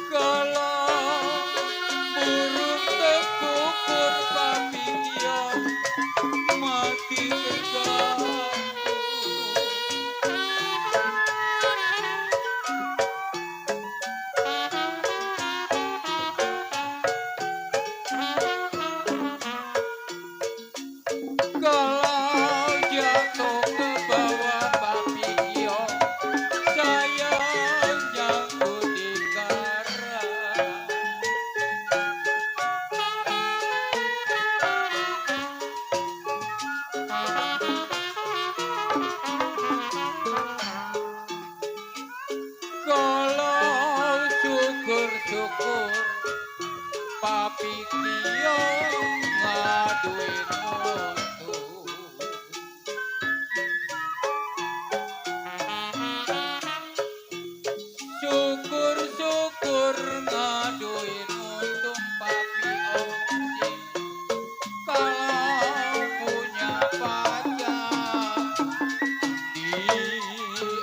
Kalau burung tekukur papingnya mati terganggu. Kalau jatuh ke bawah papingnya saya nyangkut di karang. Kalau syukur-syukur papi kio ngaduin mutu. Syukur-syukur ngaduin untung papi Oji kalau punya pacar diambil.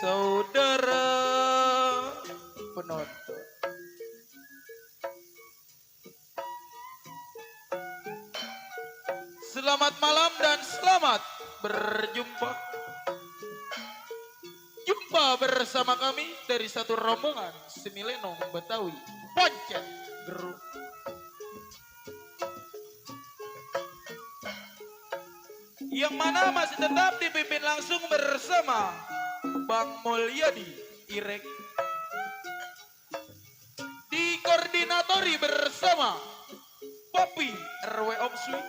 Saudara penonton, selamat malam dan selamat berjumpa. Jumpa bersama kami dari satu rombongan seni lenong Betawi Pancet Group. Yang mana masih tetap dipimpin langsung bersama Bang Mulyadi Irek. Dikoordinatori bersama Papi RW Omsui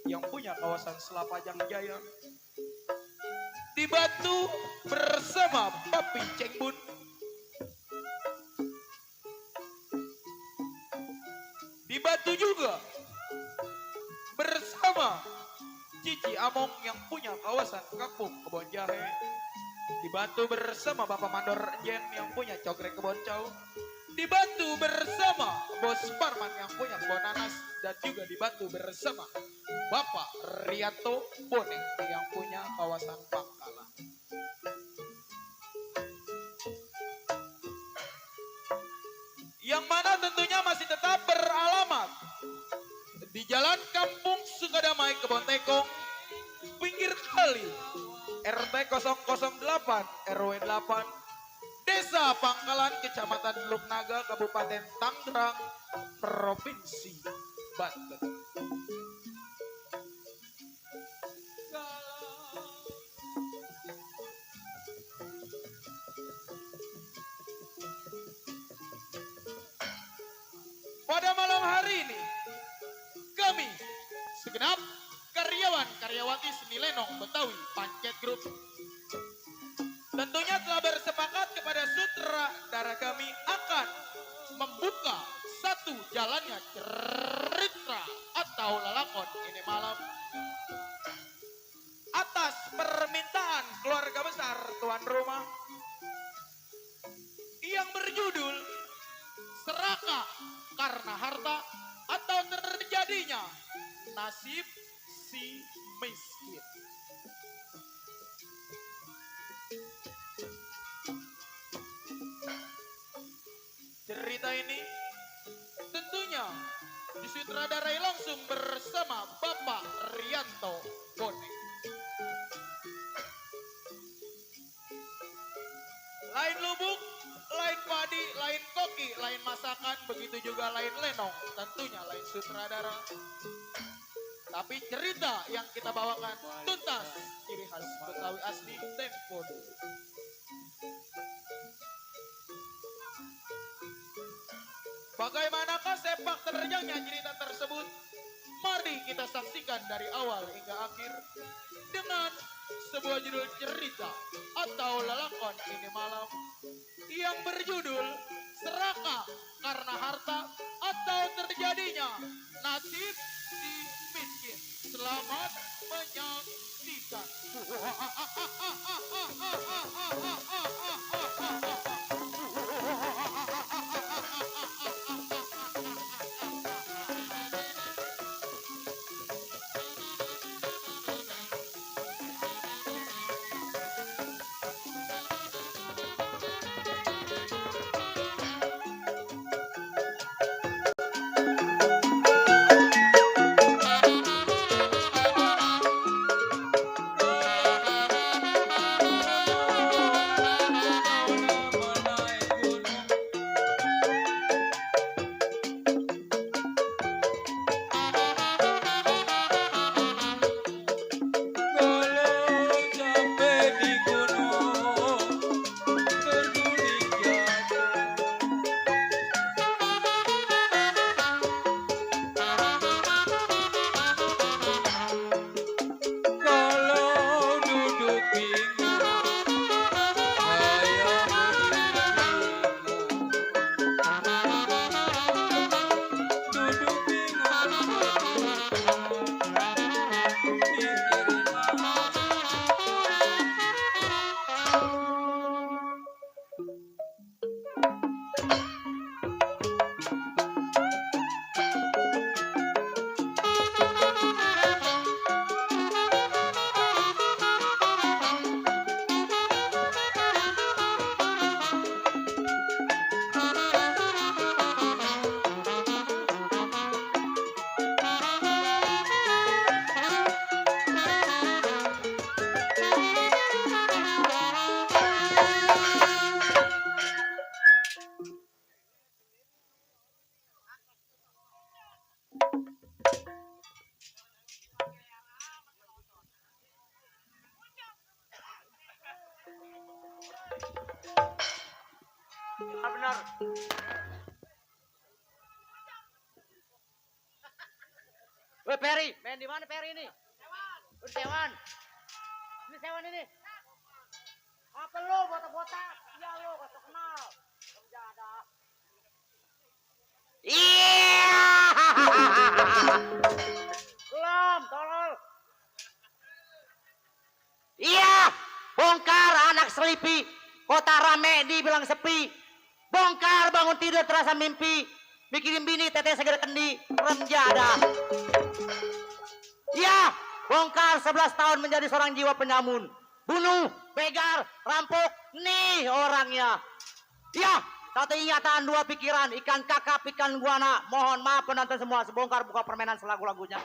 yang punya kawasan Selapajang Jaya. Dibantu bersama Papi Cengbun. Dibantu juga bersama Cici Among yang punya kawasan Kampung Kebon Jahe. Dibantu bersama Bapak Mandor Jen yang punya Cogrek Kebon Cau. Dibantu bersama Bos Parman yang punya kebon nanas. Dan juga dibantu bersama Bapak Rianto Boneng yang punya kawasan Pangkalan. Yang mana tentunya masih tetap beralamat di Jalan Kampung Sukadamai Kebon Tekong, pinggir kali, RT 008 RW 8, Desa Pangkalan, Kecamatan Teluk Naga, Kabupaten Tangerang, Provinsi Banten. Pada malam hari ini, kami segenap karyawan-karyawati seni lenong Betawi Pancet Group tentunya telah bersepakat kepada sutradara kami akan membuka satu jalannya cerita atau lelakon ini malam atas permintaan keluarga besar tuan rumah yang berjudul Serakah Karena Harta atau Terjadinya Nasib Si Miskin. Cerita ini tentunya disutradarai langsung bersama Bapak Rianto Boneng. Lain lubuk, lain padi, lain koki, lain masakan, begitu juga lain lenong, tentunya lain sutradara. Tapi cerita yang kita bawakan tuntas, ciri khas Betawi asli, tempo dulu. Bagaimanakah sepak terjangnya cerita tersebut? Mari kita saksikan dari awal hingga akhir dengan sebuah judul cerita atau lelakon ini malam yang berjudul Serakah Karena Harta atau Terjadinya Nasib Si Selamat menyaksikan. Kalau sampai di gunung terguling jatuh. Kalau duduk bingung, saya berdiri bingung. Duduk bingung, mikirin Benar. Weh Peri, main di mana Peri ini? Sewan. Sewan. Ini Sewan ini. Apa lo botak-botak? Ya lo kata kenal. Penjada. Iya. Belum, tolol. Iya, bongkar anak selipi. Kota rame dibilang sepi. Bongkar bangun tidur terasa mimpi. Mikirin bini teteh segera kendi. Remjada. Ya, bongkar 11 tahun menjadi seorang jiwa penyamun. Bunuh, begar, rampok, nih orangnya. Ya, satu ingatan, dua pikiran. Ikan kakap, ikan guana. Mohon maaf penonton semua. Sebongkar buka permainan selagu-lagunya.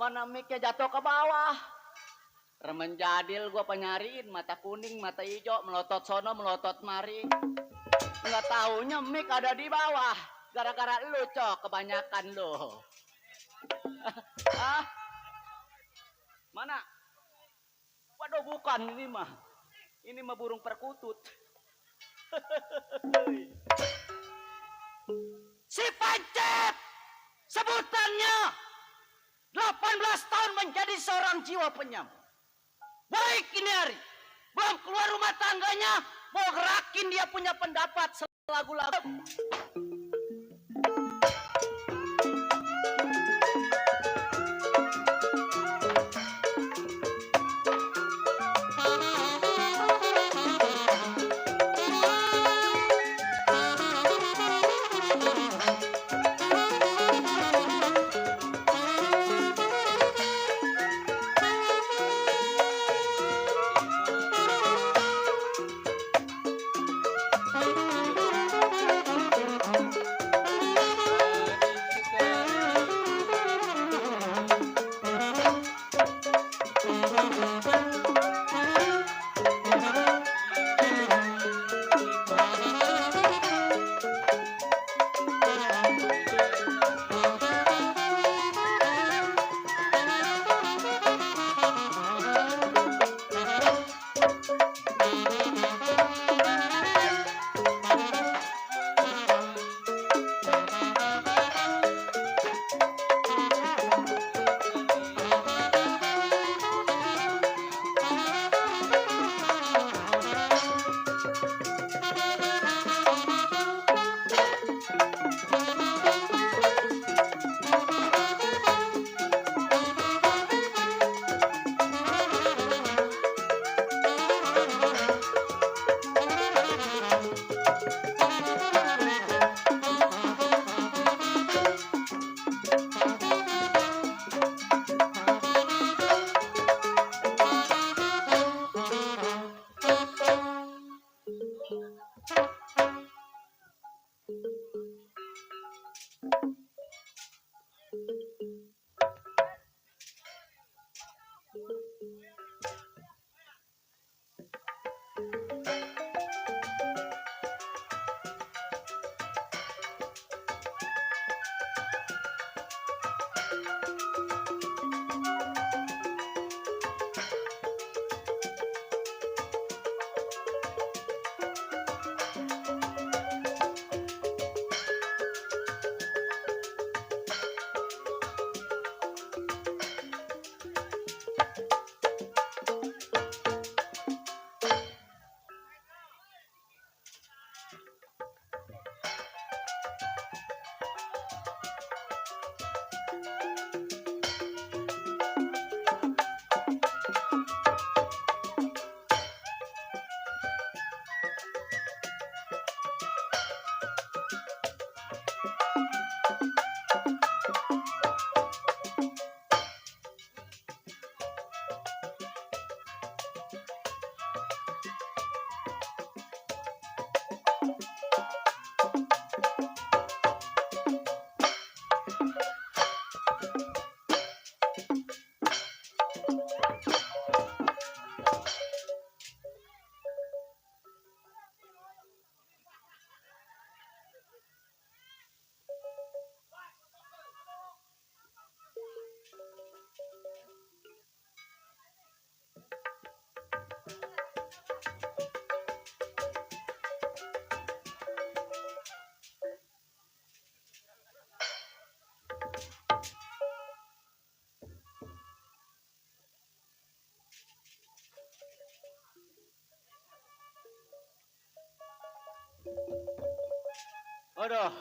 Mana mic-nya jatuh ke bawah. Remen jadil gua penyariin mata kuning, mata hijau, melotot sono, melotot mari. Nggak taunya mic ada di bawah. Gara-gara lu, Cok, kebanyakan lu. Hah? Mana? Waduh, bukan ini mah. Ini mah burung perkutut. Si Pancet! Sebutannya 18 tahun menjadi seorang jiwa penyamun. Baik ini hari, belum keluar rumah tangganya, mau gerakin dia punya pendapat selagu-lagu. Waduh,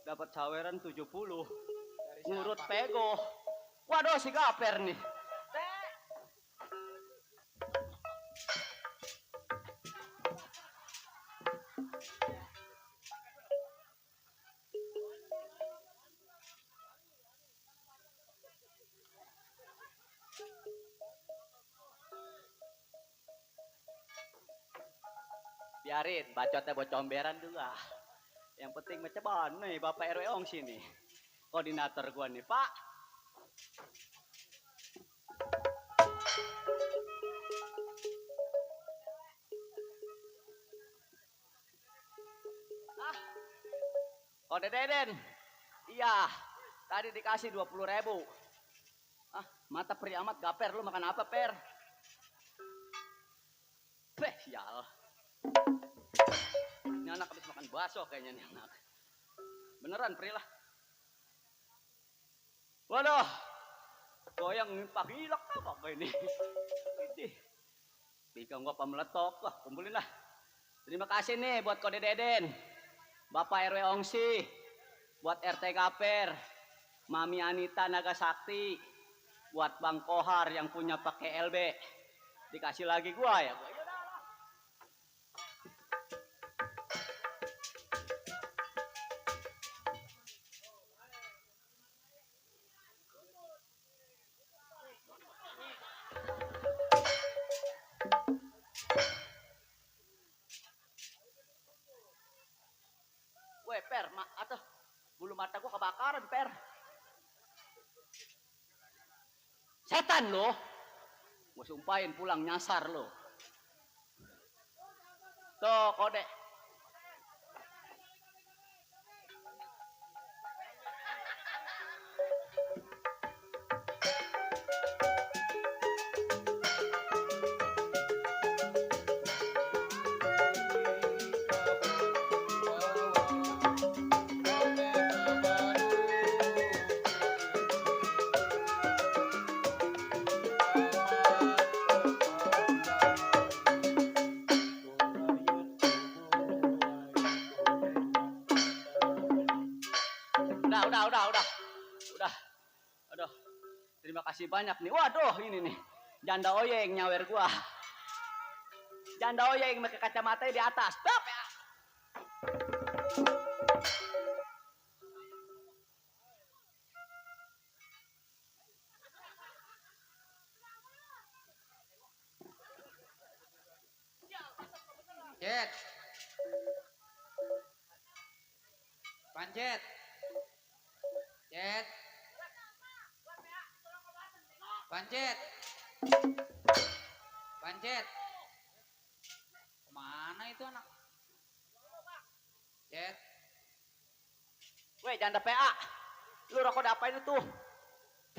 dapat saweran 70. Ngurut pego. Waduh, si Gaper nih. Biarin, bacotnya buat comberan dulu ah. Yang penting macam nih Bapak RW Ong sini. Koordinator gua nih, Pak. Kode Deden. Iya, tadi dikasih 20.000. Ah, mata peri amat gaper, lu makan apa, Per? Beh, sial. Ini anak habis makan bakso kayaknya nih anak. Beneran, Pri lah. Waduh, goyang mimpak hilak apa kayak ini. Ini. Bika gua apa meletok, wah kumpulin lah. Terima kasih nih buat Kode Deden, Bapak RW Ongsi, buat RT Gaper, Mami Anita Nagasakti, buat Bang Kohar yang punya pakai LB. Dikasih lagi gua ya. Weh, Per, atau bulu mata gua kebakaran, Per. Setan lo. Gua sumpahin pulang nyasar lo. Tuh, kode. Udah. Aduh. Terima kasih banyak nih. Waduh, ini nih. Janda oyeng nyawer gua. Janda oyeng pakai kacamata di atas. Stop ya. Cet. Pancet. Cet. Pancet. Pancet. Kemana itu anak? Cet. Weh, janda PA. Lu rokok diapain itu?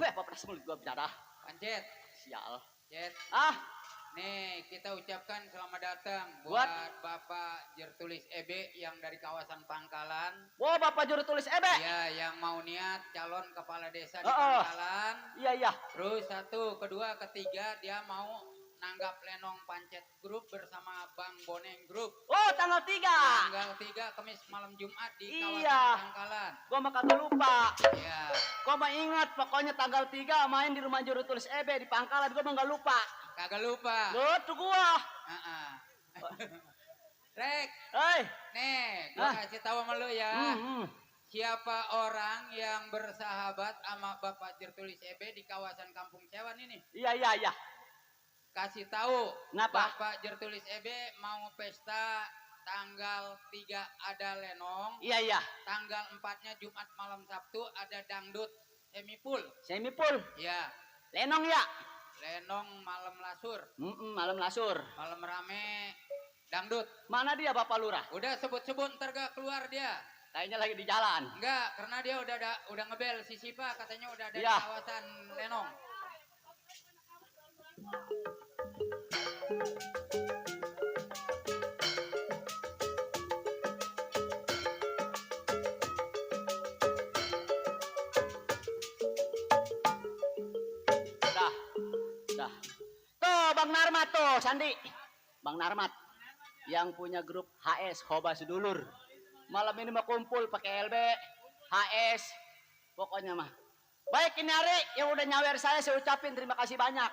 Weh, papas mulut gua bicara. Pancet. Sial. Cet. Ah, Nih, kita ucapkan selamat datang buat Bapak Jertulis EB yang dari kawasan Pangkalan. wah Bapak juru tulis Ebe. Iya, yang mau niat calon kepala desa di Oh, Pangkalan. Iya. Terus satu, kedua, ketiga dia mau nanggap Lenong Pancet Group bersama Bang Boneng Group. Oh, tanggal 3. Tanggal 3 Kamis malam Jumat di kawasan Iya. Pangkalan. Gua mah kagak lupa. Iya. Gua mah ingat pokoknya tanggal 3 main di rumah juru tulis Ebe di Pangkalan. Gua mah nggak lupa. Kagak lupa. Lu tuh gua. Heeh. Rek, Hei. nih, gua kasih tahu sama lu ya. Hmm. Siapa orang yang bersahabat sama Bapak Jertulis EB di kawasan Kampung Sewan ini? Iya. Kasih tahu. Kenapa? Bapak Jertulis EB mau pesta tanggal 3 ada Lenong. Iya. Tanggal 4-nya Jumat malam Sabtu ada dangdut semipul. Semipul. Ya, Lenong ya. Lenong malam lasur. Malam lasur. Malam rame dangdut. Mana dia Bapak Lurah? Udah sebut-sebut ntar gak keluar dia. Kayaknya lagi di jalan. Enggak, karena dia udah ngebel si Sipa katanya udah ada Iya. di kawasan Lenong. Dah. Tuh Bang Narmat tuh, Sandi. Bang Narmat yang punya grup HS Hoba Sedulur. Malam ini mau kumpul pakai LB, HS, pokoknya mah. Baik ini hari yang udah nyawer saya ucapin terima kasih banyak.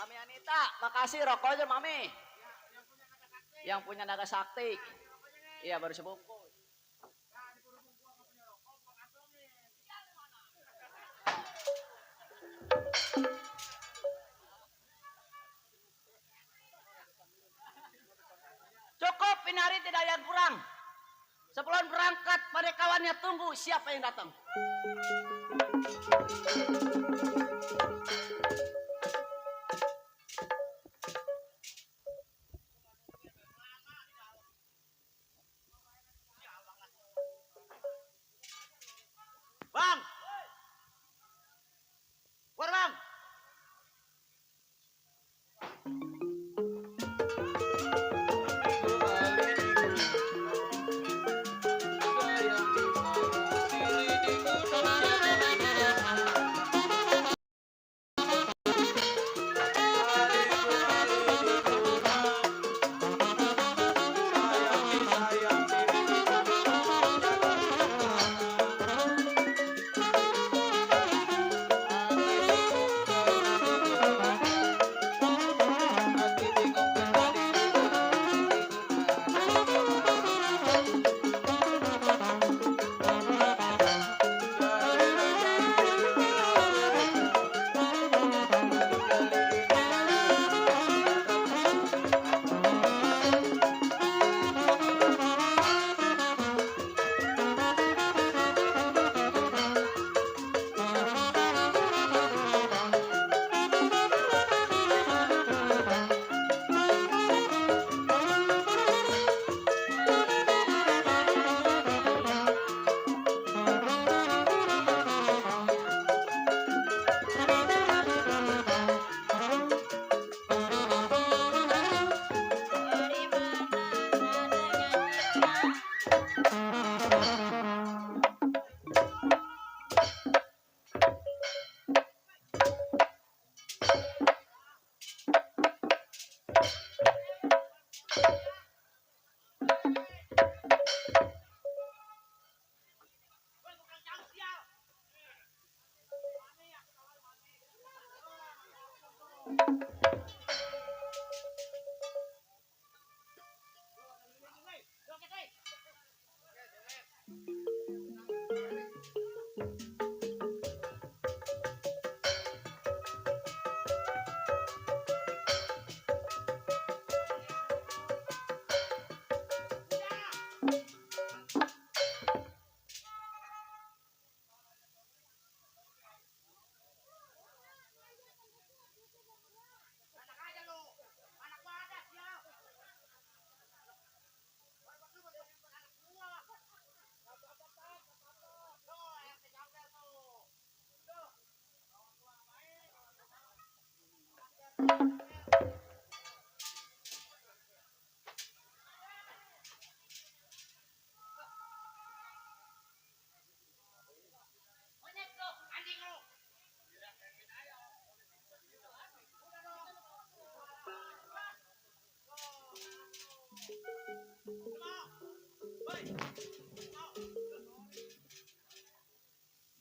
Mami Anita, makasih rokoknya Mami. Yang punya naga sakti. Iya baru sebungkus. Cukup, ini hari tidak ada yang kurang. Sebelum berangkat, pada kawannya tunggu siapa yang datang. Bang! Keluar bang!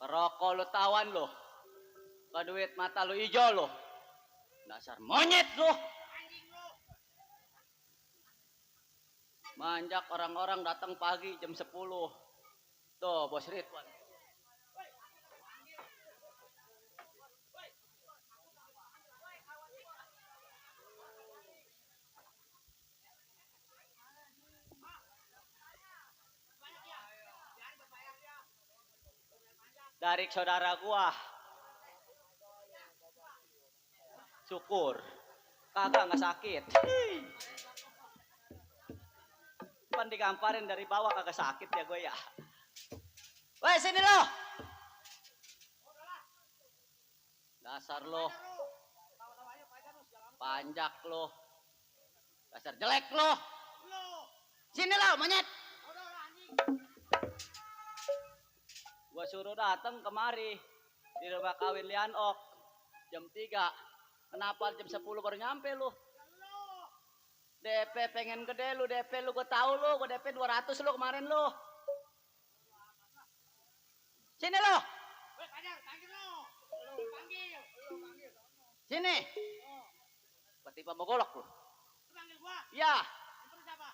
Rokok lu tawan lo. Keduit mata lu hijau lo. Dasar monyet lo. Manjak orang-orang datang pagi jam 10. Tuh bos Ridwan. Dari saudara gua. Syukur. Kagak nggak sakit. Pan digamparin dari bawah kagak sakit ya gue ya. Woi sini lo. Dasar lo. Panjak lo. Dasar jelek lo. Sini lo monyet. Gua suruh datang kemari di rumah kawin Lian Ok jam 3. Kenapa jam 10 baru nyampe lu? DP pengen gede lu, DP lu gue tahu lu, gue DP 200 lu kemarin lu. Sini lu. Sini. Tiba-tiba mau golok lu. Lu panggil gua. Iya, Itu lu siapa?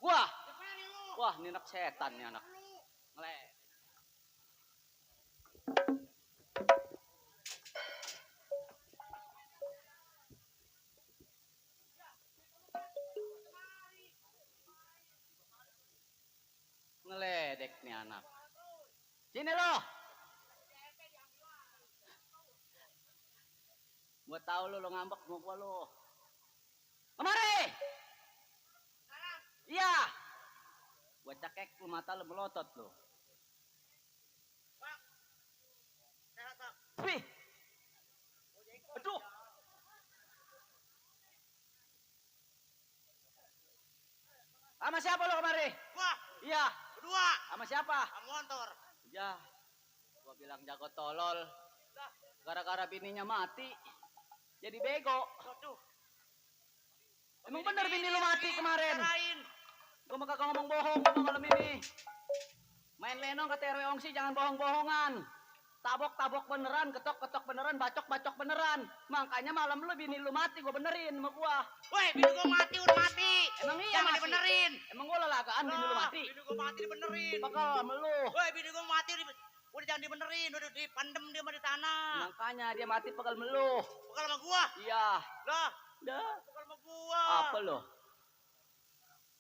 gua. Siapa yang lu? Wah, ini anak setan nih anak. Lu. Ngeledek. Ngeledek nih anak. Sini lo. Gua tahu lo ngambek mau gua lo. Kemari. Iya. Gua cekek lu mata lo melotot lo. Bang. Sehat, Bang. Wih. Aduh. Sama siapa lo kemari? Gua. Iya. Berdua. Sama siapa? Sama motor. Ya. Gua bilang jago tolol. Gara-gara bininya mati. Jadi bego. Waduh. Emang bener bini lu mati kemarin? Lain. Gua mah kagak ngomong bohong gua malam ini. Main lenong kata RW Ongsi jangan bohong-bohongan. Tabok-tabok beneran, ketok-ketok beneran, bacok-bacok beneran. Makanya malam lu bini lu mati, gua benerin sama gua. Woi, bini gua mati, udah mati. Emang iya Jangan mati? dibenerin. Emang gua lelagaan bini lu mati? Bini gua mati dibenerin. Bakal sama lu. Woi, bini gua mati udah jangan dibenerin, udah dipandem dia mah di tanah. Makanya dia mati pegal melu. Bukan sama gua. Iya. Lah, Dah. bukan sama gua. Apa lo?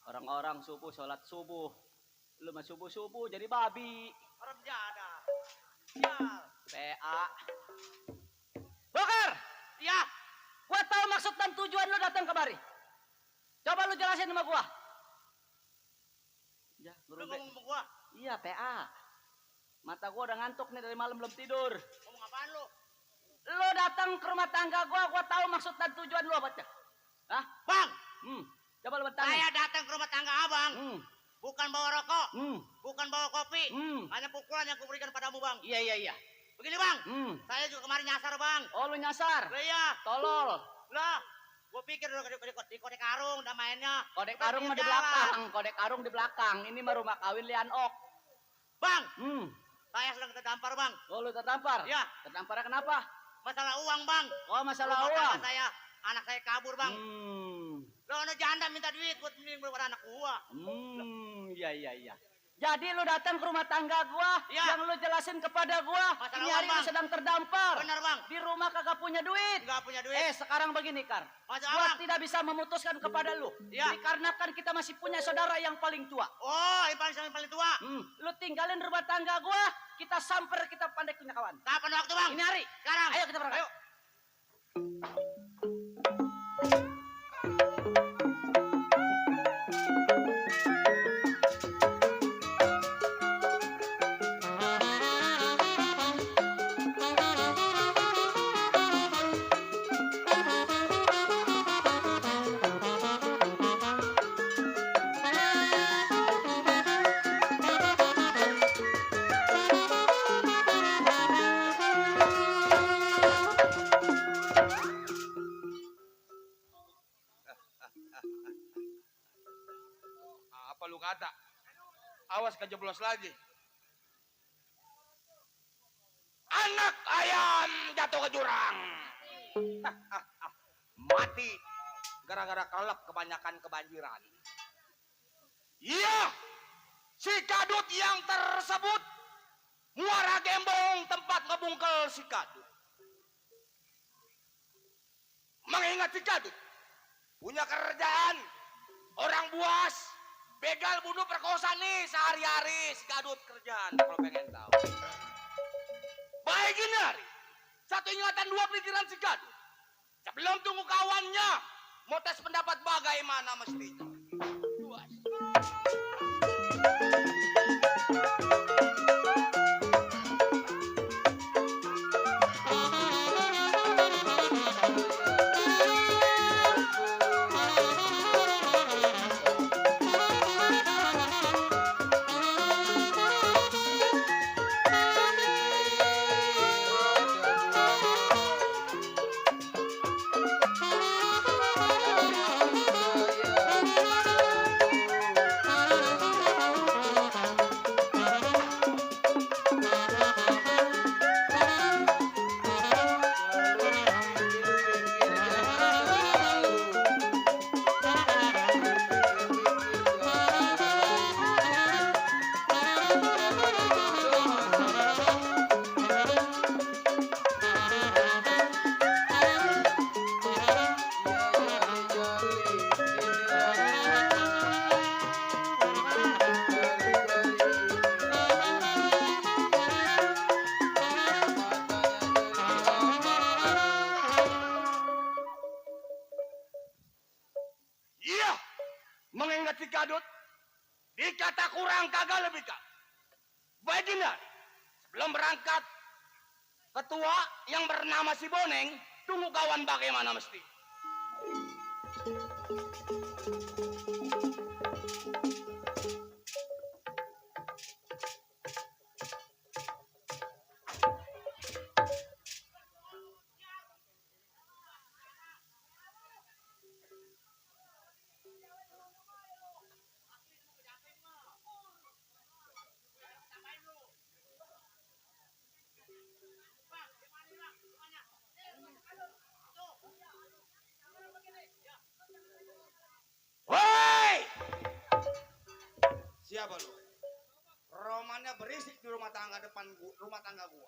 Orang-orang subuh sholat subuh. Lu mah subuh-subuh jadi babi. Orang jada. Ya. PA. Bokar! Ya. Gua tahu maksud dan tujuan lu datang kemari. Coba lu jelasin sama gua. Ya, Lu berubah. ngomong sama gua. Iya, PA. Mata gua udah ngantuk nih dari malam belum tidur. Ngomong apaan lu? Lu datang ke rumah tangga gua tahu maksud dan tujuan lu apa, Cak? Hah? Bang, Coba lu bertanya. saya datang ke rumah tangga abang. Bukan bawa rokok. Bukan bawa kopi. Hanya pukulan yang kuberikan padamu, Bang. Iya. Begini, Bang. Saya juga kemarin nyasar, Bang. Oh, lu nyasar. Lah iya. Tolol. Lah, gua pikir udah di kode karung udah mainnya. Kodek karung mah di belakang. Kodek karung di belakang. Ini mah rumah kawin Lian Ok. Bang, saya sedang terdampar, Bang. Oh, lu terdampar? Iya. Terdampar kenapa? Masalah uang, Bang. Oh, masalah Rumah uang. tangga saya, anak saya kabur, Bang. Lo ono janda minta duit buat mending buat anak gua. Iya. Jadi lu datang ke rumah tangga gua, Iya. yang lu jelasin kepada gua, Masalah ini hari uang, lu Bang. sedang terdampar. Benar, Bang. Di rumah kagak punya duit. Enggak punya duit. Sekarang begini, Kar. Masalah, Gua Bang. tidak bisa memutuskan kepada lu. Iya. Dikarenakan kita masih punya saudara yang paling tua. Oh, yang paling tua. Lu tinggalin rumah tangga gua, kita samper, kita pandai punya kawan. Kapan waktu, Bang? Ini hari. Sekarang. Ayo kita berangkat. Ayo. Apa lu kata? Awas kejeblos lagi. Anak ayam jatuh ke jurang. Mati gara-gara kelep kebanyakan kebanjiran. Iya, si kadut yang tersebut Muara Gembong tempat ngebungkel si kadut. Mengingat si kadut punya kerjaan orang buas, begal, bunuh, perkosa nih sehari-hari si kadut kerjaan kalau pengen tahu. Baik ini hari, satu ingatan dua pikiran si kadut. Sebelum tunggu kawannya, mau tes pendapat bagaimana mestinya. Buas. kurang kagak lebih kagak. Baginda, sebelum berangkat, ketua yang bernama si Boneng, tunggu kawan bagaimana mesti. Woi! Siapa lu? Romannya berisik di rumah tangga depan rumah tangga gua.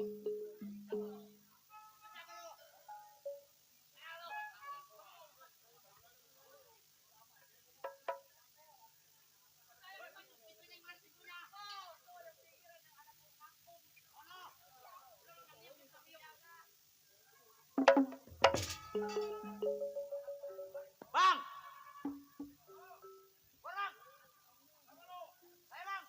Bang! Bang! Saya bang!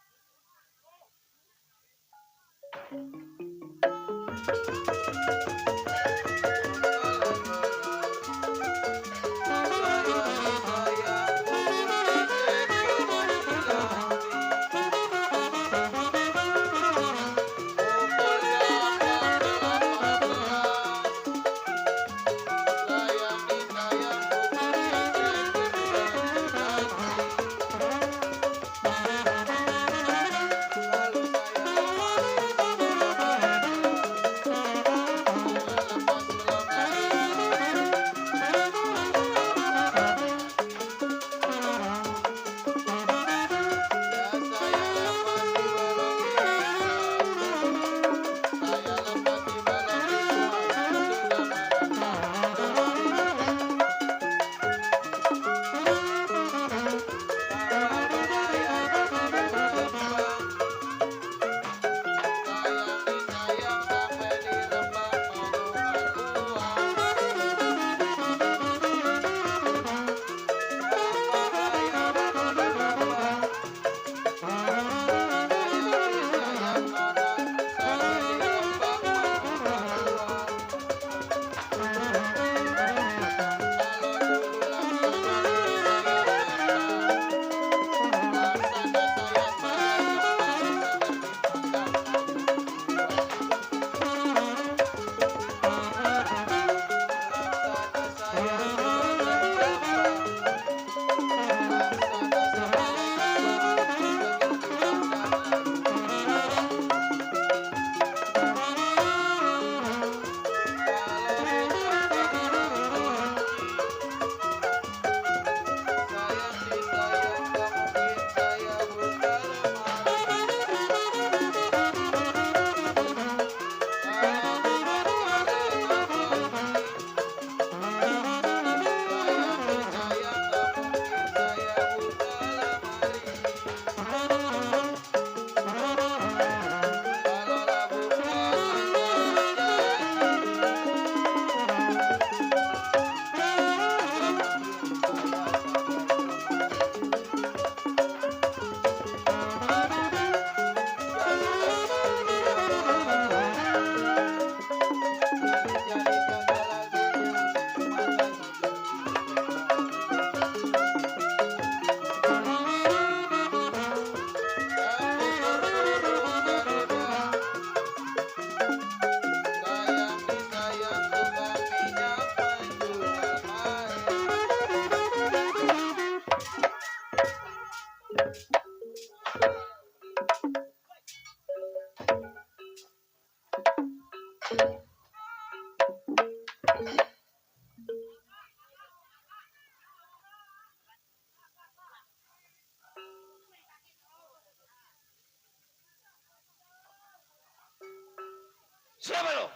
Siapa lu?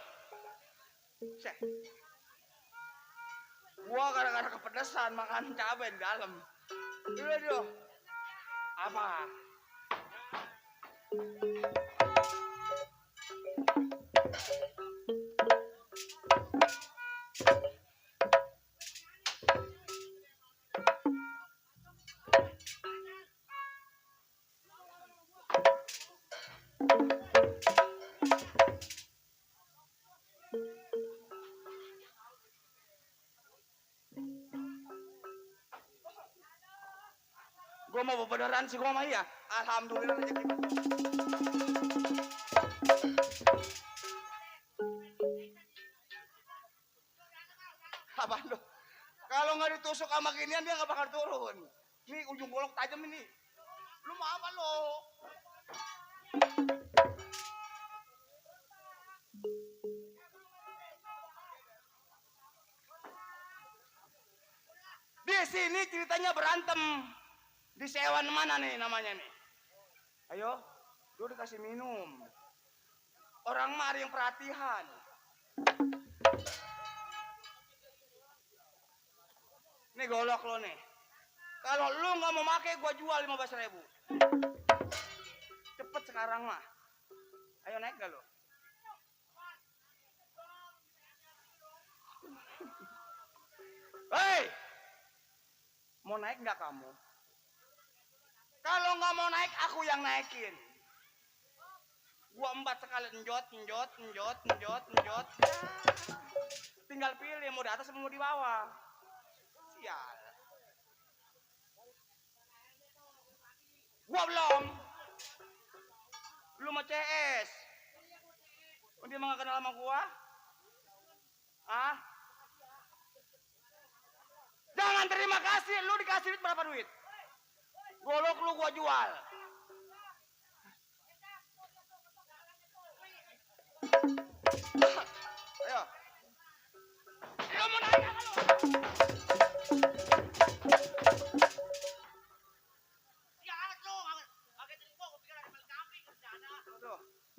Seh. Gua gara-gara kepedesan makan cabai di dalam. Dulu. Apa? mau beneran si gua mah ya. Alhamdulillah rezeki. Abang lu, kalau nggak ditusuk sama ginian dia nggak bakal turun. Ini ujung golok tajam ini. Lu mau apa lo? Di sini ceritanya berantem. Di sewan mana nih namanya nih? Ayo, lu dikasih minum. Orang mah ada yang perhatian. Nih golok lo nih. Kalau lu nggak mau pakai, gua jual 15.000. Cepet sekarang mah. Ayo naik gak lo? Hei, mau naik nggak kamu? Kalau nggak mau naik, aku yang naikin. Gua 4 sekali njot. Tinggal pilih mau di atas atau mau di bawah. Sial. Gua belum. Lu mau CS? Dia mah gak kenal sama gua? Ah? Jangan terima kasih. Lu dikasih duit berapa duit? Golok lu gua jual. Ayo. Lu mau naik apa lu?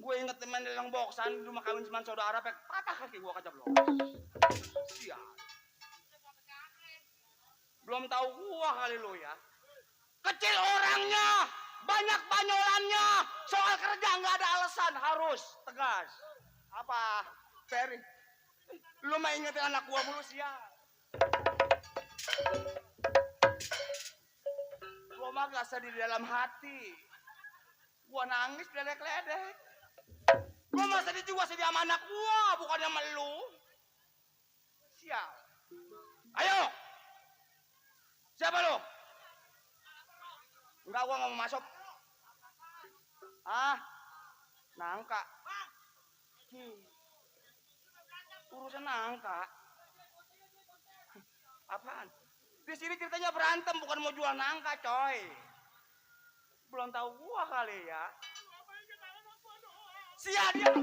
Gue inget temen yang boksan di rumah kawin cuman saudara pek patah kaki gua kacap lo. Sial. Belum tahu gua kali lo ya. Kecil orangnya, banyak banyolannya. Soal kerja nggak ada alasan, harus tegas. Apa? Ferry, lu mah ingetin anak gua mulu sial. Gua mah gak sedih di dalam hati. Gua nangis ledek-ledek. Gua mah sedih juga sedih sama anak gua, bukan sama lu. Sial. Ayo. Siapa lu? Enggak, gua nggak mau masuk. Ah, nangka. Urusan nangka. Apaan? Di sini ceritanya berantem, bukan mau jual nangka, coy. Belum tahu gua kali ya. Sia dia.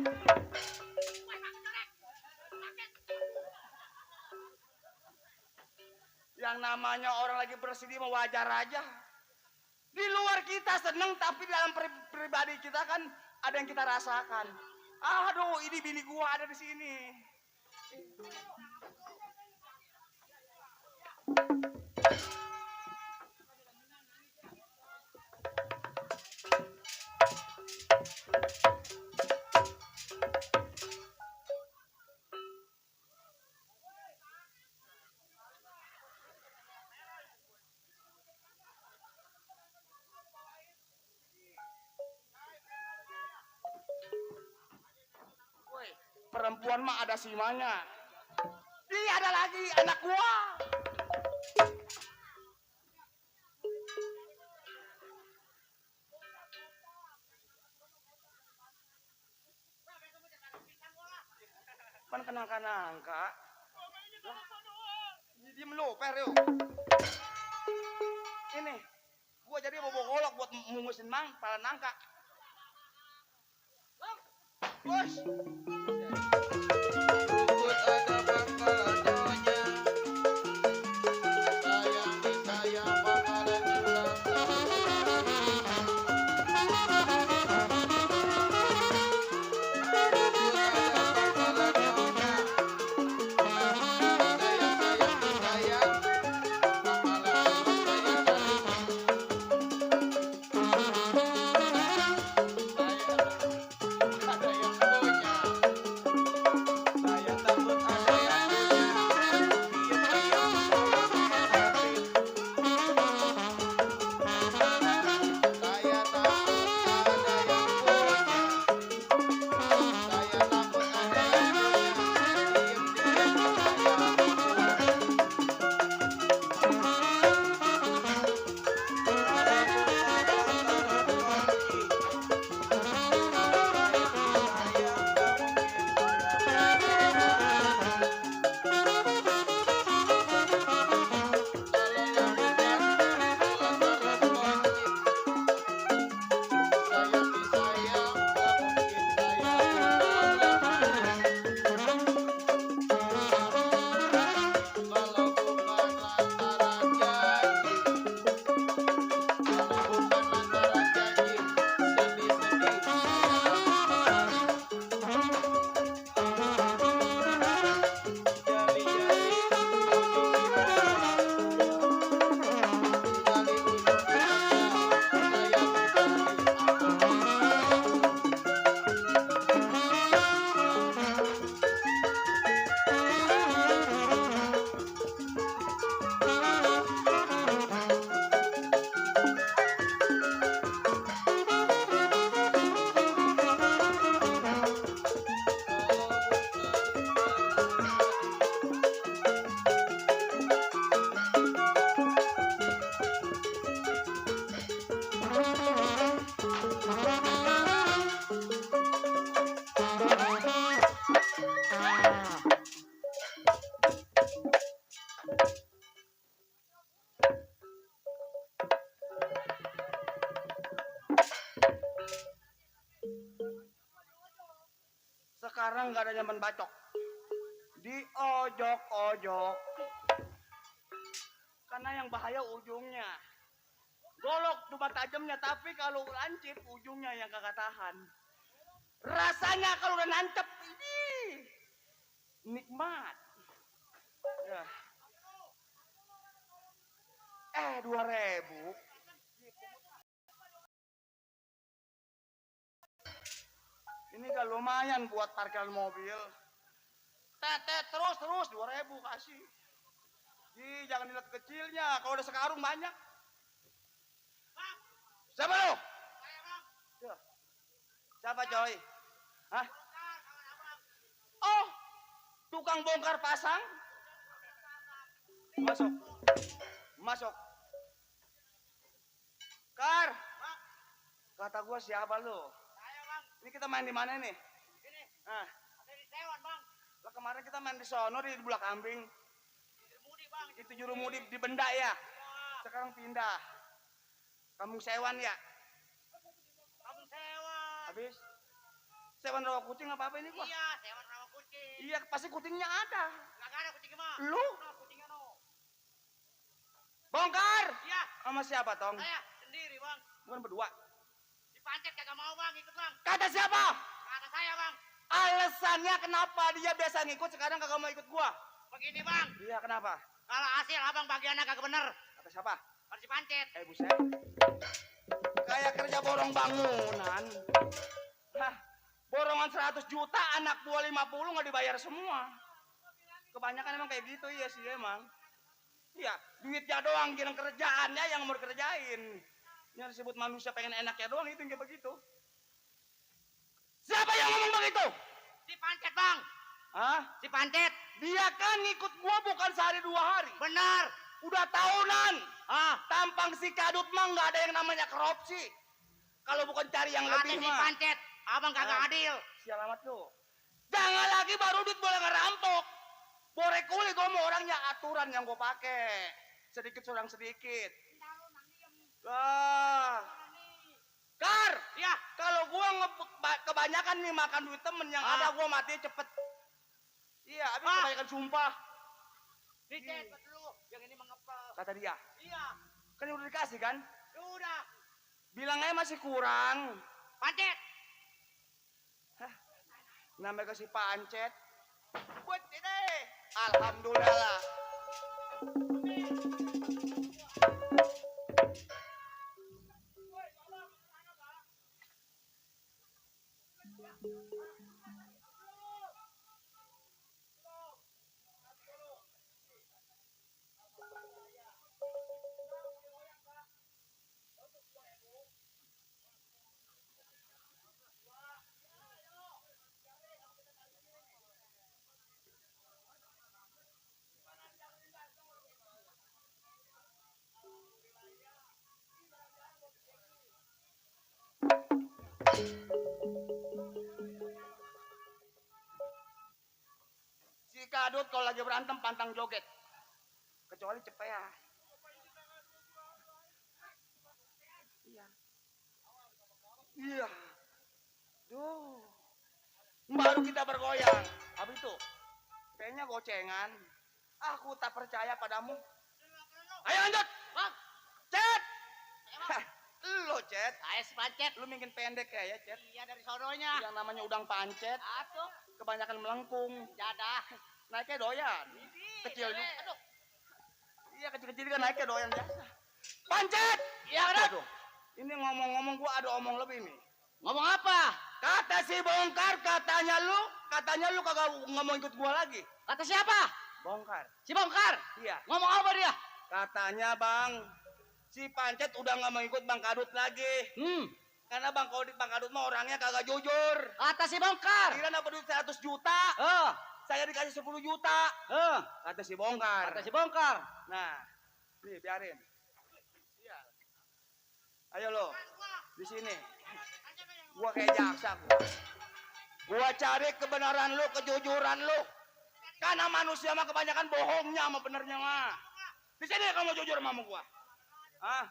Yang namanya orang lagi bersedih mau wajar aja. Di luar kita seneng, tapi dalam pribadi kita kan ada yang kita rasakan. Aduh, ini bini gua ada di sini. Perempuan mah ada simanya. Ih, ada lagi anak gua. Pan kenangka. Diem lu, Per yuk. Ini, gua jadi bobo golok buat mungusin pala nangka. Bos. Rumput ada pangkalan nyonya, sayangi sayang pangkalan juga. Rumput ada pangkalan nyonya, sayang disayang, pangkalan ada yang punya. sekarang nggak ada zaman bacok. Di ojok-ojok. Karena yang bahaya ujungnya. Golok cuma tajamnya, tapi kalau lancip ujungnya yang kagak tahan. Rasanya kalau udah nancep, ini nikmat. Ya. 2.000. Ini kan lumayan buat parkiran mobil. Terus 2.000 kasih. Jangan dilihat kecilnya, kalau udah sekarung banyak. Siapa lu? Ya. Siapa coy? Hah? Oh, tukang bongkar pasang. Masuk. Kar. Kata gua siapa lu? Ini kita main di mana nih? Ini, Nah, ada di Taiwan, Bang. lah kemarin kita main di sono di Bulak Kambing. Mudi, Bang. Itu juru mudi di Benda ya. Sekarang pindah. Kampung Sewan ya. Kamu sewa. Habis Sewan rawa kucing apa ini gua? Iya, sewa sama kucing. Iya, pasti kucingnya ada. Nggak ada kucingnya, mah. Lu No, kucingnya no. bongkar. Iya, Sama siapa, Tong? saya sendiri, Bang. Bukan berdua. Dipancet kagak mau, Bang, ikut, Bang. Kata siapa? Kata saya, Bang. Alasannya kenapa dia biasa ngikut sekarang kagak mau ikut gua? Begini, Bang. Iya, kenapa? Kalau hasil abang bagiannya kagak bener, Kata siapa? harus dipancet. Buset. Kayak kerja borong bangunan. Hah, borongan 100 juta, anak buah 50 nggak dibayar semua. Kebanyakan emang kayak gitu, iya sih emang. Iya, duitnya doang, kira kerjaannya yang mau dikerjain. Yang disebut manusia pengen enaknya doang, itu kayak begitu. Siapa yang ngomong begitu? Dipancet, Bang. Hah? Dipancet. Dia kan ngikut gua bukan sehari 2 hari. Benar. Udah tahunan. Ah, Tampang si kadut mah nggak ada yang namanya korupsi. Kalau bukan cari yang kata lebih si mah. pancet. Abang kagak Ah. adil. Sialamat lu. Jangan lagi baru duit boleh ngerampok. Borek kulit gua mau orangnya aturan yang gua pakai. Sedikit surang sedikit. Lah. Kar, Ya, kalau gua kebanyakan nih makan duit temen yang ada gua mati cepet. Iya, habis kebanyakan sumpah. dicet dulu. Yang ini mengepel. Kata dia. Iya, Kan udah dikasih kan? sudah. Bilang aja masih kurang. Pancet. Namanya kasih pancet. Buat ini. Alhamdulillah. Si kadut kalau lagi berantem pantang joget. Kecuali cepea. Iya. Iya. Duh. Baru kita bergoyang. Habis itu, kayaknya gocengan. Aku tak percaya padamu. Ayo lanjut. Bang, Cet. Lo Cet. saya si pancet. Lu mungkin pendek ya Cet. Iya, dari sononya. Yang namanya udang pancet. Atuh, Kebanyakan melengkung. jadah. Naiknya doyan. Kecil juga. Aduh. Iya kecil-kecil kan naiknya doyan biasa. Pancet. Iya, benar. Aduh. Ini ngomong-ngomong gua ada omong lebih nih. Ngomong apa? Kata si Bongkar katanya lu kagak ngomong ikut gua lagi. Kata siapa? Bongkar. Si Bongkar. Iya. Ngomong apa dia? Katanya Bang, si Pancet udah nggak mau ikut Bang Kadut lagi. Karena Bang Kadut mah orangnya kagak jujur. Kata si Bongkar. Kira dapat duit 100 juta, saya dikasih 10 juta. Kata si Bongkar. Kata si Bongkar. Nah, nih biarin. Ayo lo, di sini. Gua kayak jaksa gua. Gua cari kebenaran lu, kejujuran lu. Karena manusia mah kebanyakan bohongnya sama benernya mah. Di sini kamu jujur sama gua. Hah?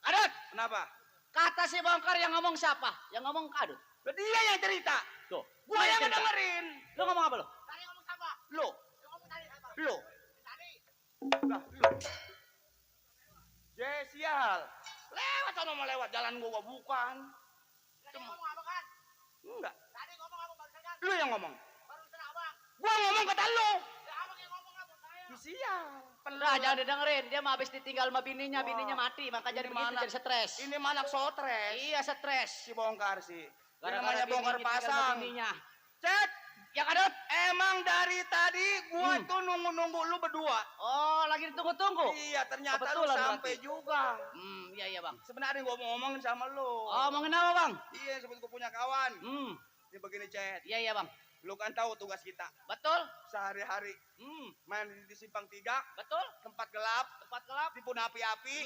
Kadut. Kenapa? Kata si Bongkar yang ngomong siapa? Yang ngomong Kadut. Dia yang cerita. Tuh. Gua yang ngedengerin. Lu ngomong apa lu? Tadi ngomong sama. Lu. Ngomong tadi apa? Lu. Tadi. Lah, lu. Sial. Lewat sama mau lewat jalan gua bukan. Tadi ngomong apa kan? Enggak. Tadi ngomong apa barusan kan? Lu yang ngomong. Barusan abang. Gua ngomong kata lu. Ya abang yang ngomong apa saya? Sial. Udah jangan didengerin. Dia mah habis ditinggal sama bininya, bininya mati. Maka jadi begitu, jadi stres. Ini manak sotres. Iya, stres. Si Bongkar sih. Ini Gara-gara namanya bongkar bininya ditinggal sama pasang. bininya. Cet, Ya Kadut. emang dari tadi gua tuh nunggu-nunggu lu berdua. Oh, lagi ditunggu-tunggu. Iya, ternyata lu Kebetulan sampai berarti. juga. Iya iya, Bang. Sebenarnya gua mau ngomongin sama lu. Oh, ngomongin apa, Bang? Iya, sebut gua punya kawan. Ini begini, Cet. Iya iya, Bang. Lu kan tahu tugas kita. Betul. Sehari-hari main di simpang 3, Betul. tempat gelap, Tempat gelap. tipu api-api,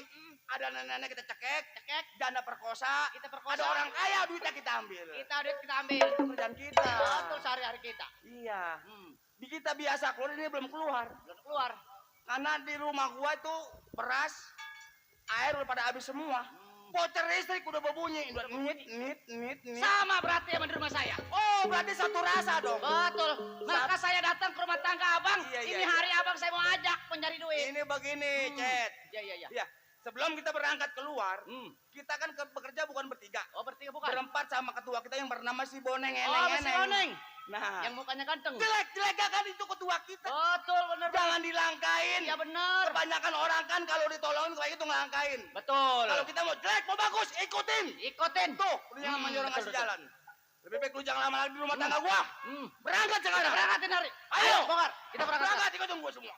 ada nenek-nenek kita cekek, Cekek. janda perkosa, Kita perkosa. ada orang kaya duitnya kita ambil. Kita duit kita ambil. Itu kerjaan kita. Betul sehari-hari kita. Iya. Di kita biasa keluar, ini belum keluar. Belum keluar. Karena di rumah gua itu beras, air udah pada habis semua. Voucher listrik udah berbunyi. Udah nit. Sama berarti sama di rumah saya. Oh, berarti satu rasa dong. Betul. Maka saya datang ke rumah tangga abang. Iya, Ini iya. hari abang saya mau ajak mencari duit. Ini begini, Cet. Iya iya iya. Ya, sebelum kita berangkat keluar, Hmm. kita kan bekerja bukan bertiga. Oh bertiga bukan? Berempat sama ketua kita yang bernama si Boneng. Oh si Oneng. Nah, Yang mukanya ganteng. jelek kan itu ketua kita. Betul bener. Jangan dilangkain. Iya bener. Kebanyakan orang kan kalau ditolongin kayak itu ngelangkain. Betul. Kalau kita mau jelek, mau bagus, ikutin. Ikutin. Tuh, lu jangan manjur betul, ngasih betul. jalan. Lebih baik lu jangan lama lagi di rumah tangga gua. Berangkat Kita sekarang. berangkatin hari. Ayo. Bongkar. Kita berangkat. Berangkat, ikutin gua semua.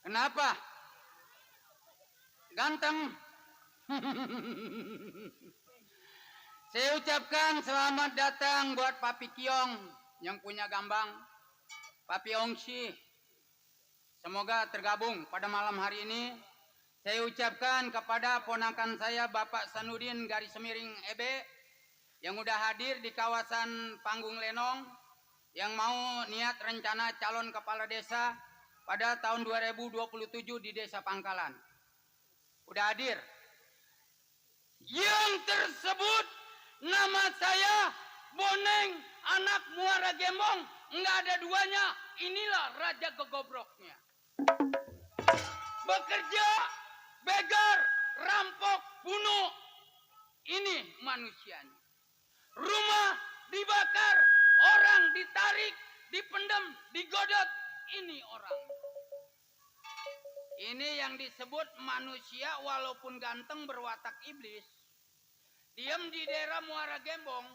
Kenapa? Ganteng. Saya ucapkan selamat datang buat Papi Kiong yang punya Gambang. Papi Ongsi. Semoga tergabung pada malam hari ini. Saya ucapkan kepada ponakan saya Bapak Sanudin Garis Miring Ebe yang udah hadir di kawasan Panggung Lenong yang mau niat rencana calon kepala desa pada tahun 2027 di Desa Pangkalan. Udah hadir. Yang tersebut nama saya Boneng, anak Muara Gembong. Enggak ada duanya. Inilah raja gegobroknya. Bekerja, begar, rampok, bunuh. Ini manusianya. Rumah dibakar, orang ditarik, dipendam, digodot. Ini orang. Ini yang disebut manusia walaupun ganteng berwatak iblis. Diam di daerah Muara Gembong.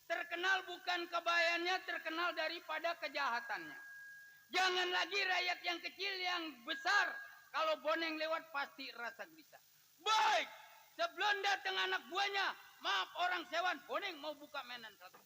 Terkenal bukan kebayannya, terkenal daripada kejahatannya. Jangan lagi rakyat yang kecil, yang besar. Kalau Boneng lewat pasti rasa gelisah. Baik, sebelum datang anak buahnya, maaf orang sewan, Boneng mau buka mainan satu.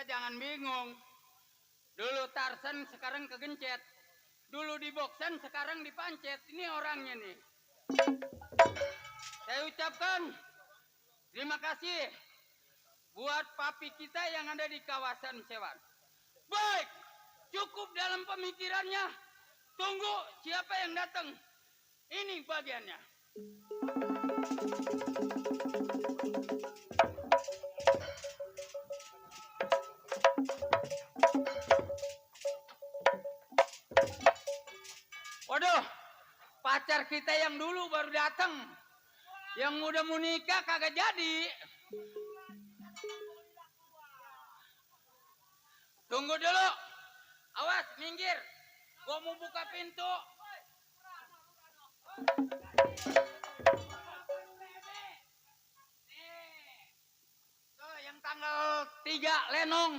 jangan bingung. Dulu Tarsan, sekarang kegencet. Dulu diboksan, sekarang dipancet. Ini orangnya nih. Saya ucapkan terima kasih buat papi kita yang ada di kawasan Sewan. Baik, cukup dalam pemikirannya. Tunggu siapa yang datang. Ini bagiannya. Waduh, pacar kita yang dulu baru datang. Yang udah mau nikah kagak jadi. Tunggu dulu. Awas, minggir. Gua mau buka pintu. Tuh, yang tanggal 3 Lenong.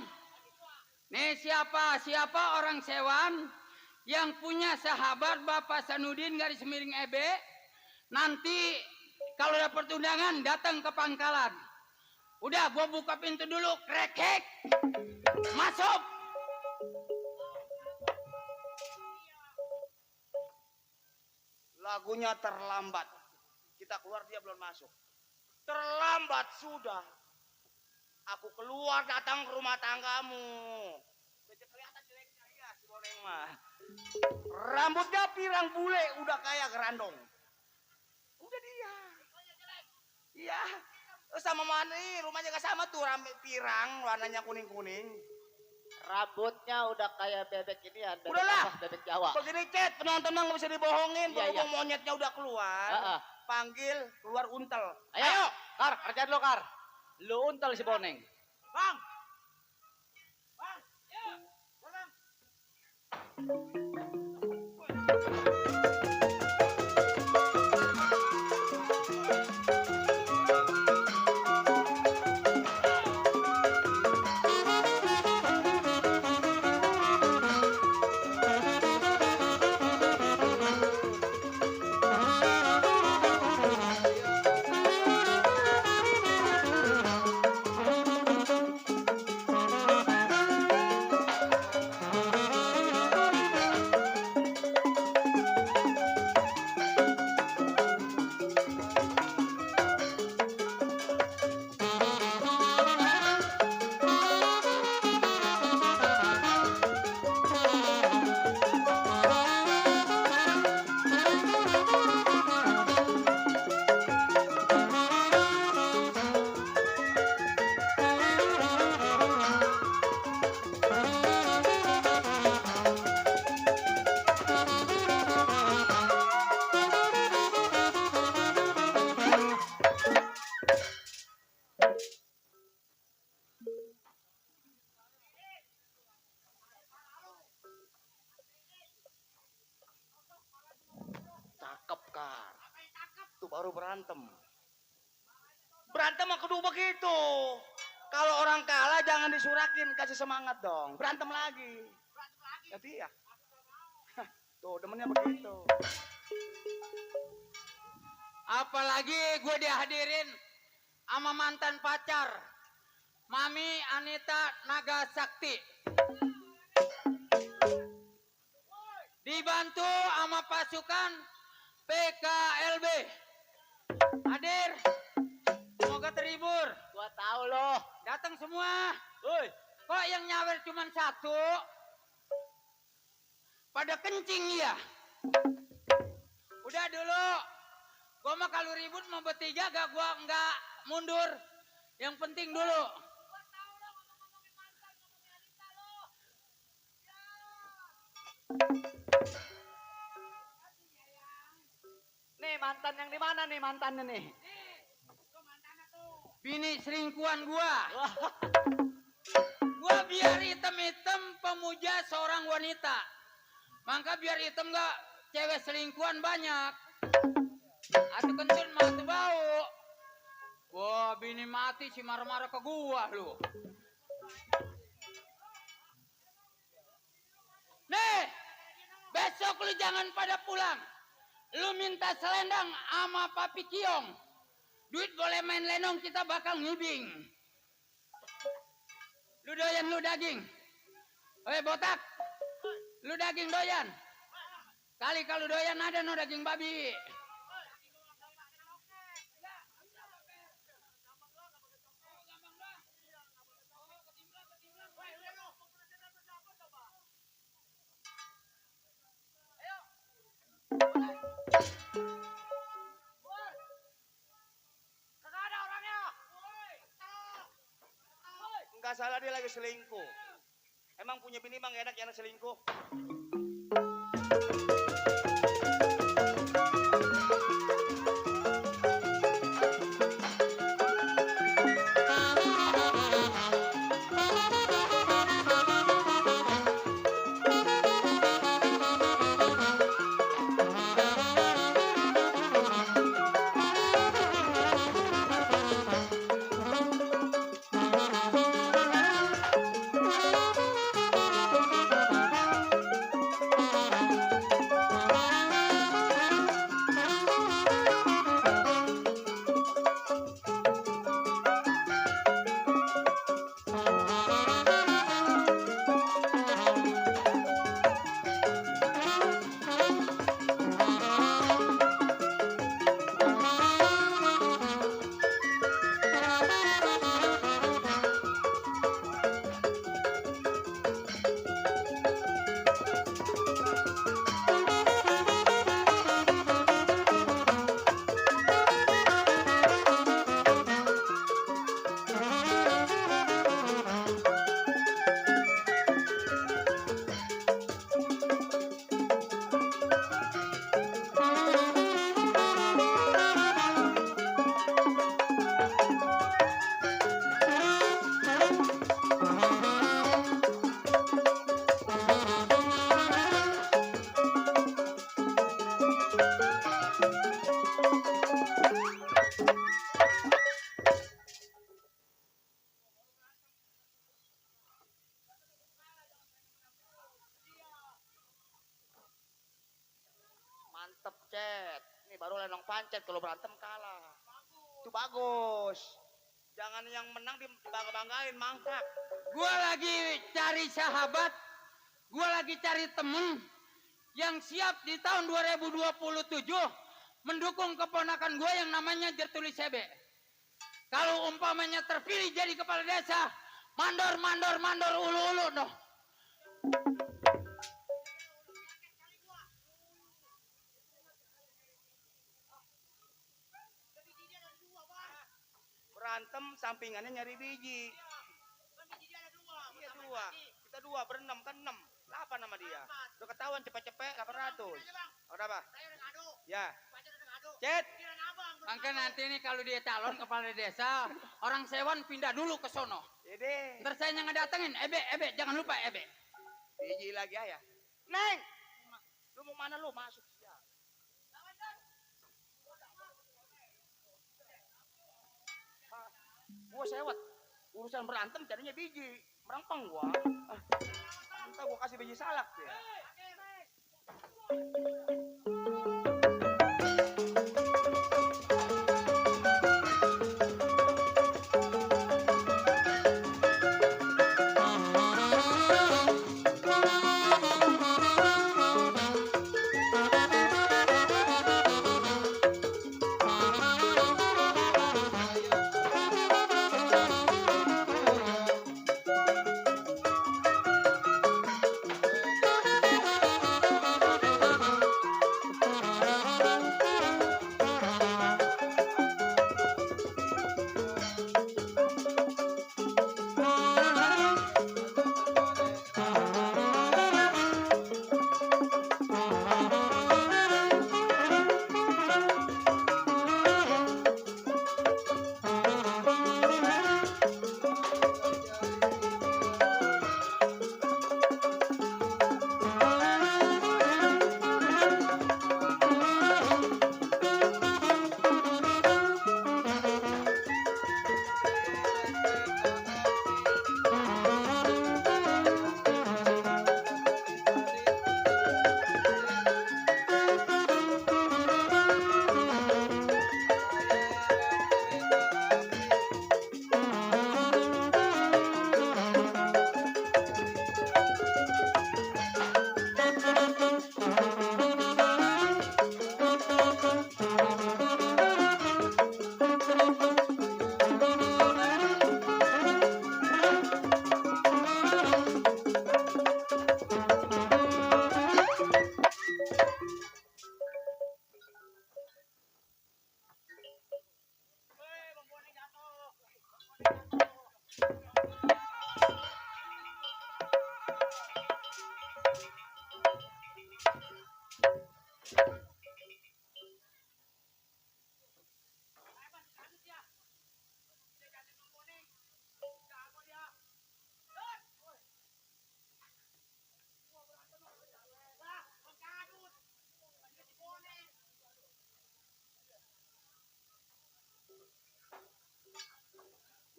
Nih siapa orang Sewan yang punya sahabat Bapak Sanudin garis miring EB. Nanti kalau dapat undangan datang ke pangkalan. Udah, gua buka pintu dulu. Krekek. Masuk. Lagunya terlambat. Kita keluar dia belum masuk. Terlambat sudah. Aku keluar datang ke rumah tanggamu. Kelihatan jeleknya ya si Boneng mah. Rambutnya pirang bule udah kayak gerandong. Udah dia. Iya. Sama mana nih rumahnya gak sama tuh rambut pirang warnanya kuning-kuning. Rambutnya udah kayak bebek ini ya. Udahlah. Bebek Jawa. Begini Cet, penonton nggak bisa dibohongin. Iya, iya. Monyetnya udah keluar. Panggil keluar untel. Ayo, Kar, kerjaan lo, Kar. Lu untel si Boneng. Bang. Cakep Kar. Tuh baru berantem. Berantem mah kudu begitu. Kalau orang kalah jangan disurakin, kasih semangat dong. Berantem lagi. Jadi ya. Tuh demennya begitu. Apalagi gue dihadirin sama mantan pacar Mami Anita Nagasakti. Dibantu sama pasukan PKLB. Hadir. Semoga terhibur. Gua tahu loh. Datang semua. Woi, Kok yang nyawer cuma satu? Pada kencing ya. Udah dulu. Gua mah kalau ribut mau bertiga gua nggak mundur. Yang penting dulu. nih mantan yang di mana nih mantannya nih? Bini selingkuhan gua. Gua biar hitam-hitam pemuja seorang wanita. Maka biar hitam gak cewek selingkuhan banyak. Atuh kentun mah atuh bau. Wah bini mati si marah-marah ke gua lu. Nih, besok lu jangan pada pulang. Lu minta selendang sama Papi Kiong. Duit boleh main lenong kita bakal ngibing. Lu doyan lu daging. Hei botak. Lu daging doyan. Kali kalau doyan ada no daging babi. Enggak salah dia lagi selingkuh. Emang punya bini bang enak yang selingkuh. Mantep Cet. Ini baru lenong pancet kalau berantem kalah. Itu bagus. Jangan yang menang dibangga-banggain mangkak. Gua lagi cari sahabat, gua lagi cari temen yang siap di tahun 2027 mendukung keponakan gua yang namanya Jertuli Sebe. Kalau umpamanya terpilih jadi kepala desa, mandor, mandor, mandor, ulu, ulu, noh. Berantem sampingannya nyari biji. Iya dua. Kita dua berenam kan 6. 8 nama dia. Udah ketahuan cepet-cepet 800. Udah apa? Ya. Cet. Maka nanti nih kalau dia calon kepala desa, orang Sewan pindah dulu ke sono. Dede. Ntar saya yang ngedatengin, Ebe, jangan lupa Ebe. Biji lagi ya. Neng. Lu mau mana lu? Masuk. Gua sewot. Urusan berantem jadinya biji. Merempeng gua. Entah gua kasih biji salak ya.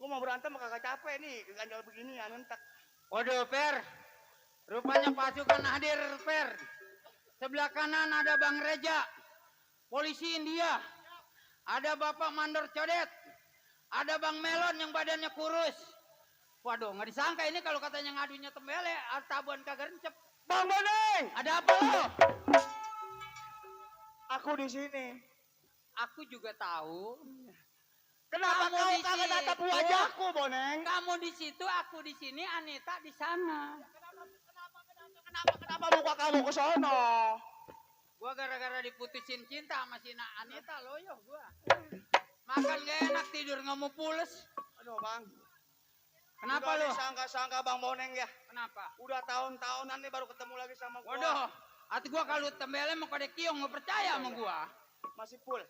Gua mau berantem kagak capek nih, ganjal begini ya entek. Waduh, Per. Rupanya pasukan hadir, Per. Sebelah kanan ada Bang Reja, polisi India. Ada Bapak Mandor Codet. Ada Bang Melon yang badannya kurus. Waduh, nggak disangka ini kalau katanya ngadunya tembele, tabuan kagak rencep. Bang Boneng, Ada apa lo? aku di sini. Aku juga tahu. Kenapa Kamu kau di kagak situ. natap wajahku, Boneng? Kamu di situ, aku di sini, Anita di sana. Kenapa muka kamu ke sono? Gua gara-gara diputusin cinta sama si Anita loyo gua. Makan gak enak, tidur nggak mau pules. Aduh, Bang. Kenapa Udah lo? disangka-sangka Bang Boneng ya. Kenapa? Udah tahun-tahunan nih baru ketemu lagi sama gua. Waduh, hati gua kalau tembelnya mau kode kiong nggak percaya sama gua. Masih full.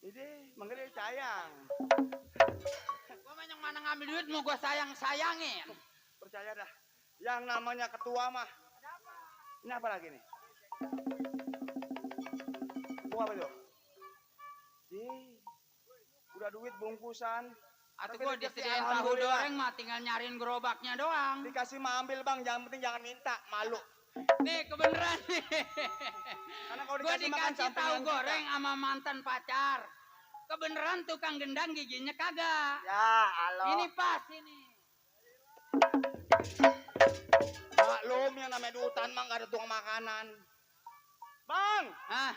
Ini manggil sayang. Gua mah yang mana ngambil duit mau gua sayangin. Percaya dah. Yang namanya ketua mah. Ini apa lagi nih? Buah apa itu? Udah duit bungkusan. Atau Tapi gua rezeki disediain tahu alhamdulillah. goreng mah tinggal nyariin gerobaknya doang. Dikasih mah ambil Bang, yang penting jangan minta, malu. Nih kebeneran nih. Karena kalau Gua dikasih makan dikasih tahu sampingan goreng sama mantan pacar. Kebeneran tukang gendang giginya kagak. Ya, halo. Ini pas ini. Maklum yang namanya di hutan mah gak ada tukang makanan. Bang! Ah,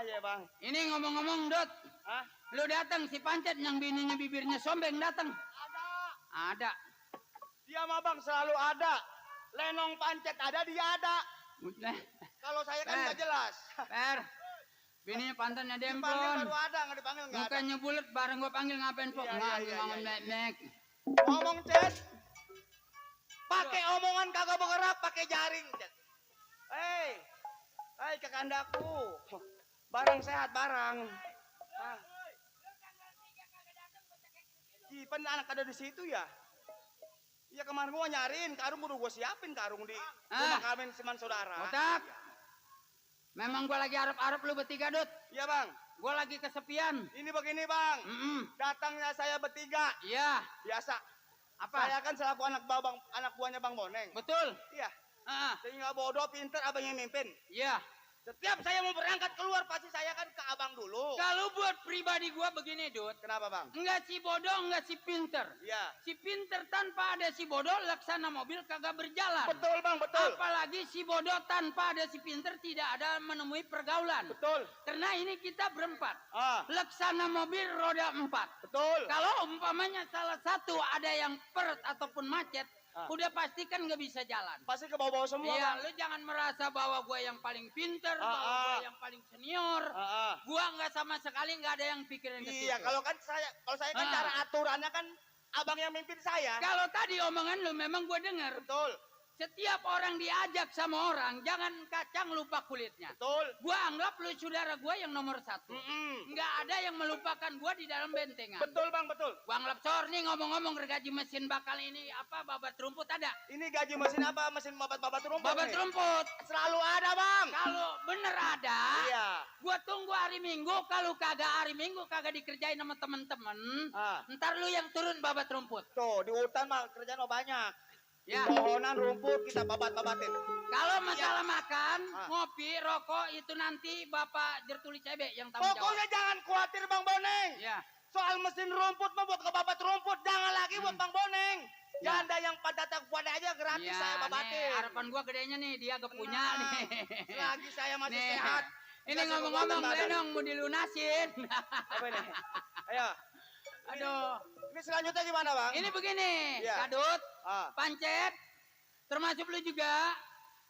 Iya Bang. ini ngomong-ngomong Dot. Hah? Lu datang si Pancet yang bininya bibirnya sombeng datang. Ada. Ada. Dia mah Bang selalu ada. Lenong pancet ada, dia ada. Udah. Kalau saya kan Per. nggak jelas. Per. Bininya pantannya Dipanggil demplon. baru ada, nggak dipanggil nggak ada. Mukanya bulat bareng gua panggil ngapain Pok? Iya, Nggak, iya, ngomong iya. nek-nek. Ngomong Cet. Pakai omongan kagak bergerak, pakai jaring Cet. Hei kekandaku. Barang sehat barang. Ah. Ipan anak ada di situ ya? Iya kemarin gua nyariin karung udah gua siapin karung di rumah kami seman saudara. Otak. Memang gua lagi arep-arep lu bertiga Dut. Iya Bang. Gua lagi kesepian. Ini begini Bang. Datangnya saya bertiga. Iya. Biasa. Apa? Saya kan selaku anak buahnya Bang Boneng. Betul. Iya. Ah, Sehingga bodoh pinter abang yang mimpin. iya. Setiap saya mau berangkat keluar pasti saya kan ke abang dulu. Kalau buat pribadi gua begini, Dut. Kenapa Bang? Enggak si bodoh, enggak si pinter. Iya. Si pinter tanpa ada si bodoh, laksana mobil kagak berjalan. Betul Bang, betul. Apalagi si bodoh tanpa ada si pinter tidak ada menemui pergaulan. Betul. Karena ini kita berempat. Ah, Laksana mobil roda 4. betul. Kalau umpamanya salah satu ada yang peret ataupun macet, Ah. udah pasti kan nggak bisa jalan. Pasti ke bawah-bawah semua Iya, Bang. lu jangan merasa bahwa gue yang paling pinter, bahwa ah. gue yang paling senior. Ah, ah. Gua nggak sama sekali nggak ada yang pikirin ke Iya, situ. kalau saya kan Ah. cara aturannya kan abang yang mimpin saya. Kalau tadi omongan lu memang gue dengar. Betul. Setiap orang diajak sama orang, jangan kacang lupa kulitnya. Betul. Gua anggap lu saudara gue yang nomor 1. Nggak ada yang melupakan gua di dalam bentengan. Betul Bang, betul. Gua anggap sor nih ngomong-ngomong gergaji mesin bakal ini apa babat rumput ada. Ini gaji mesin apa? Mesin babat rumput Babat nih? rumput. Selalu ada Bang. Kalau bener ada, Iya. gua tunggu hari Minggu. Kalau kagak hari Minggu kagak dikerjain sama temen-temen, Ah. ntar lu yang turun babat rumput. Tuh, di hutan mah kerjaan mah banyak. Ya. Pohonan rumput kita babat-babatin. Kalau masalah makan, Ah. ngopi, rokok itu nanti Bapak Jertuli Cebe yang tanggung jawab. Pokoknya jangan khawatir Bang Boneng. Ya. Soal mesin rumput mah buat kebabat rumput, jangan lagi buat Bang Boneng. Ya. Janda yang pada pada aja gratis Iya, saya nih, babatin. harapan gua gedenya nih dia gak punya Nah, nih. Selagi saya masih Nih, sehat. Ini kasih ngomong-ngomong kekuatan badan. Lenong mau dilunasin. Apa ini? Ayo. Aduh. Ini selanjutnya gimana Bang? Ini begini, Iya. Kadut, Ah. Pancet, termasuk lu juga.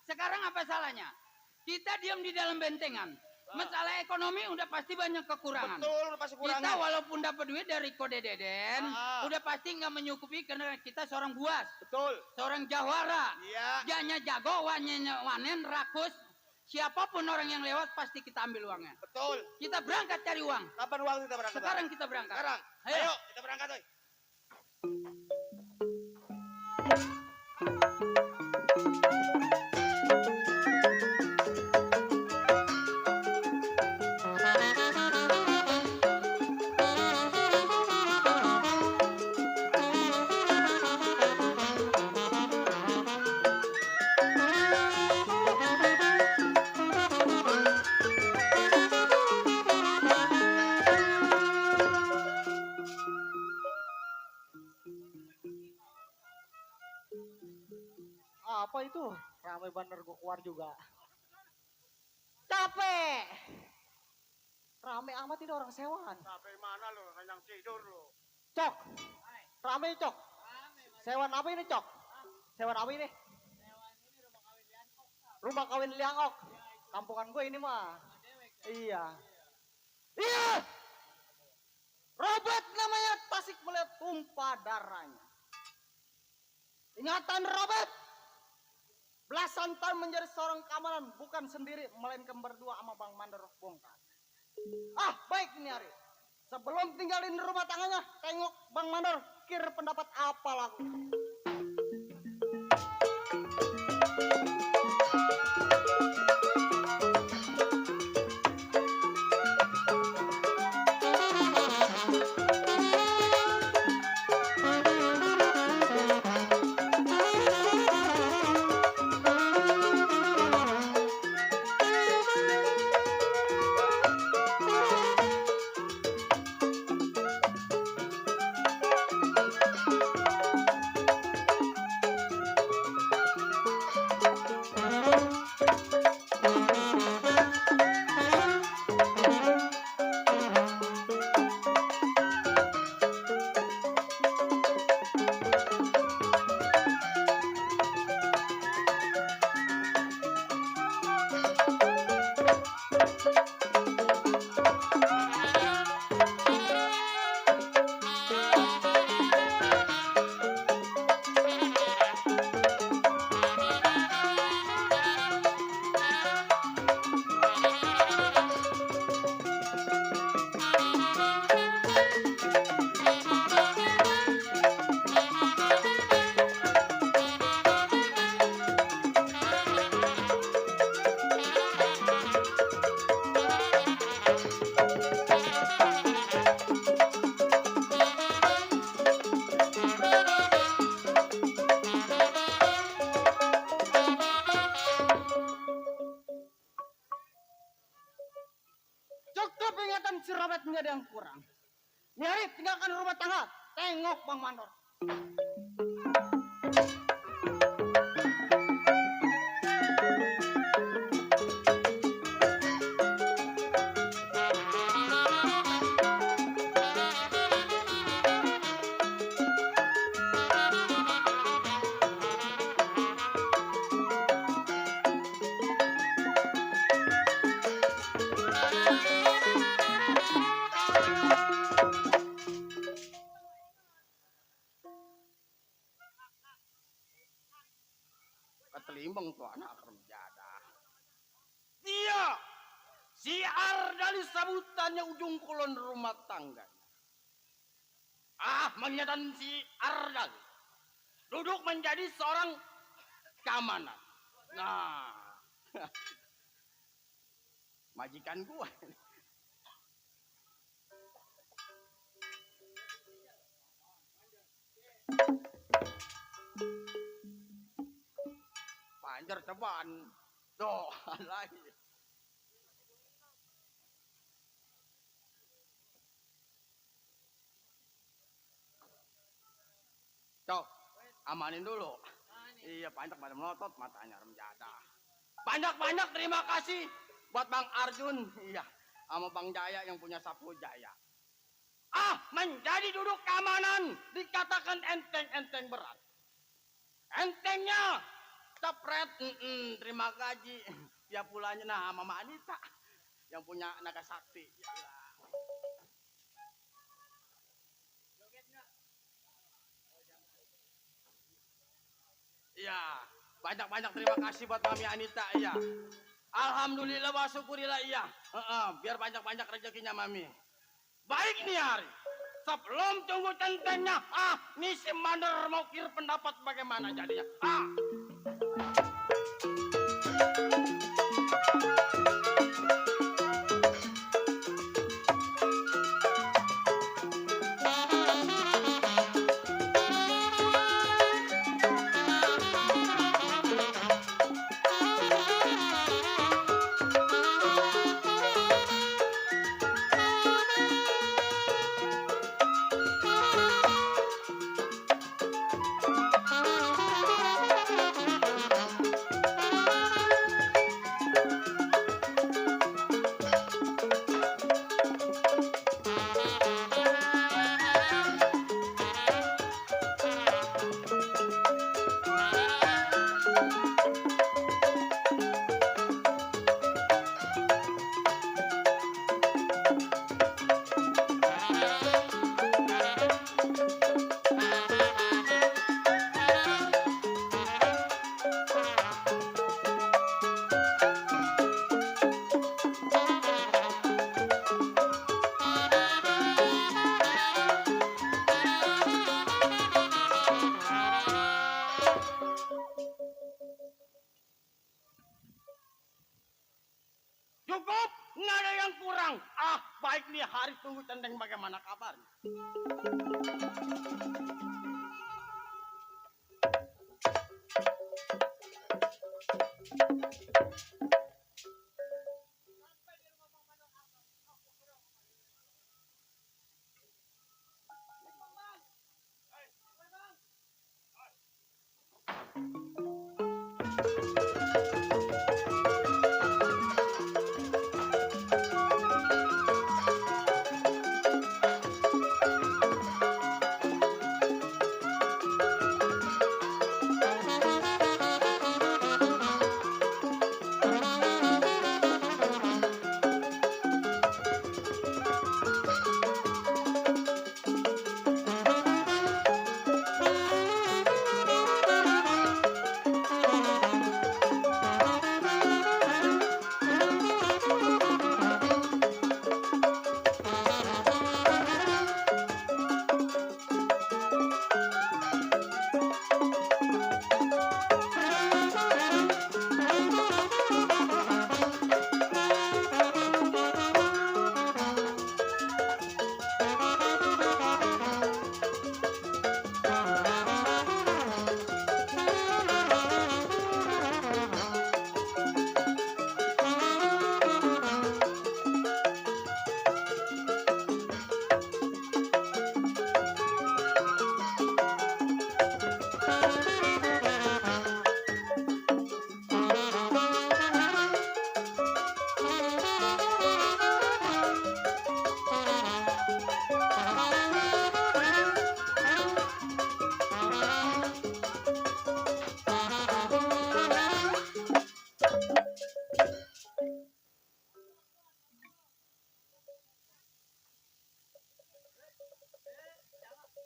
Sekarang apa salahnya? Kita diam di dalam bentengan. Masalah ekonomi udah pasti banyak kekurangan. Betul, pasti Kita kurangan. walaupun dapat duit dari Kode Deden, Ah. udah pasti nggak menyukupi karena kita seorang buas, Betul. seorang jawara. Iya. Janya jago, wanen, rakus. Siapapun orang yang lewat pasti kita ambil uangnya. Betul. Kita berangkat cari uang. Kapan waktu kita berangkat? Sekarang kita berangkat. Sekarang. Ayo. Ayo, kita berangkat, oi. apa itu? Ramai bener gua keluar juga. Capek. Rame amat ini orang sewaan. Sampai mana lo? Kenyang tidur lo. Cok. Rame Cok. Sewan apa ini Cok? Sewan apa ini? Rumah kawin Liangok. Kampungan gue ini mah. Iya. Iya. Robert namanya Tasik melihat tumpah darahnya. Ingatan Robert. Belasan tahun menjadi seorang keamanan bukan sendiri melainkan berdua sama Bang Mandor bongkar. Ah, baik ini hari. Sebelum tinggalin rumah tangganya, tengok Bang Mandor kira pendapat apa laku. Cukup ingatan si Robert nggak ada yang kurang. Nyari tinggalkan rumah tangga. Tengok Bang Mandor. Ketelimbang tuh anak kerjada. Dia siar dari sabutannya ujung kulon rumah tangganya. Ah, menyetan si Ardal duduk menjadi seorang keamanan. Nah, majikan gua. Panjar teban. Tuh, lagi. Cok, amanin dulu. Iya, banyak pada melotot matanya remjada. Banyak-banyak terima kasih buat Bang Arjun. Iya, sama Bang Jaya yang punya sapu Jaya. Ah, menjadi duduk keamanan dikatakan enteng-enteng berat. Entengnya cepret, terima gaji. Ya pulanya nah Mama Anita yang punya naga sakti. Iya, banyak-banyak terima kasih buat Mami Anita. Iya, alhamdulillah wa syukurillah. Iya, biar banyak-banyak rezekinya Mami. Baik nih hari. Sebelum tunggu centengnya, nih si Mandor mau kira pendapat bagaimana jadinya. hari tunggu Centeng bagaimana kabarnya.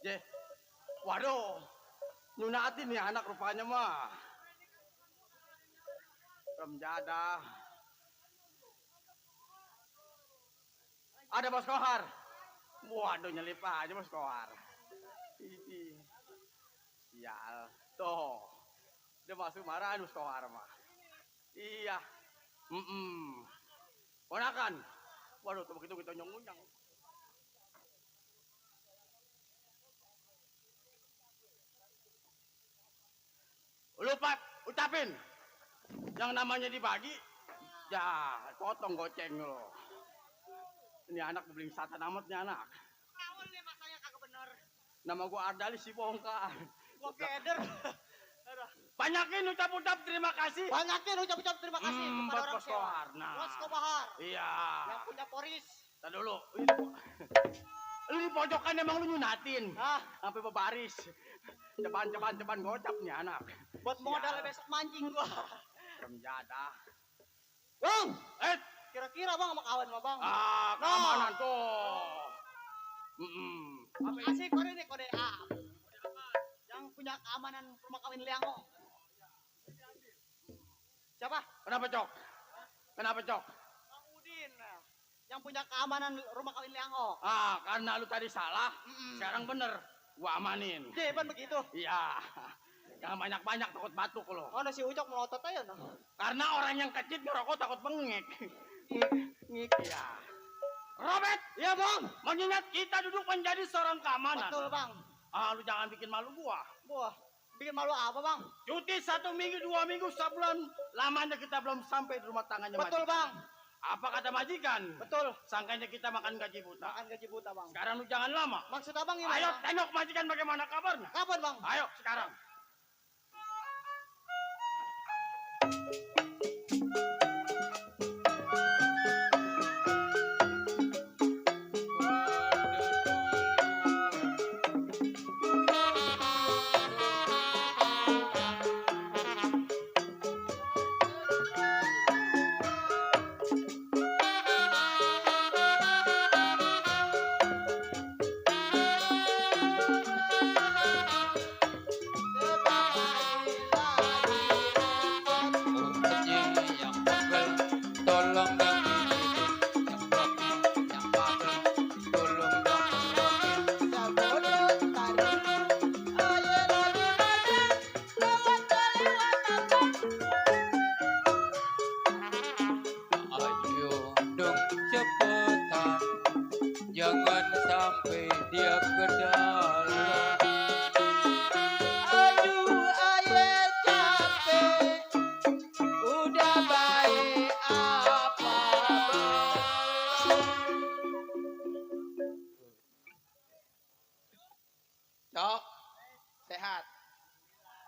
Je, waduh, nyunatin nih anak rupanya mah. Remjada. Ada Bos Kohar. Waduh, nyelip aja Bos Kohar. Ini. Sial. Tuh. Dia masuk marahan Bos Kohar mah. Iya. Ponakan. Waduh, tuh begitu kita nyong-nyong. Lupa ucapin yang namanya dibagi ya potong goceng lo. Ini anak beling satan amat nih anak. Naon nih masanya kagak bener. Nama gua Ardali si bongkar. Gua keder. Banyakin ucap-ucap terima kasih. Banyakin ucap-ucap terima kasih kepada buat orang Bos Kohar. Nah. Bos Kohar Iya. yang punya Poris. Tar dulu. Lu di pojokan emang lu nyunatin. Sampai berbaris. Ceban gocap nih anak. Buat modal besok mancing gua. Remjada. Bang, Kira-kira bang sama kawan mah bang. Keamanan tuh. Apa asik kode nih kode A. Yang punya keamanan rumah kawin Liango. Siapa? Kenapa Cok? Bang Udin. Yang punya keamanan rumah kawin Liango. Karena lu tadi salah, sekarang bener. Gua amanin. Deban begitu. Iya. Jangan banyak-banyak takut batuk lo. Oh, si Ucok melotot aja noh. Karena orang yang kecil ngerokok takut bengek. Ngik. Iya. Robert, Iya, Bang. mengingat kita duduk menjadi seorang keamanan. Betul, Bang. Lu jangan bikin malu gua. Wah, bikin malu apa, Bang? Cuti 1 minggu, 2 minggu, sebulan. Lamanya kita belum sampai di rumah tangannya Betul, majikan. Bang. Apa kata majikan? Betul. Sangkanya kita makan gaji buta. Makan gaji buta, Bang. Sekarang lu jangan lama. Maksud Abang gimana? Ayo tengok majikan bagaimana kabarnya. Kapan, Bang? Ayo sekarang.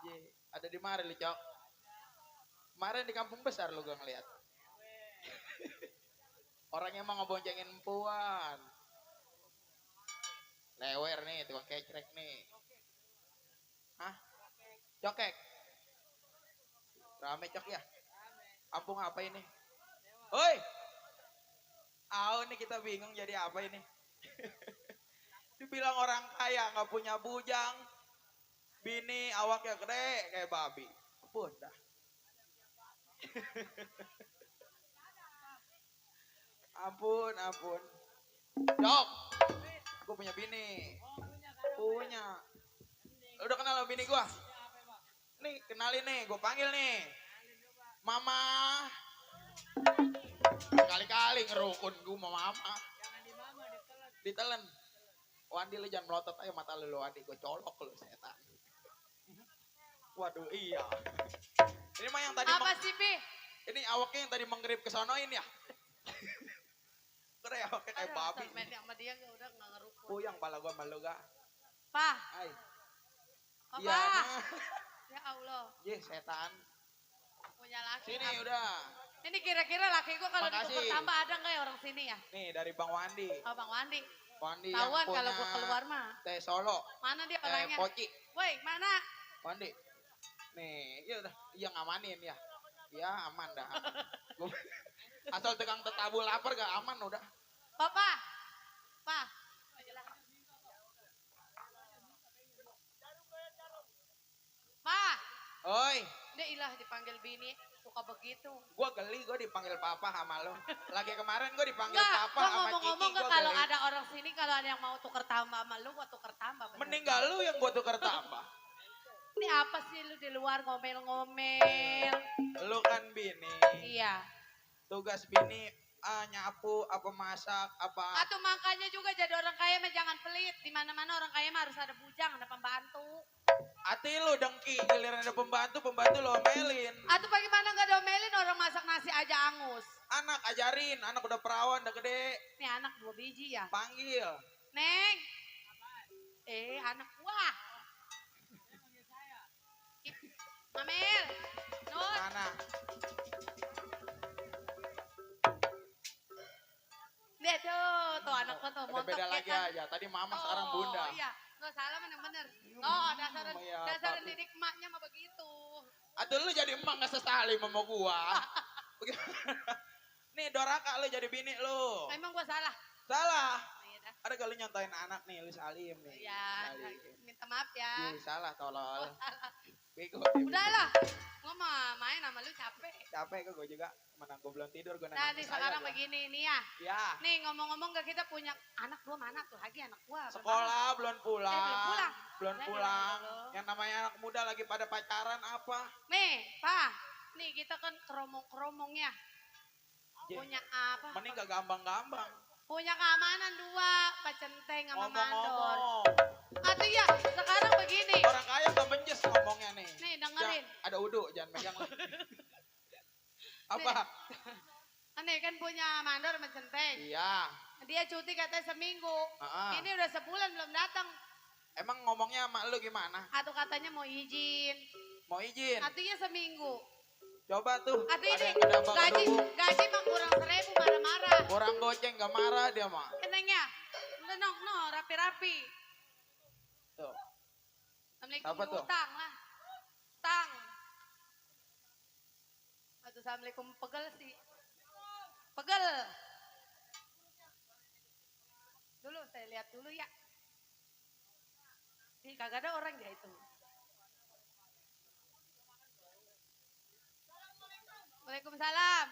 Ye, ada di mana lu, Cok? Kemarin di kampung besar lu gua ngeliat. Orang emang ngeboncengin empuan. Lewer nih, tukang kecrek nih. Hah? Cokek. Rame cok ya? Kampung apa ini? Oi! Nih kita bingung jadi apa ini? Dibilang orang kaya nggak punya bujang, bini awaknya gede kayak babi. Ampun dah. Ampun, ampun. Jok, gue punya bini. Punya. Lu udah kenal sama bini gua? Nih, kenalin nih, gue panggil nih. Mama. Kali-kali ngerukun gue sama mama. Ditelen. Wandi lu jangan melotot aja mata lu Wandi, gue colok lu setan. Waduh iya. Ini mah yang tadi Apa sih, Pi? ini awaknya yang tadi menggrip ke sonoin ya. Keren awaknya kayak Aduh, babi. main sama dia udah nggak ngerukun. Puyang pala gua malu ga. Pak, Hai. Papa. Iya. Nah. Ya Allah, Ye setan. punya laki. Sini apa? udah. Ini kira-kira laki gua kalau Makasih. ditukar tambah ada nggak ya orang sini ya? Nih dari Bang Wandi. Oh, Bang Wandi. Wandi Tahuan yang punya kalau gua keluar mah. Teh Solo. Mana dia orangnya? Poci. Woi, mana? Wandi. Nih, ya udah, iya ngamanin ya. Ya aman dah. Aman. Gua- Asal tegang tetabu lapar gak aman udah. Papa. Pak. Pak. Oi, Dia ilah dipanggil bini suka begitu. gua geli gua dipanggil papa sama lo. Lagi kemarin gua dipanggil Enggak, papa gua sama Kiki. ngomong-ngomong Gua kalau geli. ada orang sini kalau ada yang mau tuker tambah sama lu, gua tuker tambah. bener. Meninggal lu yang gua tukar tambah. Ini apa sih lu di luar ngomel-ngomel? Lu kan bini. Iya. Tugas bini nyapu, apa masak, apa. Atau makanya juga jadi orang kaya mah jangan pelit. Di mana-mana orang kaya mah harus ada bujang, ada pembantu. Hati lu dengki, giliran ada pembantu, pembantu lu omelin. Atau bagaimana nggak domelin orang masak nasi aja angus. Anak ajarin, anak udah perawan, udah gede. Nih anak 2 biji ya. Panggil. Neng. Anak gua. Mamel. Nur. Mana? Lihat tuh anak gua tuh Udah montok beda ya lagi kan. aja. Tadi mama sekarang bunda. Oh iya, nggak salah bener-bener. Oh dasaran Iya, dasaran papi. didik emaknya mah begitu. Atuh lu jadi emang gak sesali sama gua. Nih doraka lu jadi bini lu. Emang gua salah. Salah. Oh, iya dah. Ada kali nyontoin anak nih, lu salim nih. Ya, Salim. minta maaf ya. Ih, salah tolol. Salah. Bego. Udahlah, gua mah main sama lu capek. Capek kok gue juga. Mana gue belum tidur, gue Nah, nih sekarang begini nih ya. Ya. Nih ngomong-ngomong gak kita punya anak gua mana tuh lagi anak gua. Sekolah belum pulang. belum pulang. Belum Ya, pulang. ya Allah. Yang namanya anak muda lagi pada pacaran apa? Nih, Pak. Nih kita kan keromong-keromong ya. Je, Punya apa? Mending gak gampang-gampang. Punya keamanan 2, Pak Centeng sama Mandor. Ngomong-ngomong. Aduh ya, sekarang begini. Orang kaya gak benjes ngomongnya nih. Nih, dengerin. Ada udu, jangan megang lah. Apa? Nih kan punya Mandor sama Centeng. Iya. Dia cuti katanya seminggu. Ah. Ini udah sebulan belum datang. Emang ngomongnya sama lu gimana? Atau katanya mau izin. Mau izin? Artinya seminggu. Coba tuh. Atau ada ini yang udah bakal gaji nunggu. gaji mah kurang 1.000 marah-marah. Kurang goceng gak marah dia mah. Kenengnya. Udah no, rapi-rapi. Tuh. Assalamualaikum Apa tuh? utang lah. Utang. Aduh, assalamualaikum pegel sih. Pegel. Dulu saya lihat dulu ya. Ih, kagak ada orang ya itu. Waalaikumsalam.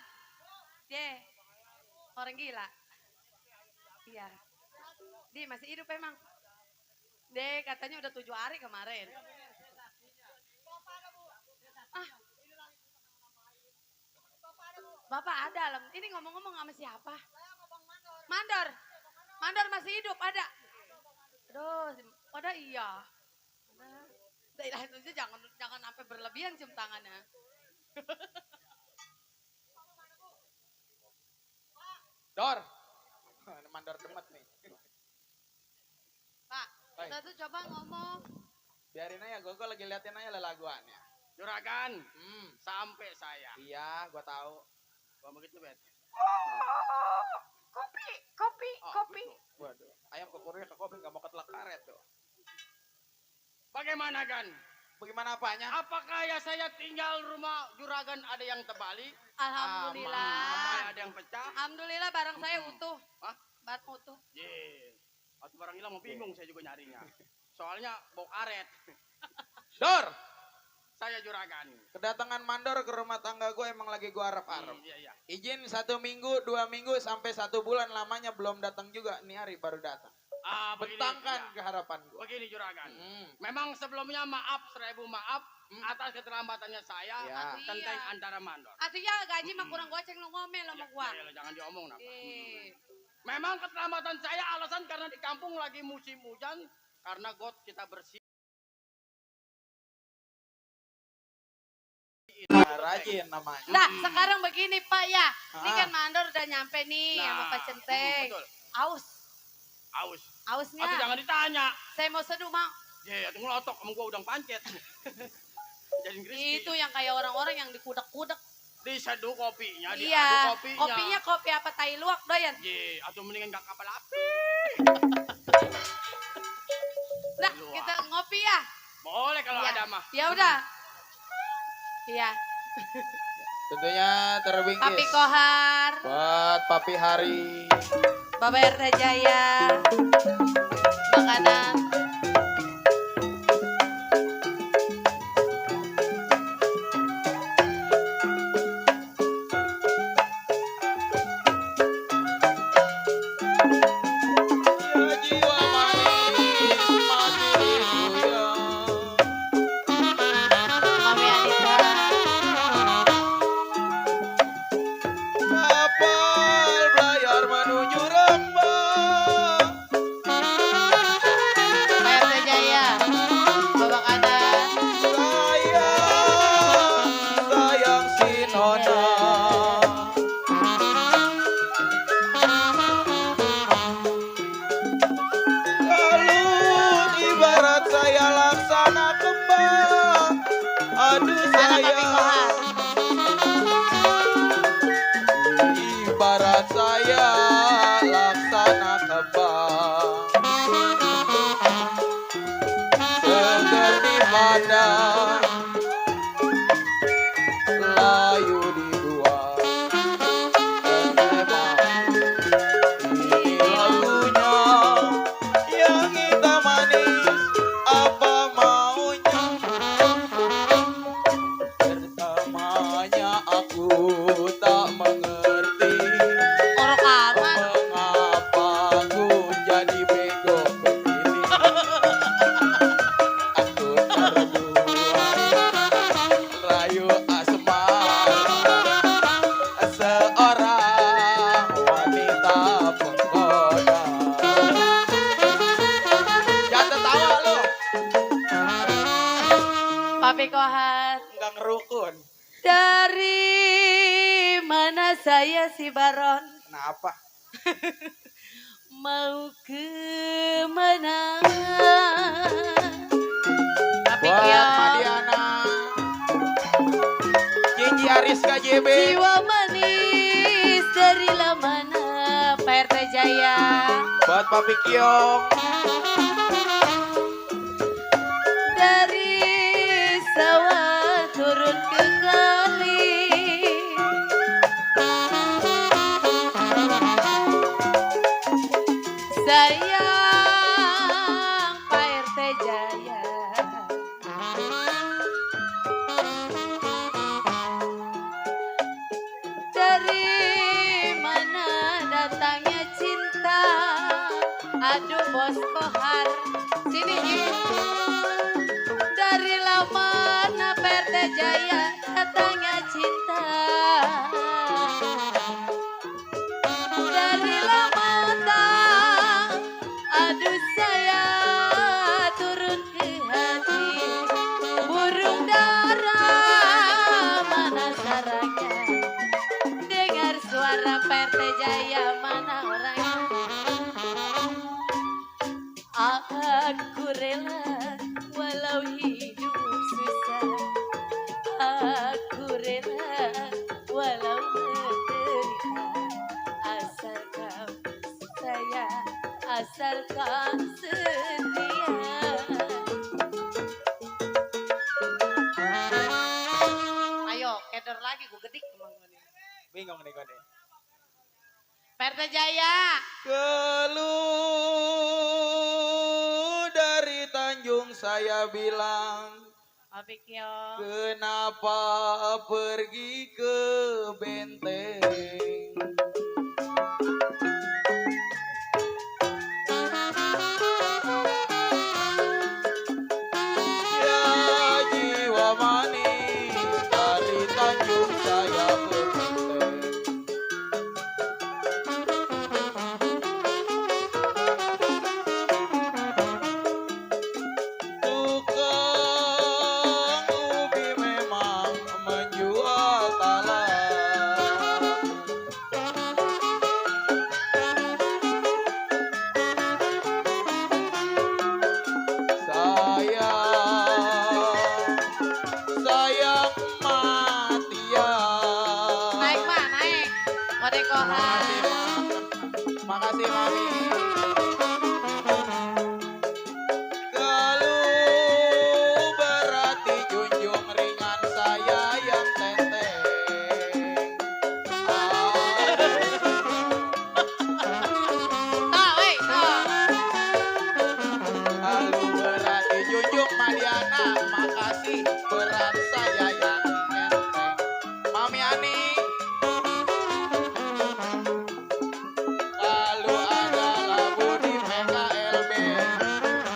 Orang gila. Iya. Dia masih hidup emang. Deh, katanya udah 7 hari kemarin. Ah. Bapak ada alam. Ini ngomong-ngomong sama siapa? Mandor. Mandor masih hidup, ada. Aduh, ada iya. Ada. Itu jangan sampai berlebihan cium tangannya. Dor. Mandor demet nih. Pak, Hai. kita tuh coba ngomong. Biarin aja, gue lagi liatin aja laguannya. Juragan, sampai saya. Iya, gue tahu. Gua begitu bet. Kopi. Waduh, ayam kekurnya ke kopi nggak mau ketelak karet tuh. Bagaimana Gan? Bagaimana apanya? Apakah ya saya tinggal rumah juragan ada yang terbalik? Alhamdulillah. Ada yang pecah? Alhamdulillah barang saya utuh. Hah? Barang utuh. Ye. Atau barang hilang mau bingung saya juga nyarinya. Soalnya bau karet. Dor, Saya juragan. kedatangan mandor ke rumah tangga gue emang lagi gue harap-harap. Iya. Izin 1 minggu, 2 minggu, sampai 1 bulan lamanya belum datang juga. Nih hari baru datang. Begini, Betangkan iya. keharapan gue. Begini juragan. Memang sebelumnya maaf 1000 maaf atas keterlambatannya saya Ya. tentang Iya. antara mandor. Artinya gaji mah kurang goceng lo ngomel sama gua. Ya, jangan diomong nak. Memang Memang keterlambatan saya alasan karena di kampung lagi musim hujan karena got kita bersih. Rajin namanya. Nah, sekarang begini Pak ya. Ini Ah. kan mandor udah nyampe nih sama Pak Centeng. Betul. Aus. Aus. Ausnya. Atau jangan ditanya. Saya mau seduh, Mak. Ya, tunggu lotok kamu gua udang pancet. Jadi crispy. Itu yang kayak orang-orang yang dikudak-kudak. Diseduh kopinya, Iya. diaduk kopinya. Kopinya kopi apa tai luwak doyan. Ye, atau mendingan gak kapal api. Nah, Luwak. kita ngopi ya. Boleh kalau Ya. ada mah. Ya udah. Iya. Tentunya terbingkis. Papi Kohar, Buat Papi Hari. Baba RT Jaya. Makanan. Ya jiwa manis, mati goyang. Mami Anita. Kapal belayar menuju Rembang. Pak RT Jaya. Baba Kanan. Sayang si Nona. Lalut ibarat saya laksana kembang. Aduh Mana Papi sayang. Kohar? Ibarat saya laksana kembang. Seger di mana layu di dua. Ini lagunya yang hitam manis, apa maunya? Pertamanya aku tak mengerti Orok aman. mengapa aku jadi bego begini. Aku terbuai rayu asmara seorang wanita penggoda. Jangan tertawa lu, Papi Kohar. enggak ngerukun. Dari mana saya si Baron? Kenapa? Mau ke mana? Tapi Buat ya, Madiana, Gigi Ariska JB, jiwa manis dari mana? Pak RT Jaya. buat Papi Kiong, Dari sawah turun ke kali. Sayang Pak RT Jaya. Dari mana datangnya cinta? Aduh bos Kohar, sini ibu. Dari mana PT Jaya datangnya cinta? Dari mata, aduh saya turun ke hati. Burung dara mana sarangnya? Dengar suara PT Jaya mana orangnya? Aku rela walau dasarkan setia. Ayo, keder lagi gue gedik teman gue nih. Bingung nih gue nih. Perta Jaya. Keluh dari Tanjung saya bilang, Papi Kiong. kenapa pergi ke Benteng? Ya jiwa manis dari Tanjung saya ke Benteng. Tukang ubi memang menjual talak. Sayang mati ya. Naik mah, naik. Kodekohan. Makasih Mami. Kalau berarti junjung ringan saya yang tenteng. Ah, weh, oh. Kalau berarti junjung Madiana, makasih berat saya yang enteng. Mami Ani. Lalu adalah Budi PKLB,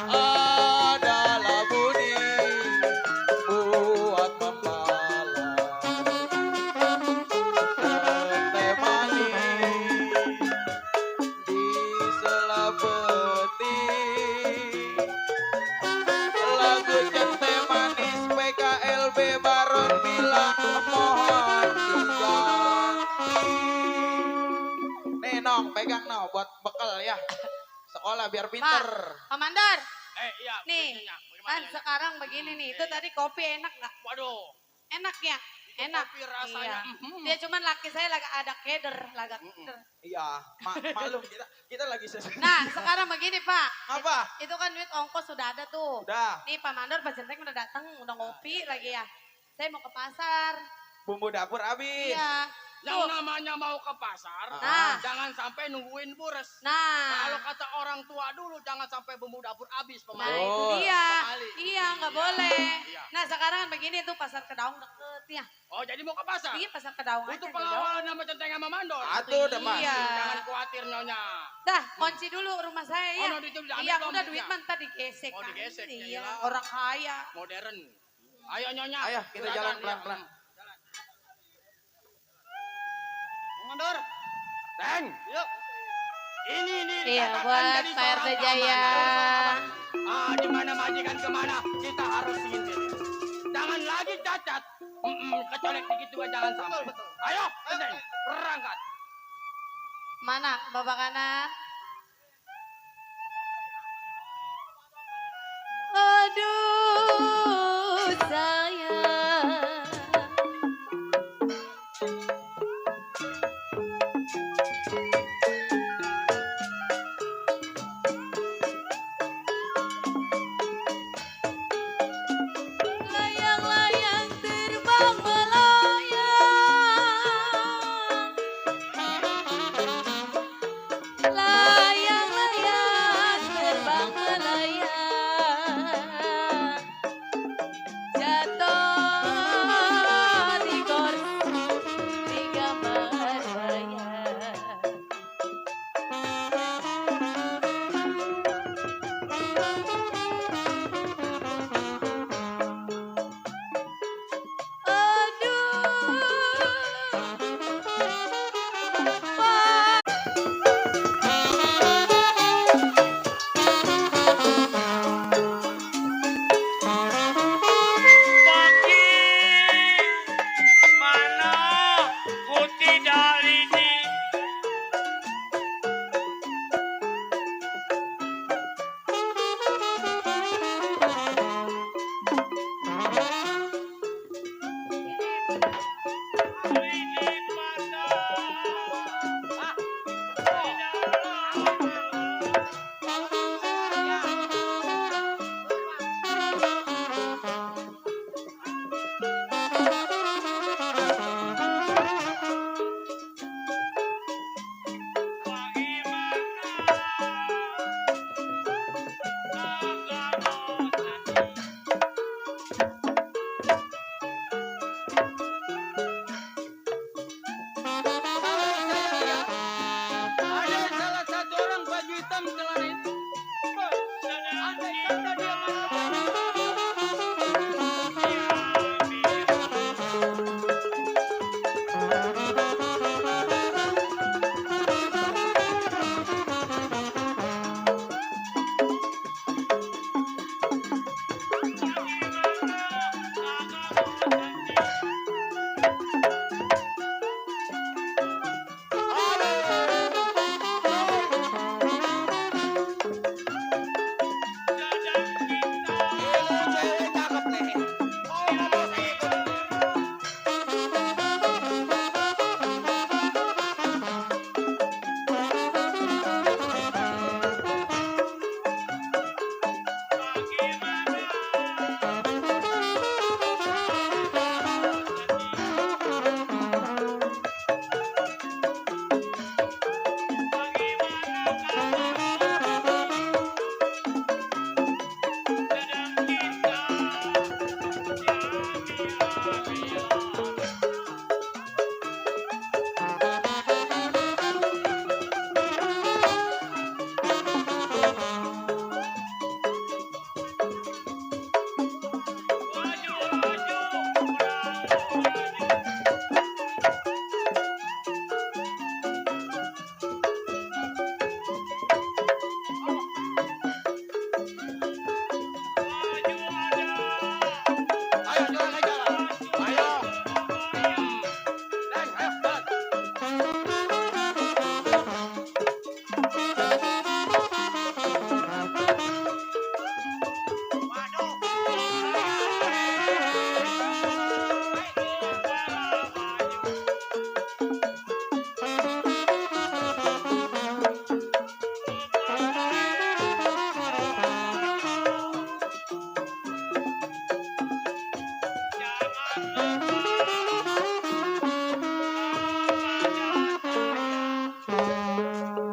adalah Budi buat membalas teh manis di sela peti. Lagu centeh manis PKLB Baron bilang mohon diganti. Nih Nong, pegang no buat bekal ya. Sekolah biar pinter. Pak Mandor. Iya. Nih, kan sekarang begini nih. Itu tadi kopi enak nggak? Waduh. Enak ya? Enak. Kopi rasanya. Iya. Dia cuman laki saya lagi ada keder, lagi keder. Iya, maklum kita lagi Nah, sekarang begini Pak. Apa? Itu kan duit ongkos sudah ada tuh. Udah, Nih Pak Mandor, Pak Centeng udah datang, udah ngopi lagi ya. Saya mau ke pasar. bumbu dapur habis. Iya. Yang namanya mau ke pasar, Nah. jangan sampai nungguin bures. Nah. Kalau kata orang tua dulu, jangan sampai bumbu dapur habis Nah pemain. itu Oh, dia. pemali. Iya, nggak boleh. Iya. Nah sekarang kan begini tuh pasar Kedaung deket ya. Oh, jadi mau ke pasar? Iya pasar Kedaung aja. Itu Jojo. pengawalan nama centeng sama mandor. Atuh udah mas. Iya. Jangan khawatir nyonya. Dah, kunci dulu rumah saya ya. Oh, no, itu diambil Iya, belum udah duitnya? duit mah tadi gesek. Oh, kan. digesek, ya Iya, iyalah. orang kaya. Modern. Ayo nyonya. Ayo kita jalan pelan-pelan. Mandor. Teng. Yuk. Ini nih. Iya, catatan buat jadi Pak seorang RT Jaya. keamanan. Di mana majikan kemana kita harus singkir. Jangan lagi cacat. Kecolek dikit juga jangan sampai. Ayo, Teng. Berangkat. Mana Bapak Kanan? Aduh, sayang. Layang-layang terbang melayang. Layang-layang terbang melayang. Jatuh di kursi di gambar wayang. Mana putih dari ini?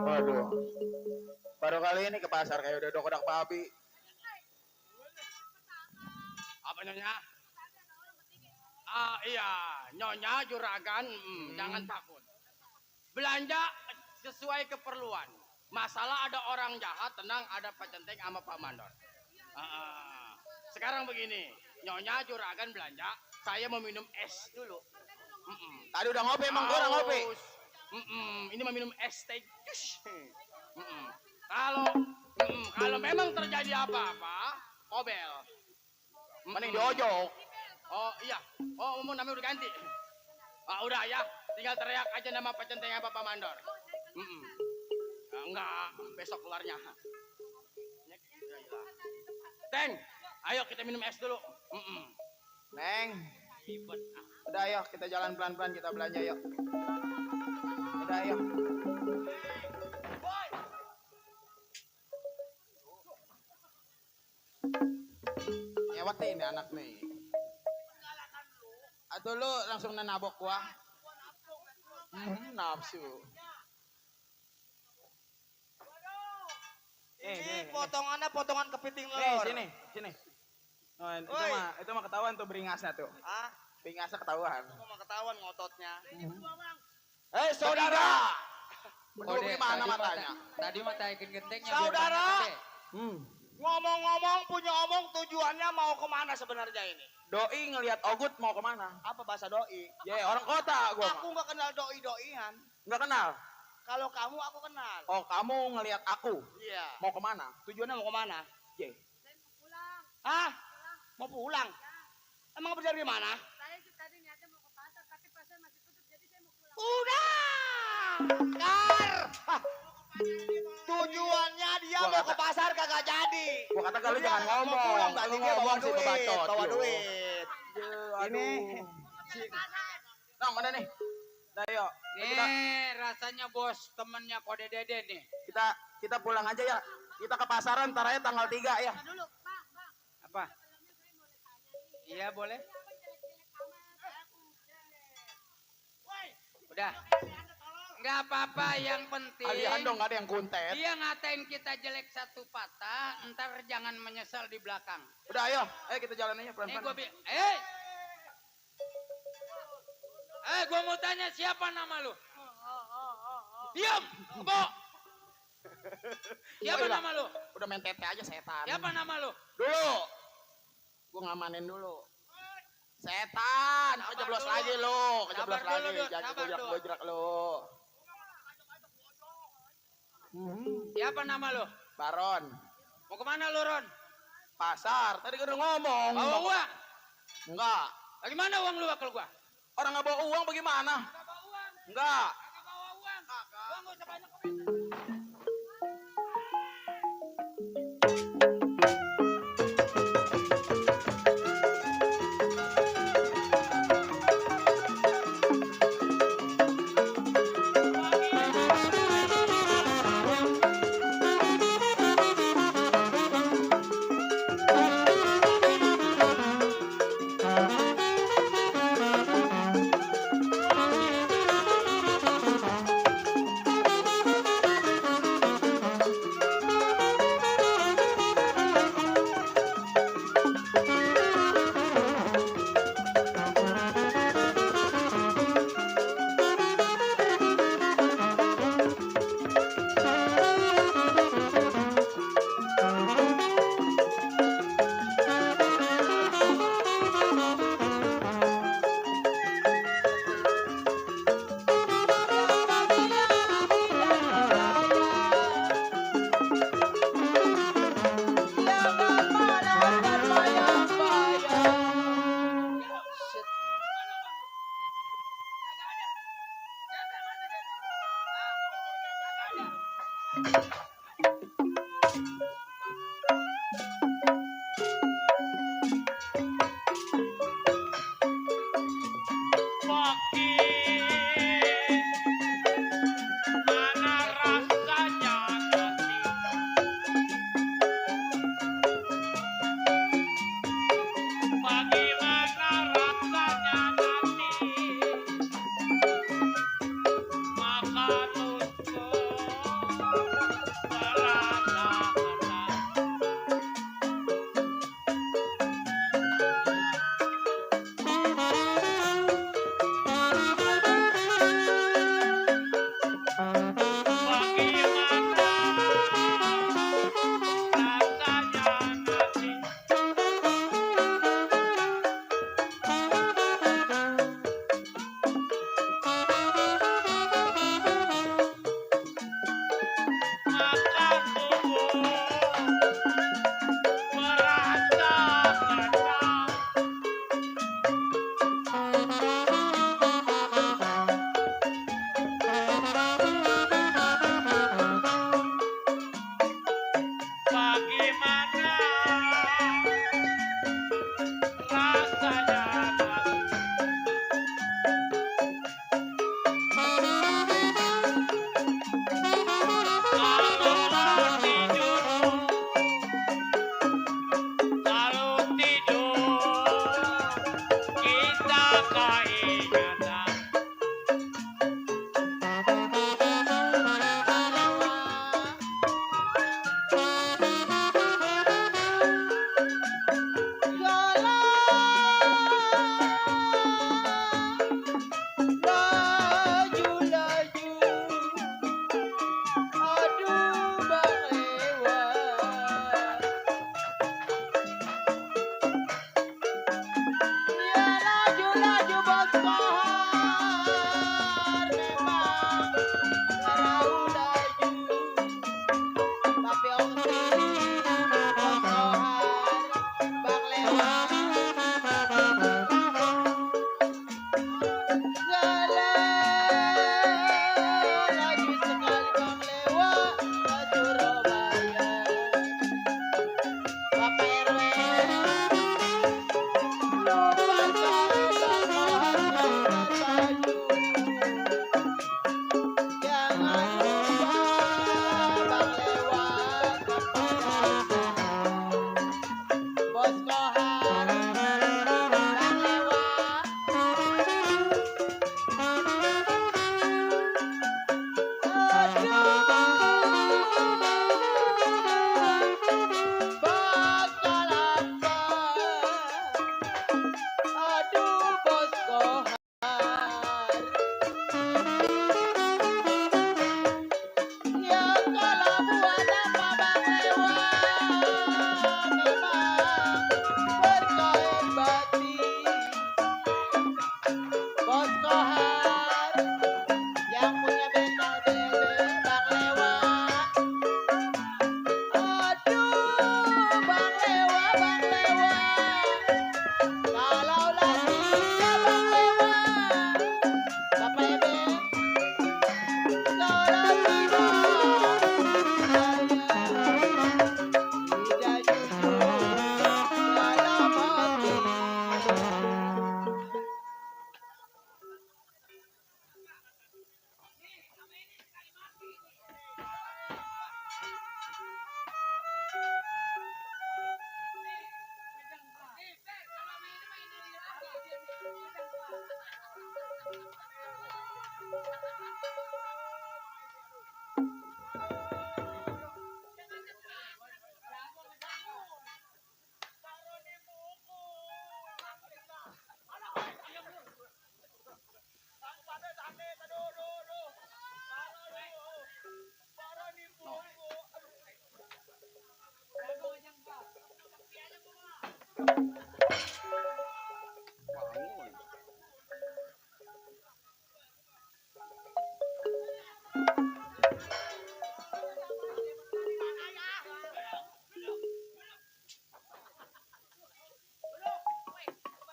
Waduh. Baru kali ini ke pasar kayak udah kodak babi. Apa nyonya? Ah iya, nyonya juragan, jangan takut. Belanja sesuai keperluan. Masalah ada orang jahat, tenang ada Pak Centeng sama Pak Mandor. Sekarang begini, nyonya juragan belanja, saya mau minum es dulu. Tadi udah ngopi emang gua udah ngopi. Haus. Ini mau minum es teh jus. Kalau memang terjadi apa-apa, obel. Mending diojok. Oh iya. Oh umum namanya udah ganti. Udah ya. Tinggal teriak aja nama Pak Centeng apa Pak Mandor. Enggak. Besok keluarnya. Teng. Ayo kita minum es dulu. Neng. Udah ayo kita jalan pelan-pelan kita belanja yuk. Udah ayo. Nyewat nih ini anak nih. Atau lu langsung nanabok gua. Nafsu. Ini potongannya potongan kepiting Nih, telur. sini. Oh, itu mah ketahuan tuh beringasnya tuh. Beringasnya ketahuan. Mau ketahuan ngototnya. Saudara. Berdua Kode, gimana matanya? Tadi mah taikin gentengnya. Saudara. Hmm. Ngomong-ngomong punya omong tujuannya mau kemana sebenarnya ini? Doi ngelihat Ogut mau kemana? Apa bahasa doi? Ya orang kota gua Aku nggak kenal doi-doian. nggak kenal. Kalau kamu aku kenal. Oh kamu ngelihat aku Iya. mau kemana? Tujuannya mau kemana? Ye. Hah? Mau pulang? Emang berjari di mana? Saya sih tadi niatnya mau ke pasar, tapi pasar masih tutup, jadi saya mau pulang. Udah. Kar. Hah. Tujuannya dia Gua mau kata- ke pasar kagak jadi. Gua kata kali Dia jangan mau ngomong. pulang, berarti Lu dia bawa ngomong sih duit. bacot. Bawa Yo. duit. Ini. Nong mana nih? Nah yuk. Nih rasanya bos temennya Kode Dede nih. Kita pulang aja ya. Kita ke pasaran ntar aja tanggal 3 ya. Dulu, Bang. Apa? Iya boleh. Udah. Nggak apa-apa, yang penting Kalian dong ada yang kuntet. dia ngatain kita jelek satu patah, ntar jangan menyesal di belakang. Udah ayo kita jalan aja Nih pelan-pelan. gua gua mau tanya siapa nama lu? Diam, kebo. Siapa Oh, iya. nama lu? Udah main tete aja setan. Siapa nama lu? Dulu. Gua ngamanin dulu. Setan, kejeblos dulu. lagi lu, kejeblos Sabar dulu, lagi. Dut, Jangan sabar, Dut. gojrak lu. Siapa nama lu? Baron, Mau kemana lu, Ron? pasar. Tadi kan udah ngomong. Bawa uang. Enggak. Bagaimana uang lu bakal gua? Orang nggak bawa uang bagaimana? Enggak. Kagak bawa uang. Gua nggak usah banyak komentar. Bagaimana rasanya keingatan.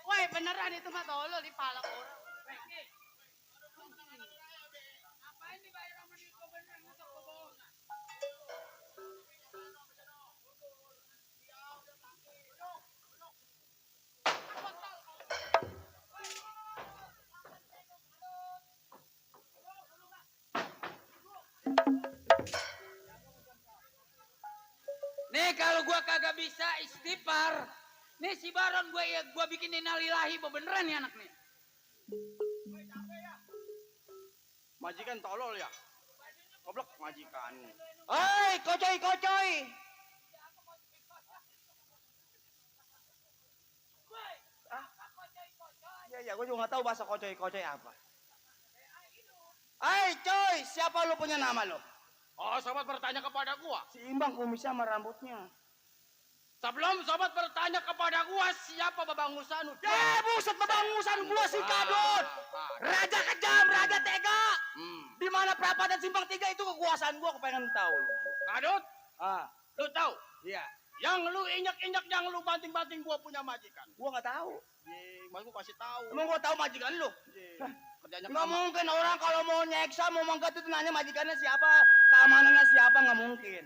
Woi, beneran itu mah tolol di palak orang. Nih kalau gua kagak bisa istighfar, nih si Baron gua bikin innalillahi beneran nih anak nih. Majikan tolol ya. Goblok majikan. Hei, kocoy, kocoy. Ya, gue juga nggak tahu bahasa kocoy-kocoy apa. Hei, coy, siapa lu punya nama lu? Oh, sobat bertanya kepada gua. Si Imbang kumisnya sama rambutnya. Sebelum sobat bertanya kepada gua siapa Babang Musanu. Ya, buset bebangusan gua si Kadut. Raja kejam, raja tega. Di mana perapatan Simpang 3 itu kekuasaan gua, aku pengen tahu lu. Kadut, Ah, lu tahu? iya. Yang lu injak-injak, yang lu banting-banting gua punya majikan. Gua nggak tahu. Mas gua kasih tahu. Emang gua tahu majikan lu? Kerjanya Nggak kamu. mungkin orang kalau mau nyeksa, mau mangkat itu nanya majikannya siapa, keamanannya siapa, nggak mungkin.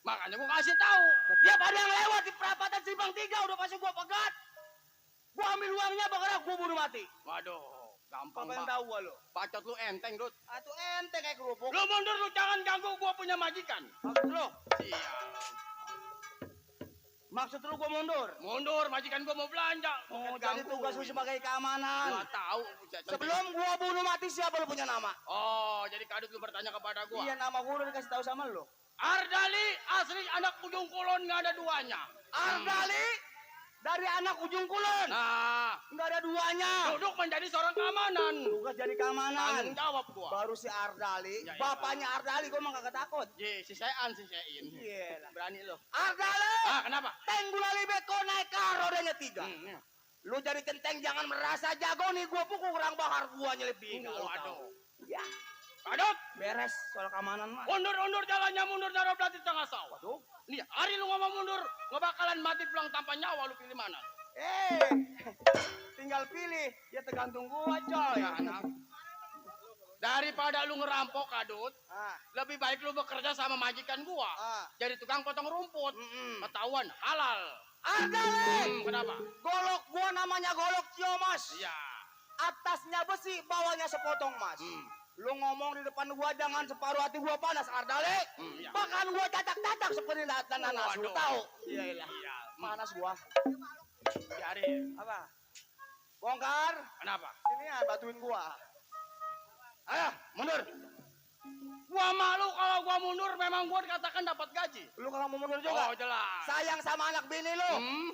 Makanya gua kasih tahu. Dia pada yang lewat di perapatan Simpang 3 udah pasti gua pegat. Gua ambil uangnya, bakal gua bunuh mati. Waduh, gampang Pengen banget. tahu gua lu. Bacot lu enteng, Dut. Atuh ente kayak kerupuk. Lu mundur, lu jangan ganggu gua punya majikan. Maksud lu? Siap. Maksud lu gua mundur? Mundur, majikan gua mau belanja. Oh, Bukan jadi ganggu. tugas lu sebagai keamanan. Gua tahu. Sebelum gua bunuh mati siapa lu punya nama? Oh, jadi Kadut lu bertanya kepada gua. Iya, nama gua udah dikasih tahu sama lu. Ardali asli anak ujung kulon nggak ada duanya. Ardali dari anak ujung kulon. Nah, Nggak ada duanya. duduk menjadi seorang keamanan. Tugas jadi keamanan. Tanggung jawab gua. Baru si Ardali, Ya, ya. bapaknya Ardali gua mah kagak takut. Ye, si Sein. Iya lah. Berani lo. Ardali, Ah, kenapa? tenggulali beko naik kar rodanya 3. Ya. Lu jadi centeng jangan merasa jago nih, gua pukul kurang bahar gua nyelipin. Waduh. Ya, Kadut, beres soal keamanan mah. mundur jalannya, mundur naruh belati tengah sawah. Waduh. Nih, hari lu ngomong mundur, nggak bakalan mati pulang tanpa nyawa, lu pilih mana? Tinggal pilih, ya tergantung gua coy. Ya, anak. Daripada lu ngerampok, Kadut, Ah, lebih baik lu bekerja sama majikan gua. ah. Jadi tukang potong rumput. Mm-mm. Ketahuan halal. Ardali, Kenapa? golok gua namanya golok Ciomas. Iya. Atasnya besi, bawahnya sepotong mas. Lu ngomong di depan gua jangan separuh hati gua panas, Ardali. Iya. Bahkan gua catak-catak seperti nanas. Lu Waduh. tahu? Iya, iya. Iya. Panas gua. Biarin. Apa? Bongkar. Kenapa? Sini ya, bantuin gua. Ayo, mundur. Gua malu kalau gua mundur, memang gua dikatakan dapat gaji. Lu kalau mau mundur juga. Oh, jelas. Sayang sama anak bini lu. Hmm?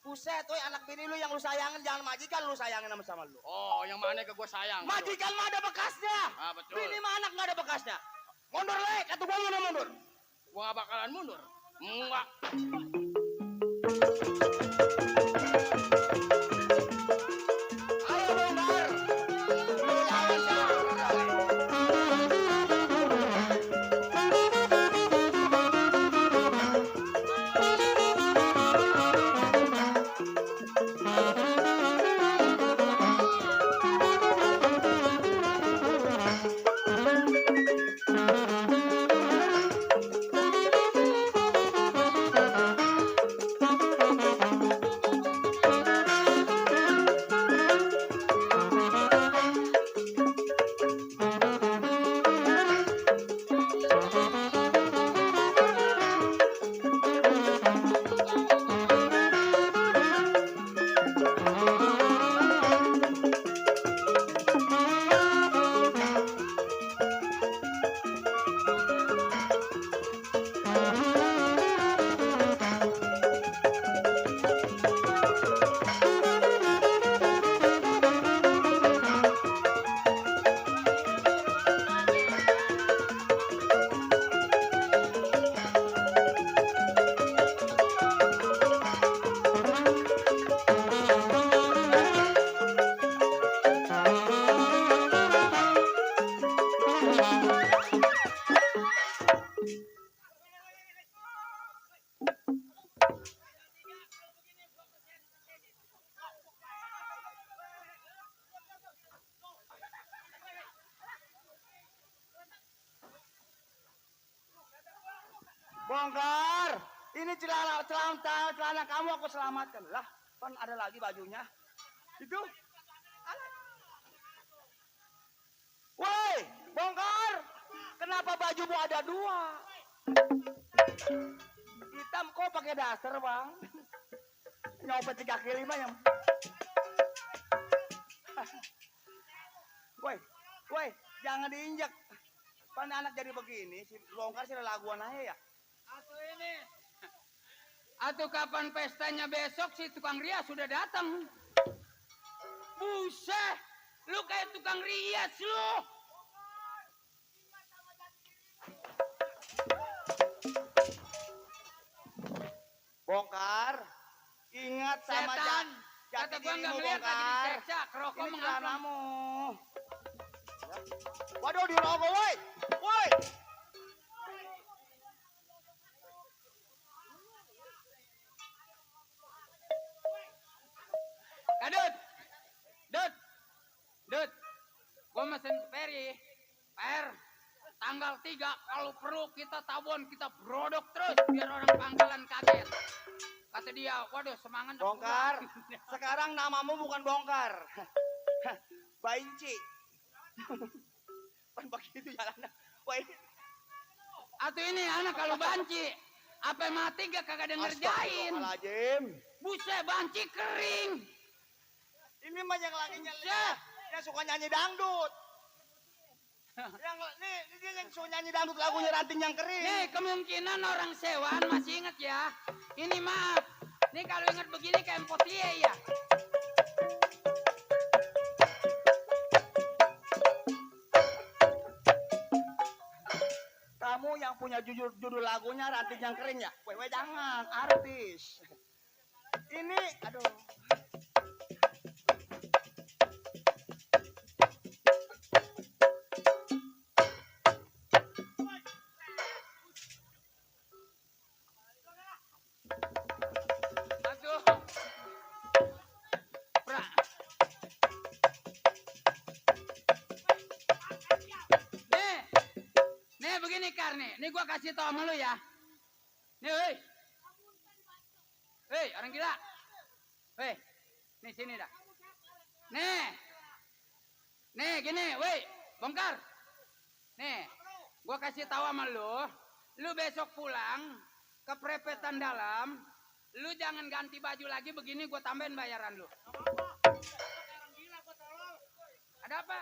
Buset, woy, anak bini lu yang lu sayangin jangan majikan lu sayangin sama lu. Oh, yang mana ke gua sayang? Majikan mah ada bekasnya. Ah, betul. Bini mah anak nggak ada bekasnya. Mundur le, kata gua mundur. Gua gak bakalan mundur. Enggak. Ayo bongkar. Lu lawan siapa? Bongkar. Ini celana kamu aku selamatkan. Lah, kan ada lagi bajunya. Itu. Woi, bongkar. Kenapa bajumu ada 2? Hitam kok pakai daster, Bang? Nyopet 3 kali mah yang. Woi, jangan diinjak. Pan anak jadi begini, si bongkar sih laguan aja ya. Atuh ini. Atuh kapan pestanya besok si tukang rias sudah datang. Buset, lu kayak tukang rias lu. Bongkar, ingat sama Setan, jati kata gua nggak dirimu, ngeliat lagi Bongkar. diseksa, kerokok Ini mengapung. celanamu. Waduh, dirogoh, woi. Woi. Kadut, Dut, gua mesen Peri, tanggal 3 kalau perlu kita tabon, kita brodok terus biar orang pangkalan kaget. Kata dia, waduh semangat. Bongkar, sekarang namamu bukan Bongkar. Bainci. Kan begitu jalannya. Woi, Atuh ini anak kalau banci, Apa mati gak kagak ada ngerjain. Astagfirullahaladzim. Buset, banci kering. Ini mah yang lagi yang suka nyanyi dangdut. Yang nih dia yang suka nyanyi dangdut lagunya Ranting yang Kering. Nih kemungkinan orang sewaan masih inget ya. Ini maaf. Nih kalau inget begini kayak empotie ya. Kamu yang punya judul lagunya Ranting yang Kering ya? Wewe jangan, artis. Ini, aduh. Aduh. Pra. Nih begini Kar nih. Nih gua kasih tau sama lu ya. Nih, woi. Hei, orang gila. Hei, nih sini dah. Nih gini, woi, bongkar. Nih, gua kasih tahu sama lu besok pulang keprepetan dalam, lu jangan ganti baju lagi begini, gua tambahin bayaran lu. Ada apa?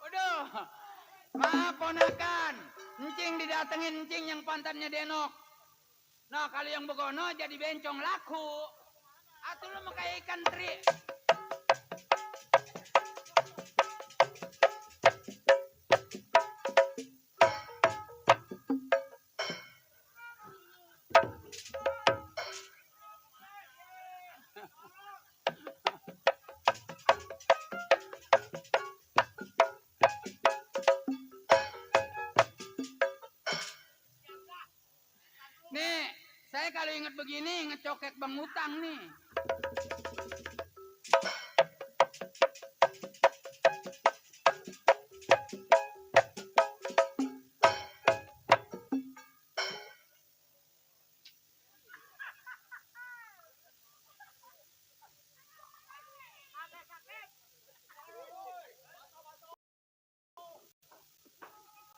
Waduh, maaf ponakan, encing didatengin encing yang pantatnya denok. Nah kalau yang begono jadi bencong laku. Atau lu mau kayak ikan teri. Nih, saya kalau inget begini ngecokek Bang Utang nih.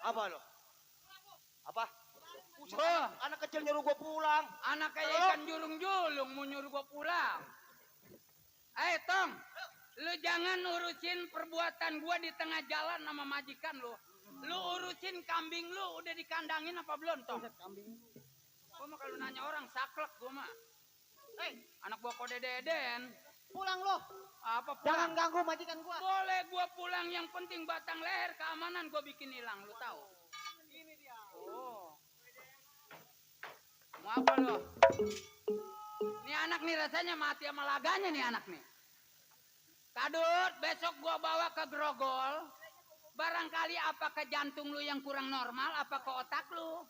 Apa lo? Apa? Oh, Anak kecil nyuruh gua pulang. anak kayak ikan julung-julung mau nyuruh gua pulang. Tong, lu jangan urusin perbuatan gua di tengah jalan sama majikan lu. Lu urusin kambing lu udah dikandangin apa belum, Tong? Gua mah kalau nanya orang saklek gua mah. Anak gua kode deden. Pulang lo. Apa Jangan pulang? ganggu majikan gua. Boleh gua pulang, yang penting batang leher keamanan gua bikin hilang, lu tahu? Ini dia. Oh. Mau apa lo? Nih anak nih rasanya mati sama laganya nih anak nih. Kadut, besok gua bawa ke Grogol. Barangkali apa ke jantung lu yang kurang normal, apa ke otak lu?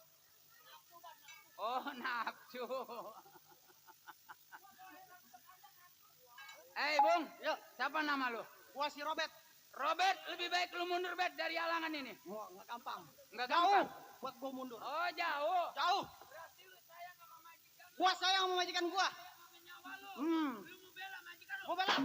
Oh, nafsu. Bung, Yuk, siapa nama lu? gua si Robert. Robert, lebih baik lu mundur Bet dari halangan ini. Oh, nggak gampang. Enggak Jauh. gampang. Buat gua mundur. Oh, jauh. Jauh. Berarti lu sayang sama majikan. Gua sayang sama majikan gua. Sama nyawa lu. Hmm. Lu mau bela majikan lu. Gua bela.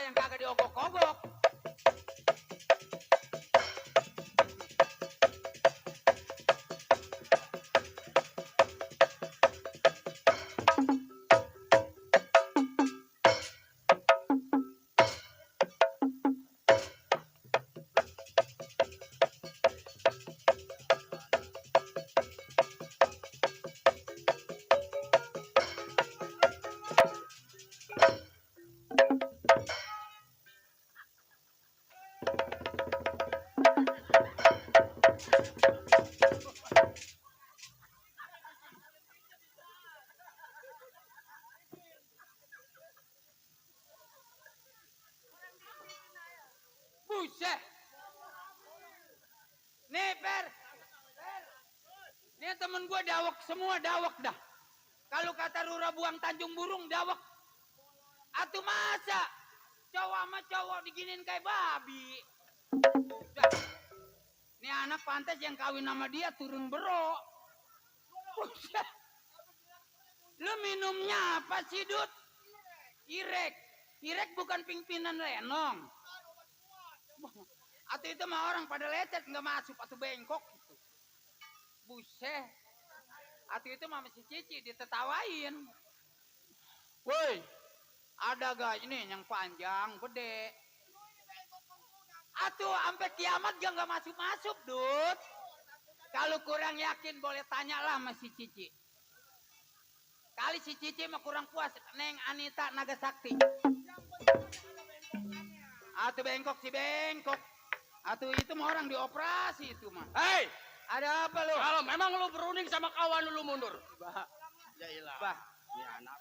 yang kagak diogok-ogok. Buset. Nih, Per. Nih temen gue dawak semua, dawak dah. Kalau kata Rura Buang Tanjung Burung, dawak. Atuh masa cowok sama cowok diginin kayak babi. Buset. Nih anak pantas yang kawin sama dia turun bero. Buset. Lu minumnya apa sih, Dut? Irek. Irek bukan pimpinan lenong. Atau itu mah orang pada lecet nggak masuk atau bengkok gitu. Buset. Atau itu mah si Cici ditetawain. Woi, ada gak ini yang panjang, gede? Atau sampai kiamat gak nggak masuk-masuk, Dut. Kalau kurang yakin boleh tanyalah sama si Cici. Kali si Cici mah kurang puas, Neng Anita Nagasakti. Atau bengkok si bengkok. Atau itu mah orang dioperasi itu mah. Hei, Ada apa lu? kalau memang lu berunding sama kawan lu mundur. Bah, Ya ilah. bah. Ini anak.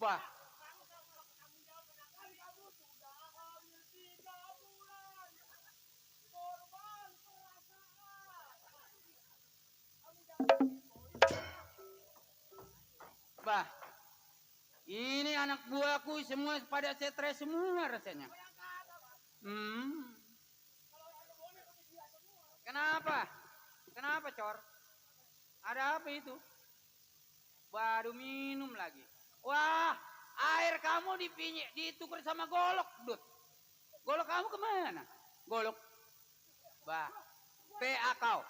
Bah. Bah. Ini anak buahku semua pada stres semua rasanya. Kenapa? Kenapa, Cor? Ada apa itu? Baru minum lagi. Wah, air kamu ditukar sama golok, Dut. Golok kamu kemana? Golok. Bah, PA kau.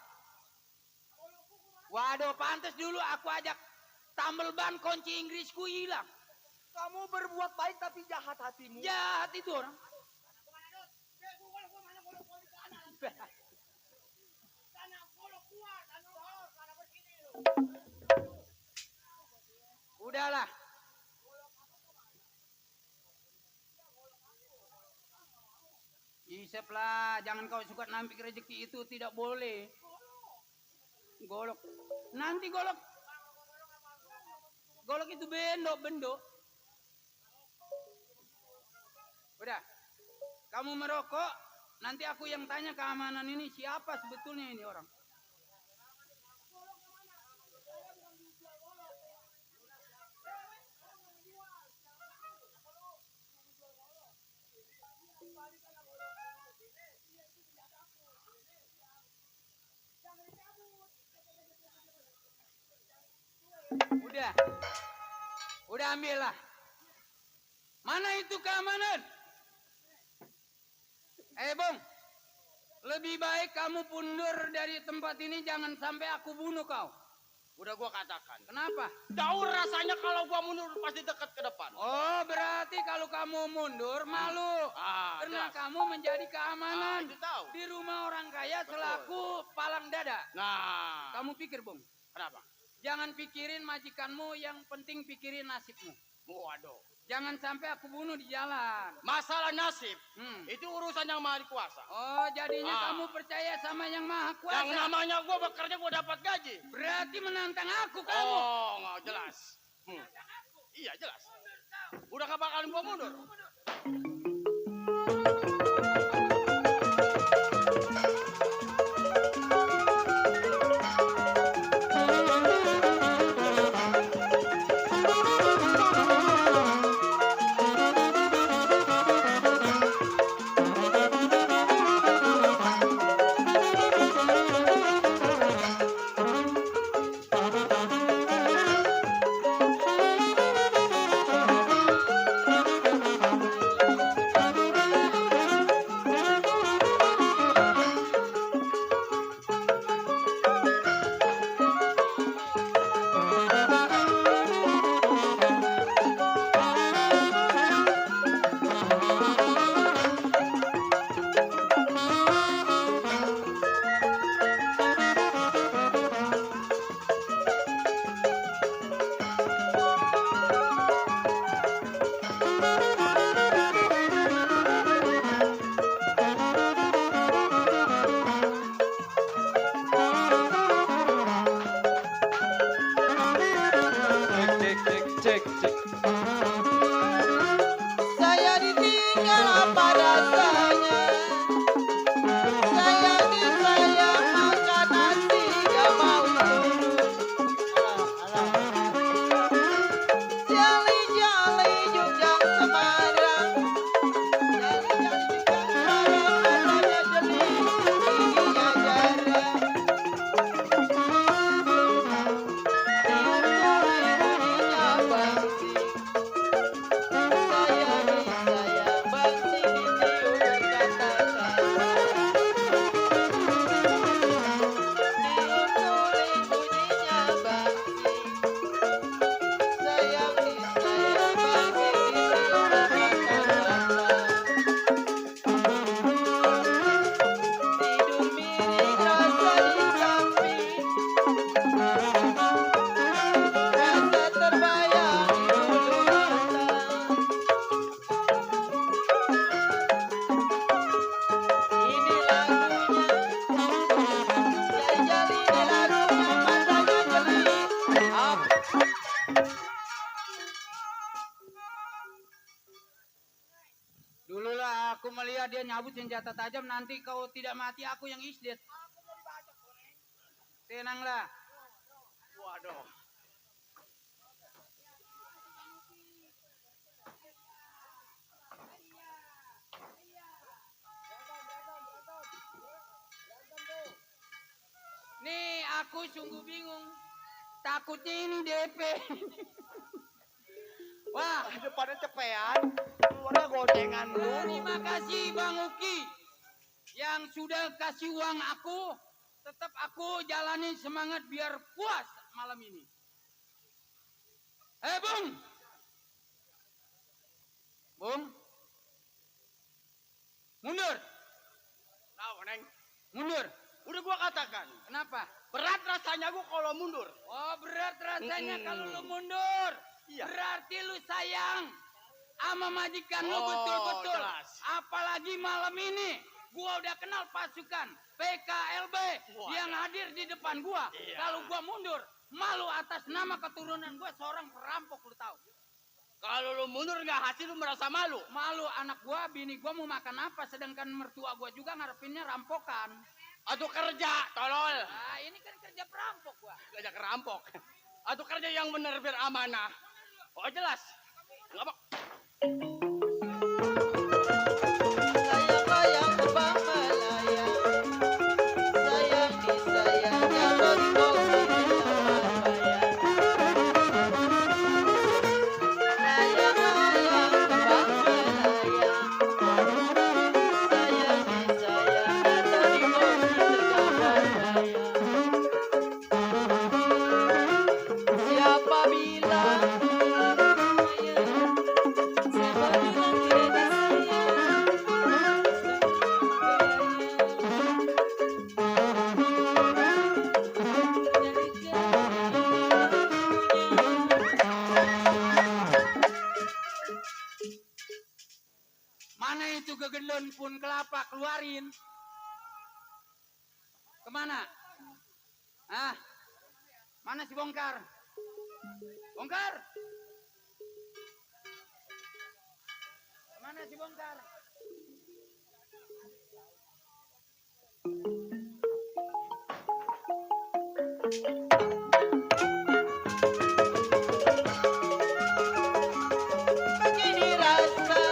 Waduh, pantas dulu aku ajak tambal ban kunci Inggrisku hilang. Kamu berbuat baik tapi jahat hatimu. Jahat itu orang. Udahlah. Isep lah, jangan kau suka nampik rezeki itu, tidak boleh. Golok. Nanti golok. Golok itu bendo. Udah. Kamu merokok, nanti aku yang tanya keamanan ini siapa sebetulnya ini orang. Udah ambil lah. Mana itu keamanan? Bung, lebih baik kamu mundur dari tempat ini, jangan sampai aku bunuh kau. Udah gua katakan. Kenapa? Tahu rasanya kalau gua mundur pasti dekat ke depan. Oh, berarti kalau kamu mundur malu. Karena jelas. kamu menjadi keamanan Itu tahu. di rumah orang kaya Betul. selaku palang dada. Nah, Kamu pikir, Bung? kenapa? Jangan pikirin majikanmu, yang penting pikirin nasibmu. Waduh. Jangan sampai aku bunuh di jalan. Masalah nasib, Hmm. itu urusan yang maha kuasa. Oh, jadinya kamu percaya sama yang maha kuasa. Yang namanya gua bekerja gua dapat gaji. Berarti menantang aku kamu. Oh, nggak jelas. Iya jelas. Udah gak bakalan gua mundur. Apabila dia nyabut senjata tajam, nanti kau tidak mati, aku yang isdet. Tenanglah. Waduh. Nih, aku sungguh bingung. Takutnya ini DP. Wah, Depannya cepean, keluarnya godengan lu. terima kasih Bang Uki yang sudah kasih uang aku. Tetap aku jalani semangat biar puas malam ini. Bung. Bung. Mundur. Tahu, Neng. Mundur. Udah gua katakan, Kenapa? berat rasanya gua kalau mundur. Oh, berat rasanya Mm-mm. kalau lu mundur. Iya. Berarti lu sayang sama majikan lu Oh, betul-betul. jelas. Apalagi malam ini gua udah kenal pasukan PKLB Wah. yang hadir di depan gua. Iya. Kalau gua mundur, malu atas nama keturunan gua seorang perampok, lu tahu. Kalau lu mundur nggak hasil lu merasa malu. Malu anak gua, bini gua mau makan apa, sedangkan mertua gua juga ngarepinnya rampokan. Atau kerja, tolol. Nah, ini kan kerja perampok gua. Kerja kerampok. Atau kerja yang benar biar amanah. Oh jelas. Nggak apa. Sayang-sayang terbang melayang, sayang disayang jatuh di kursi bayang. Sayang-sayang terbang melayang, sayang disayang jatuh di kursi bayang. Siapa bilang siapa bilang tidak Mana itu gegelon pun kelapa keluarin? Kemana? Ah, mana si Bongkar? Bongkar? Kemana si Bongkar? begini rasa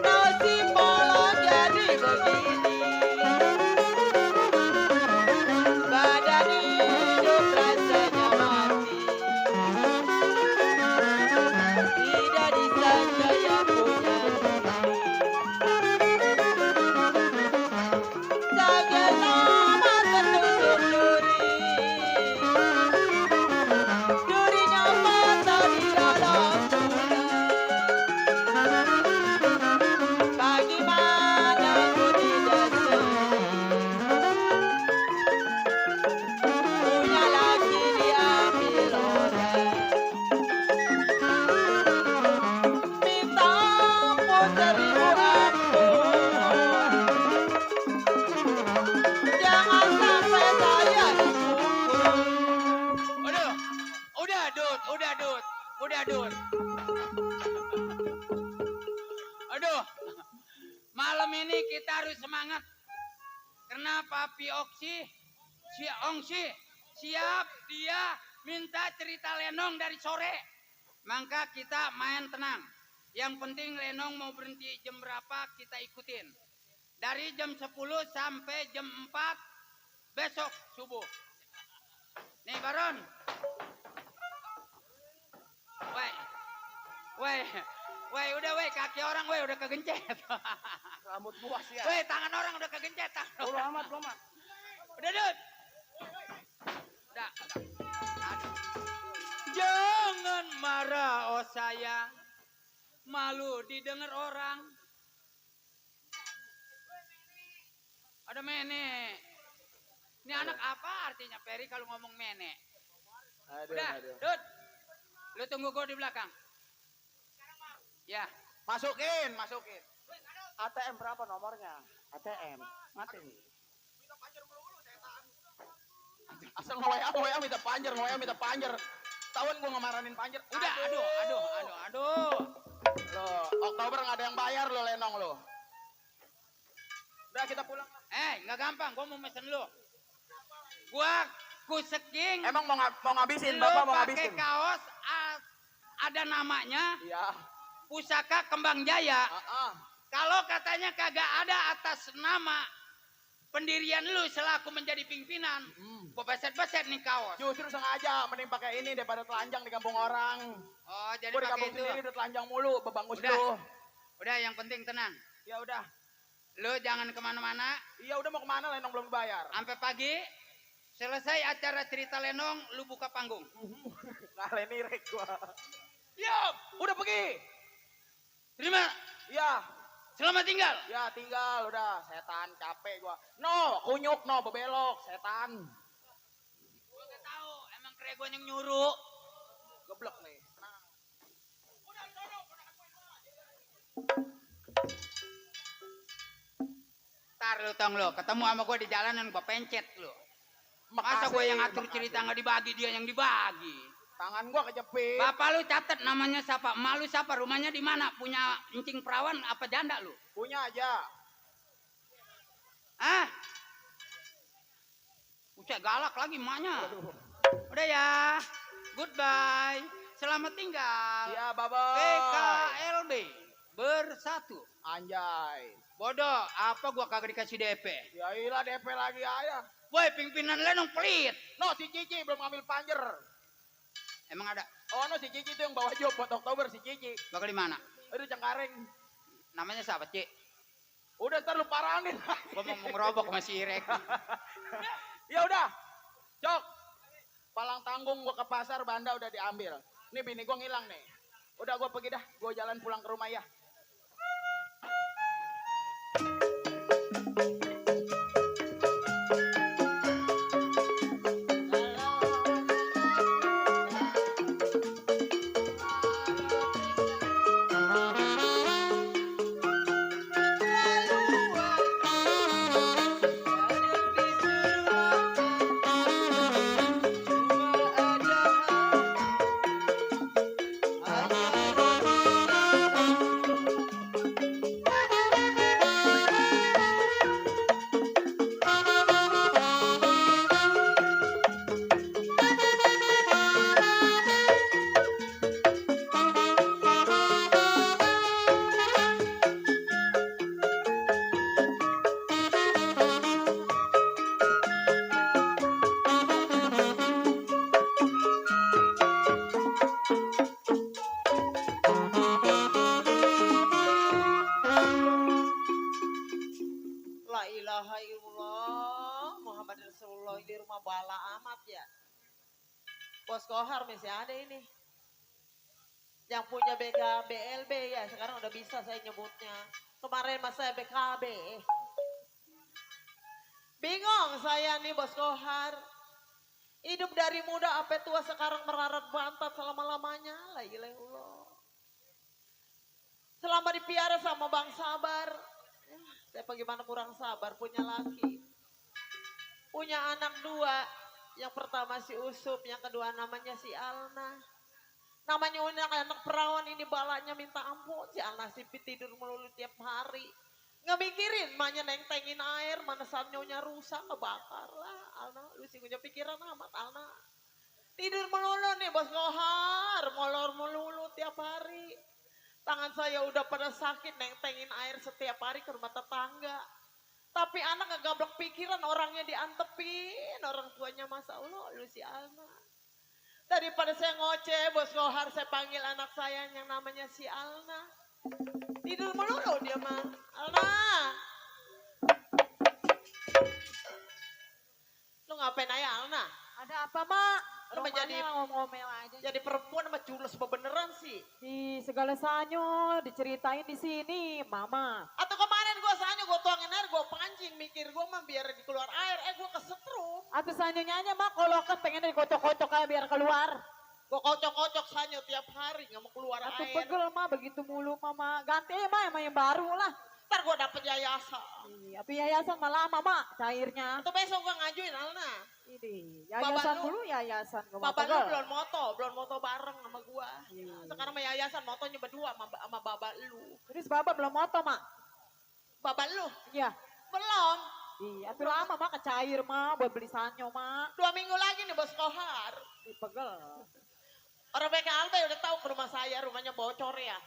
nasib malah jadi begini, badan hidup rasanya mati, tidak disangka yang punya diri, sebagai nama tertusuk durinya patah di dalam bulan. Bagaimana ku tidak sedih, punya lagi diambil orang. Minta ampun 1000 ampun, jangan sampai saya dipukul. Aduh, udah Dut. Aduh, malam ini kita harus semangat. Karena Papi Ongsi siap dia minta cerita Lenong dari sore. Maka kita main tenang. Yang penting Lenong mau berhenti jam berapa kita ikutin. Dari jam 10 sampai jam 4 besok subuh. Nih Baron. Woi, udah kaki orang udah kegencet. Rambut buas ya. Woi, tangan orang udah kegencet. Bodo amat, bodo amat. Udah, Dut. Udah. Jangan marah, oh sayang. Malu didengar orang. Ada menek. Ini anak apa artinya Peri kalau ngomong menek? Udah, Dut. Lu tunggu gue di belakang. Ya. Masukin. ATM berapa nomornya? ATM. Mati nih. Asal ngoyak minta panjer. Tawan gua ngemaranin panjer. Udah, aduh. Lo, Oktober nggak ada yang bayar lo Lenong lo. Udah kita pulang. Nggak gampang, gua mau mesen lu. Gua kuseking. Emang mau ngabisin, lu Bapak mau pakai ngabisin. kaos ada namanya Iya. Pusaka Kembang Jaya. Heeh. Kalau katanya kagak ada atas nama pendirian lu selaku menjadi pimpinan, gua beset-beset nih kaos. Justru sengaja mending pakai ini daripada telanjang di kampung orang. Oh, jadi Gue di pakai kampung itu. sendiri udah telanjang mulu, bebangus Udah. lu. Udah, yang penting tenang. Ya udah. Lu jangan kemana-mana. Iya udah mau kemana Lenong belum bayar. Sampai pagi. Selesai acara cerita Lenong, lu buka panggung. Nah Leni rek gua. Yo, Udah pergi. terima. Iya. Selamat tinggal. Ya tinggal udah setan capek gua. No, kunyuk no bebelok setan. Gua gak tahu, emang kre gua yang nyuruh. Geblek nih. Ntar lu tong lu, ketemu sama gua di jalanan gua pencet lu. Masa gua yang ngatur cerita nggak dibagi, dia yang dibagi. Tangan gua kejepit. Bapak lu catat namanya siapa, emak lu siapa, rumahnya di mana, punya encing perawan apa janda lu? Punya aja. Ah? Ucap galak lagi emaknya. Udah ya. Goodbye. Selamat tinggal. Iya bye-bye. PKLB bersatu. Anjay. Bodoh, apa gua kagak dikasih DP? Ya ilah DP lagi ayah. Woi, pimpinan Lenong pelit. No si Cici belum ngambil panjer. Emang ada? Oh no si Cici itu yang bawa job buat Oktober si Cici. Bakal di mana? Aduh Cengkareng. Namanya siapa, Cik? Udah ntar lu paranin. Gua mau ngerobok sama si Irek. Ya udah. Cok. Palang tanggung gua ke pasar Banda udah diambil. Nih bini gua ngilang nih. Udah gua pergi dah. Gua jalan pulang ke rumah ya. La ilaha illallah Muhammad Rasulullah, ini rumah bala amat ya. Bos Kohar masih ada ini. Yang punya BKBLB ya, sekarang udah bisa saya nyebutnya. Kemarin masa BKB. Bingung saya nih Bos Kohar. Hidup dari muda sampai tua sekarang merarat bantat selama-lamanya. La ilaha illallah. Selama dipiara sama Bang Sabar. Saya bagaimana kurang sabar punya laki. Punya anak dua. Yang pertama si Usup, yang kedua namanya si Alna. Namanya anak perawan ini balanya minta ampun. Si Alna sipit tidur melulu tiap hari. Nggak mikirin, emaknya nentengin air, mana sanyonya rusak, kebakar lah. Alna, lu sih punya pikiran amat Alna. Tidur melulu nih Bos Kohar, molor melulu tiap hari. Tangan saya udah pada sakit, nentengin air setiap hari ke rumah tetangga. Tapi anak ngegablok pikiran, orangnya diantepin, orang tuanya Masya Allah, lu si Alna. Daripada saya ngoceh, Bos Kohar, saya panggil anak saya yang namanya si Alna. Tidur melulu dia mah. Alna. Lu ngapain aja Alna? Ada apa, Mak? Lu menjadi ngomel aja. jadi perempuan sama cules beneran sih. Di segala sanyo diceritain di sini, Mama. Atau kemarin gue soalnya gue tuangin air, gue pancing, mikir gue mah biar dikeluar air, gue kesetrum. Atau sanyonya aja, Mak, kalau kan pengen dikocok-kocok aja biar keluar. Gue kocok-kocok sanyo tiap hari, nggak mau keluar Atau air. pegel, Mak, begitu mulu, Mama. Ganti aja, Mak, emang yang baru lah. Ntar gue dapet yayasan. Iya, tapi yayasan malah lama, Mak, cairnya. Atau besok gue ngajuin Alna. Ini, yayasan lu- dulu yayasan. ke Bapak lu Pegel. belum moto bareng sama gua. Sekarang mah yayasan motonya berdua sama bapak lu. Terus Bapak belum moto, Mak. Bapak lu Iya. belum. Iya, tapi lama, Mak, kecair, Mak, buat beli sanyo, Mak. 2 minggu lagi nih Bos Kohar. Di Pegel. Orang BKLB udah tahu ke rumah saya, rumahnya bocor ya.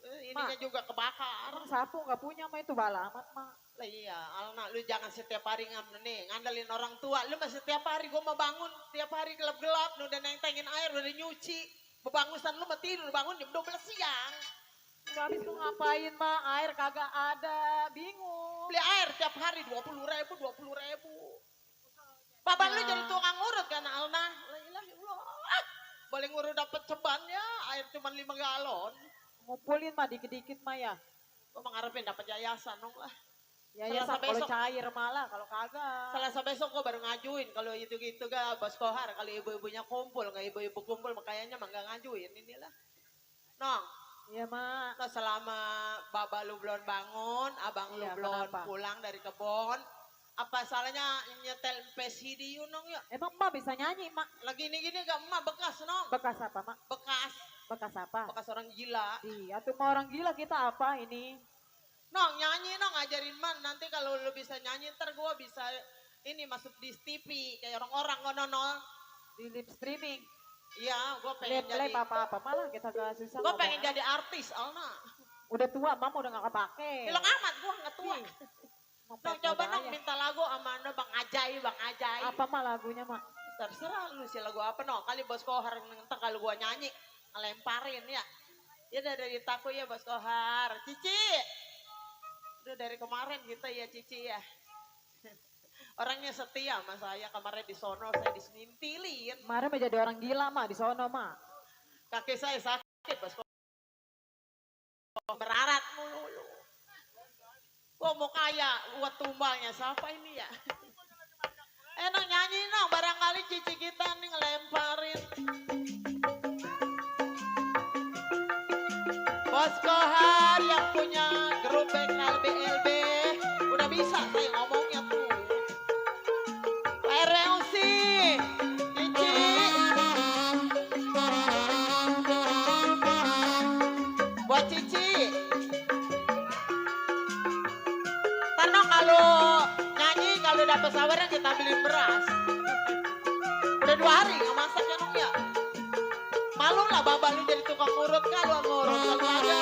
Ininya juga kebakar. Emang sapu nggak punya, Mak, itu balamat, Mak. Lah iya, Alna, lu jangan setiap hari ngandelin orang tua. Lu masih setiap hari gua mau bangun, tiap hari gelap-gelap, lu udah nentengin air, udah nyuci. Bebangusan lu mau tidur, bangun jam 12 siang. Udah habis tuh ngapain, Mak? Air kagak ada, bingung. Beli air tiap hari 20.000, 20.000. Bapak lu jadi tukang urut kan Alna? La ilaha illallah. Ah, boleh ngurut dapet ceban ya, air cuma 5 galon. Ngumpulin, Mak, dikit-dikit, Mak, ya. Gua mengharapin dapat yayasan dong lah. Yayasan Selasa kalau besok. cair malah, kalau kagak. Selasa besok gua baru ngajuin. Kalau gitu-gitu gak Bos Kohar, kalau ibu-ibunya kumpul, nggak ibu-ibu kumpul, makanya mah nggak ngajuin inilah. Nong, Iya, Mak. nah selama baba lu belum bangun, abang lu Iya, belum kenapa? pulang dari kebon, apa salahnya nyetel CD Nong ya? Emang Mak bisa nyanyi, Mak? Lagi ini gak emak bekas Nong, Bekas apa, Mak? bekas, Bekas apa? bekas orang gila. Iya, tuh mau orang gila kita apa ini? Nong nyanyi Nong, ngajarin man, nanti kalau lu bisa nyanyi ntar gua bisa ini masuk di TV kayak orang-orang nonol. Di lip streaming. Iya, gua pengen jadi, Lep apa-apa malah kita gak susah. gua pengen ngomong. jadi artis Alna. Udah tua, Mam, udah gak kepake. Hilang amat gua nggak tua. Mau Nong pakai coba Nong gaya. minta lagu sama Anda Bang Ajai, Bang Ajai. Apa Mak lagunya, Mak? Terserah lu sih lagu apa Nong. Kali Bos Kohar ntar kalau gua nyanyi ngelemparin ya. Ya udah dari taku ya Bos Kohar. Cici. Udah dari kemarin gitu ya Cici ya. Orangnya setia sama saya, kemarin di sono saya disenintilin. Kemarin mau jadi orang gila, Mak, di sono, Mak. Kaki saya sakit Bos Kohar. Berarat mulu. Gua mau kaya, buat tumbalnya siapa ini ya? Nong nyanyi Nong, barangkali Cici kita nih ngelemparin. Bos Kohar yang punya grup BKLB udah bisa saya ngomongnya tuh. Pak Reosi, Cici. Buat Cici. Ntar Nong kalau nyanyi, kalau dapet saweran kita beliin beras. Udah 2 hari nggak masak ya Nong ya. Malu lah bapak lu jadi tukang urut kalau ngurut kalau ada.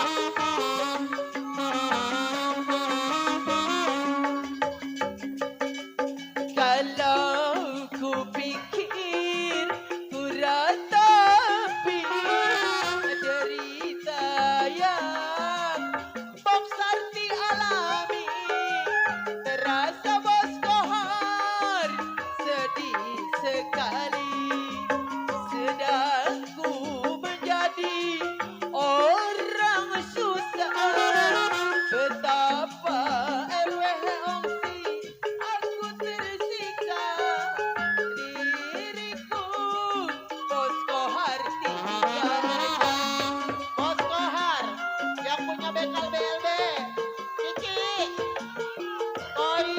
Kalau ku pikir ku ratapi derita yang boksarti alami, terasa Bos Kohar sedih sekali. Sedang ku menjadi orang susah, betapa ongsi aku tersiksa. Diriku Bos Kohar tinggalkan. Bos Kohar yang punya bekal BLB, Cici, Koi,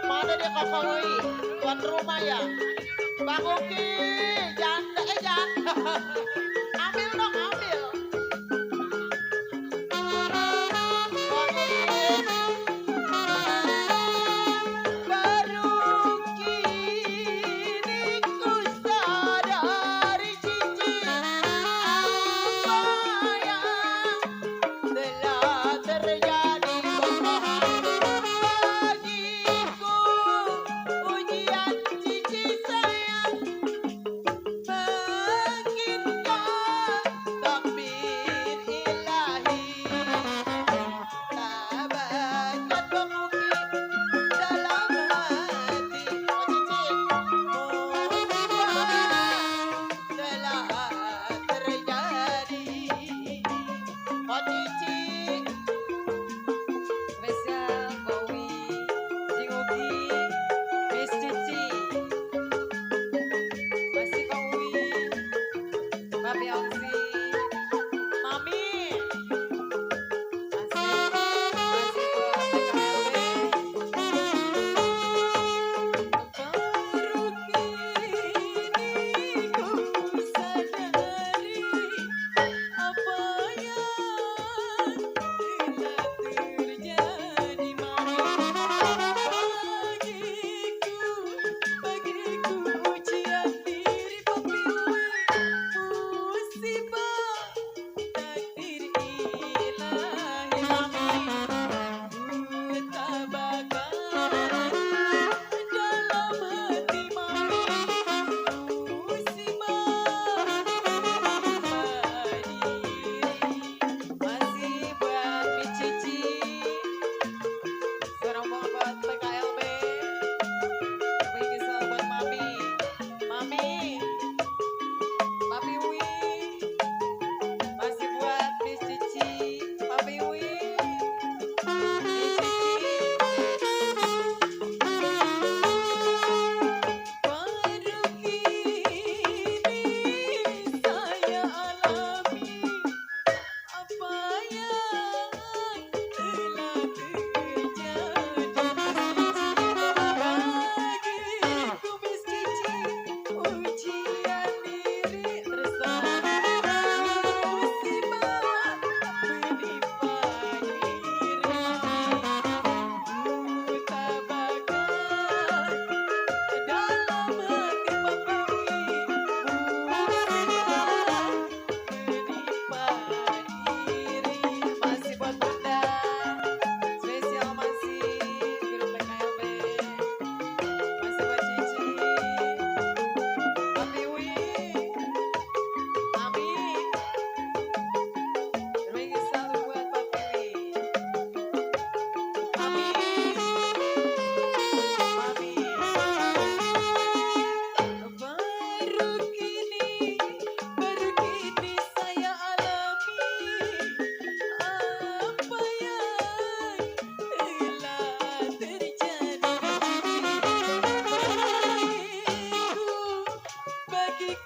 mana dia kakak Koi, tuan rumah ya. Bang Uki, janda, janda. Ambil dong, ambil. Bang Uki. Baru kini ku sadari Cici, apa yang telah terjadi bagiku. Ujian Cici sayang menginginkan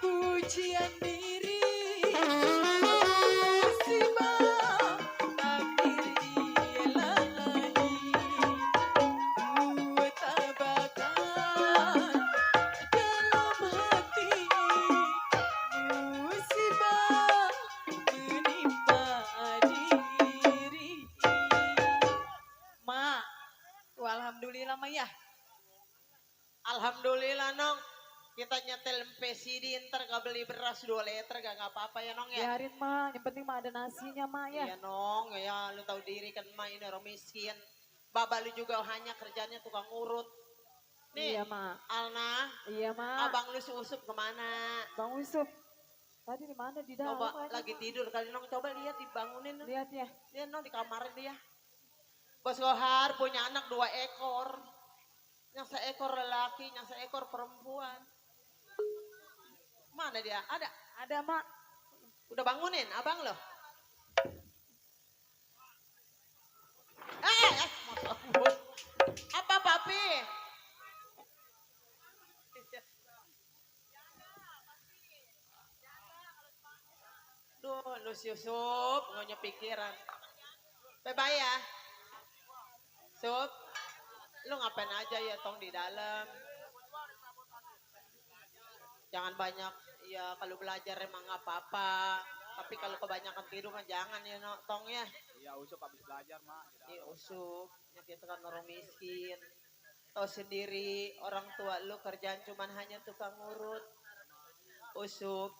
pujian diri musibah akhiri lagi ku tabahkan dalam hati musibah menimpa diri. Mak, tuh alhamdulillah mah ya. Alhamdulillah nong. Kita nyetel pesidi ntar gak beli beras 2 liter gak apa-apa ya nong ya. Biarin mah, yang penting mah ada nasinya mah ya. Iya nong, ya lu tahu diri kan mah ini orang miskin. Baba lu juga hanya kerjanya tukang urut. Nih, Iya mak. Alna, Iya mak. abang lu si Usup kemana? Bang Yusuf, tadi di mana di dalam? Coba kayaknya, lagi Mak. tidur kali nong, coba lihat dibangunin. Lihat ya. Dia nong di kamar dia. Bos Kohar punya anak 2 ekor. Yang seekor lelaki, yang seekor perempuan. Mana dia? Ada. Ada mak. Udah bangunin abang loh. Masya Allah. Apa papi? Duh, lu si Sup, nggak pikiran. Bye-bye ya. Sup, lu ngapain aja ya tong di dalam. Jangan banyak, ya kalau belajar emang nggak apa-apa. Tapi kalau kebanyakan tidur mah jangan ya no, tong ya. Iya, Usup habis belajar, Mak. Iya Usup, ya kita kan orang miskin. Tahu sendiri orang tua lu kerjaan cuman hanya tukang urut. Usup,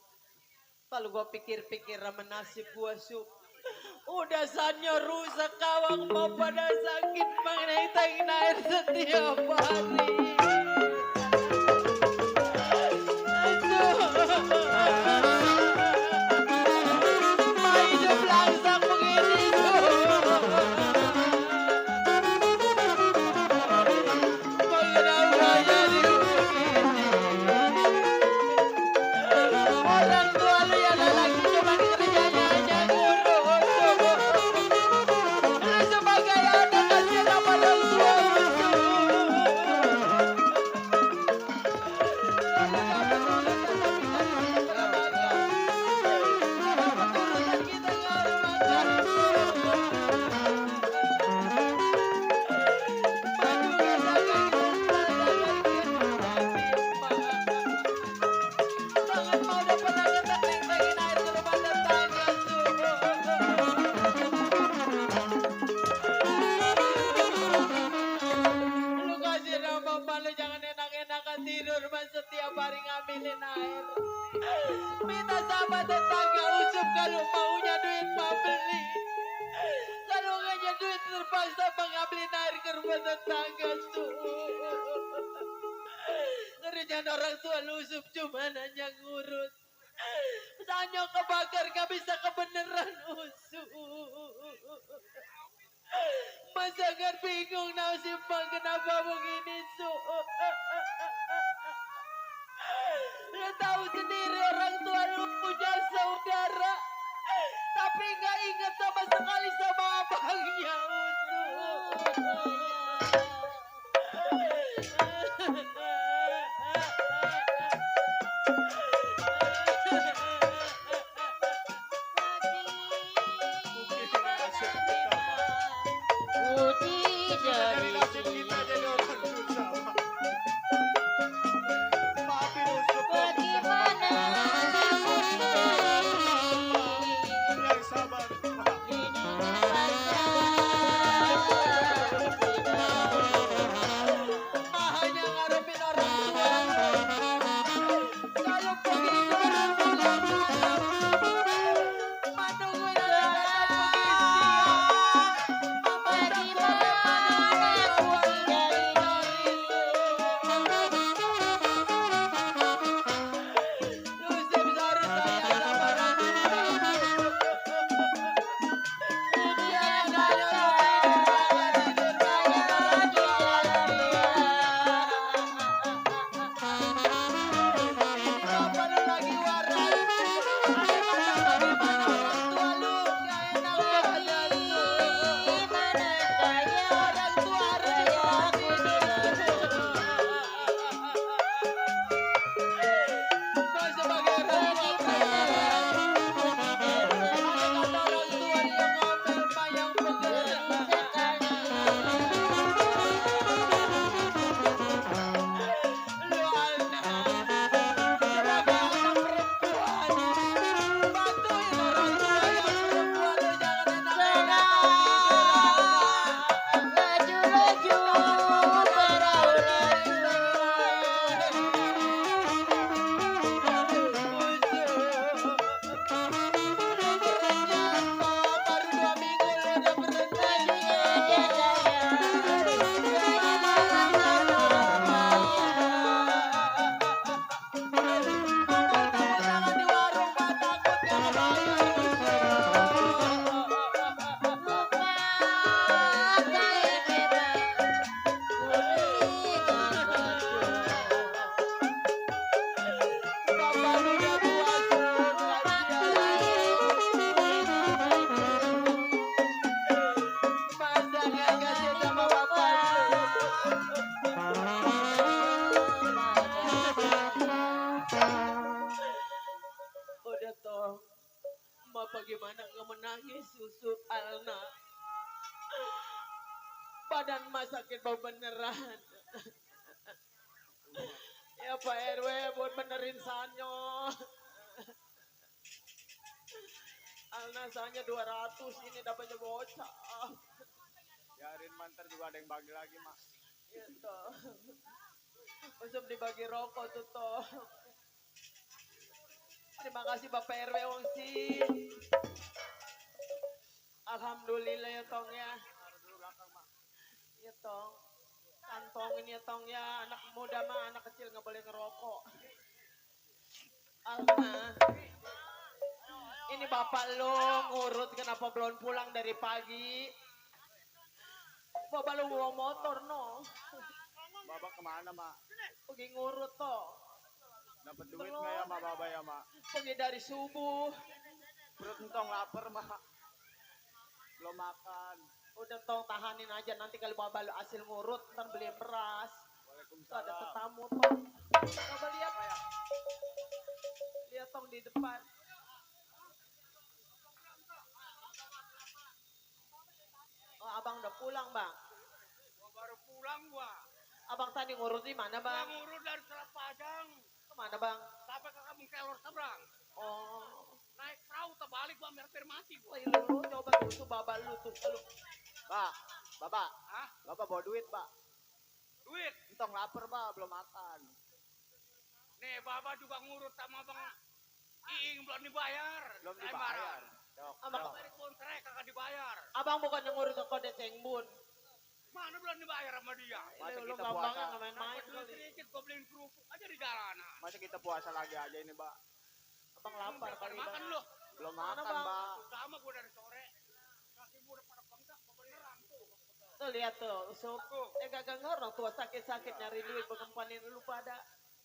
kalau gua pikir-pikir sama nasib gua Sup. Udah sanyo rusak kawang mau pada sakit mengenai air setiap hari. Ma hidup langsung begini Kenapa jadi orang tua lu yang lelaki cuma kerjanya aja ngurus. Lu sebagai anak kasih nama orang tua Jangan mau udah pernah ngeteng air ke rumah tetangga Lu kasih nama Pak lu jangan enak-enakan tidur mas setiap hari ngambilin air. Minta sama tetangga Usup kalau maunya duit mau beli. Kalau nggaknya duit terpaksa mengambilin air ke rumah tetangga tuh. Kerjaan orang tua lu Usup cuma hanya ngurut. Sanyo kebakar gak bisa kebeneran Usup. Masa kan bingung nasib bang kenapa begini Su. Lu tahu sendiri orang tua lu punya saudara. Tapi gak ingat sama sekali sama abangnya bagaimana nggak menangis Usup Alna. Badan mas sakit bau beneran. Ya Pak RW buat benerin sanyo. Alna sanya 200 ini dapatnya bocah. Biarin mantar juga ada yang bagi lagi, Mak. Gitu. Usup dibagi rokok tuh toh. Terima kasih Bapak RW Wongsi. Alhamdulillah ya Tong ya. Ya Tong. Kantongin ya Tong ya. Anak muda mah anak kecil nggak boleh ngerokok. Alma. Ini bapak lo ngurut kenapa belum pulang dari pagi? Bapak lo bawa motor no. Bapak kemana, Mak? Pergi ngurut toh. Dapat duit nggak ya, Mak, Bapak ya, Mak? Pergi dari subuh. Perut entong lapar, Mak. Belum makan. Udah Tong tahanin aja nanti kalau bapak lo hasil ngurut ntar beli beras. Tuh ada Waalaikumsalam. tetamu Tong. Coba lihat ya. Lihat Tong di depan. Oh abang udah pulang bang. Gua baru pulang gua. Abang tadi ngurut di mana Gua bang? ngurut dari Selat Padang Kemana bang? sampai ke Kampung Kelor seberang. Oh. Naik perahu terbalik gua hampir mati gua. Wah lu coba tuh bapak lu tuh. Lu. Pak, Bapak. Hah? Bapak bawa duit, Pak. Duit. Entong lapar, Pak, belum makan. Nih, Bapak juga ngurut sama Bang Iing belum dibayar. Belum Saya dibayar. marah. Dok, Abang, dok. Dari kontrak kagak dibayar. abang bukan yang ngurus ke kode cengbun. Mana belum dibayar sama dia? Masa Lu kita gampangnya puasa? nggak main-main Dapat duit kali. sedikit gua beliin kerupuk aja di jalanan. Masa kita puasa lagi aja ini, Pak? Abang lapar Pada kali makan bang. lu. Belum Mana, makan, Bang? Pak. Sama gua dari sore. Kaki gua udah pada bengkak beneran tuh. Tuh lihat tuh, Usup. Tuh. Kagak orang tua sakit-sakit nyari duit pengempanin lu pada.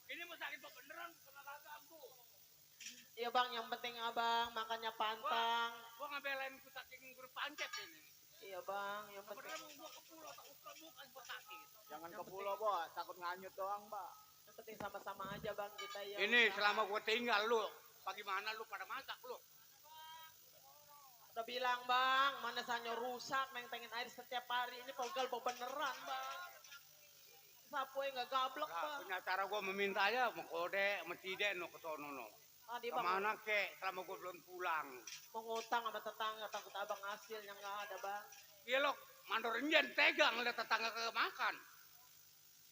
Ini mah sakit beneran kena dagang tuh. Iya bang, yang penting abang makannya pantang. Gua ngabelain ku saking guru pancet ini. Iya bang, yang penting. Beneran gua ke pulau takut bukan gua sakit. Jangan ke pulau, Bo. Takut nganyut doang, Pak. Yang penting sama-sama aja bang kita ya. Ini usaha. selama gua tinggal lu, bagaimana lu pada masak lu? Udah bilang bang, mana sanyo rusak, neng air setiap hari ini pegel beneran bang. Sapu nggak gablek Nah, bang. punya cara gua meminta ya, mau kode, mau ciden, no ke sono no. Tadi bang Kemana kek, selama gua belum pulang. mau ngutang sama tetangga takut abang hasilnya nggak ada bang. Iya lo, mandor njen tegang lihat tetangga ke makan.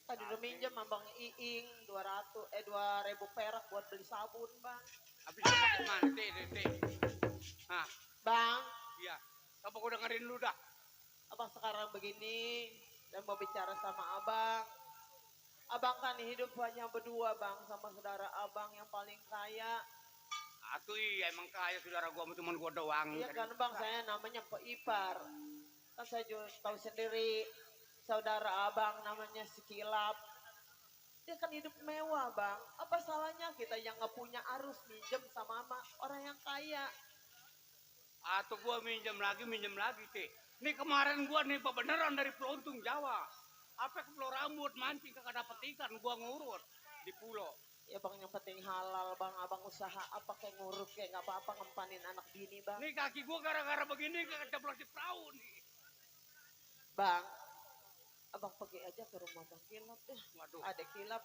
Tadi udah minjem sama bang Iing 2.000 perak buat beli sabun bang. Habis itu pakai mana? Deh. Nah, Bang, iya. Coba gua dengerin lu dah. abang sekarang begini dan mau bicara sama abang. Abang kan hidup hanya berdua bang sama saudara abang yang paling kaya. Atuh iya emang kaya saudara gua cuma gua doang. Iya kan bang, saya namanya Pak Ipar. Kan saya juga tahu sendiri saudara abang namanya Sikilap. Dia kan hidup mewah bang. Apa salahnya kita yang nggak punya harus minjem sama orang yang kaya? Atau gua minjem lagi, Teh. Nih kemarin gua nih beneran dari Pelontung Jawa. Apa ke Pulau Rambut mancing kagak dapet ikan, gua ngurut di pulau. Ya bang yang penting halal bang, abang usaha apa kayak ngurut kayak nggak apa-apa ngempanin anak bini bang. Nih kaki gua gara-gara begini kagak ceplok di perahu nih. Bang, abang pergi aja ke rumah bang Kilap ya. Waduh, Ada Kilap.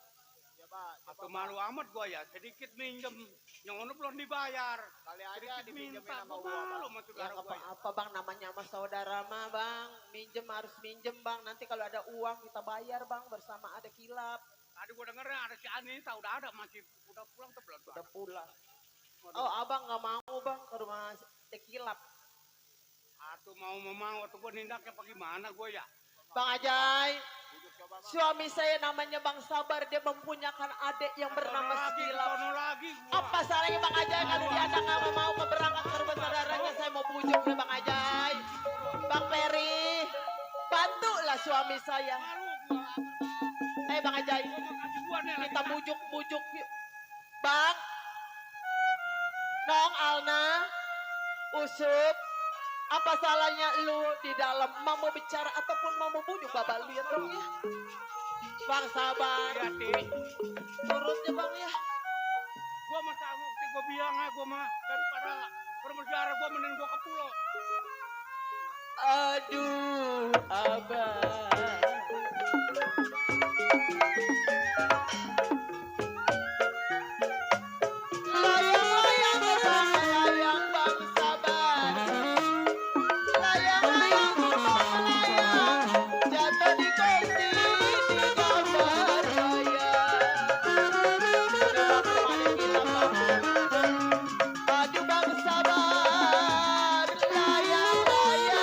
Ya, Pak. atau malu amat gua ya, sedikit minjem, yang ono belum dibayar. Kali aja Sedikit dipinjemin minta, sama gua gua, Pak. malu sama Ya saudara nggak gua ya. apa-apa bang, namanya sama saudara mah bang. Minjem harus minjem bang. Nanti kalau ada uang kita bayar bang bersama ada Kilap. Tadi gua dengernya ada si Anita, udah ada masih, udah pulang tuh belum? Udah pulang. Waduh. Oh abang nggak mau bang ke rumah ada Kilap. Atuh mau, atau gua nindaknya apa gimana gua ya? Bang Ajay, Duduk coba, Bang. suami saya namanya Bang Sabar. Dia mempunyakan adik yang bernama Sikilap. Sono lagi gua. Apa salahnya Bang Ajay kalau dia anak nggak mau ke berangkat ke rumah saudaranya? Saya mau pujuk nih Bang Ajay. Bang Peri, bantulah suami saya. Malu gua. Bang Ajay, Gua mau kasih gua nih lagi. kita bujuk yuk. Bang, Nong Alna, Usup, apa salahnya lu di dalam mau bicara ataupun mau bujuk bapak lihat dong ya. Bang sabar, Iya, Ti. turutnya bang ya. Gua mau sanggup sih Gue bilang ya gue mah daripada berpenjara gue mending gue ke pulau. Aduh, abang. Layang-layang abang, layang bang sabar. Layang-layang abang, layang. Jatuh di kursi, di gambar layang. Coba kemana gila bang. Aduh bang sabar, layang-layang.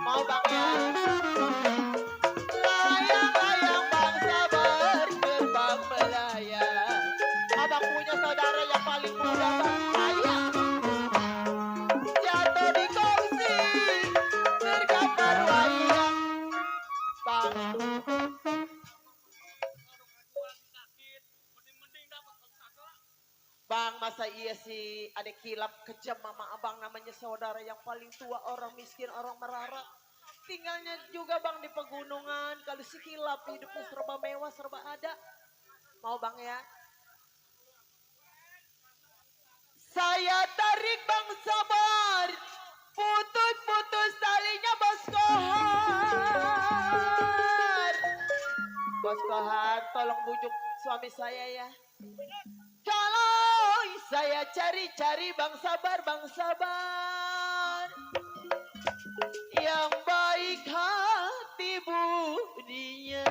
Mau bang ya? Layang-layang bang sabar, gerbang melayang. Abang punya saudara yang paling muda bang, sayang. Jatuh di kursi, tergambar wayang. Bang, Bang, masa iya sih ada kilap kejam mama abang namanya saudara yang paling tua, orang miskin, orang merarat. Tinggalnya juga bang di pegunungan. Kalau si kilap hidupnya serba mewah, serba ada. Mau bang ya? Saya tarik bang sabar, putus-putus talinya bos Kohar. Bos Kohar, tolong bujuk suami saya ya. Kalau saya cari-cari bang sabar yang baik hati budinya.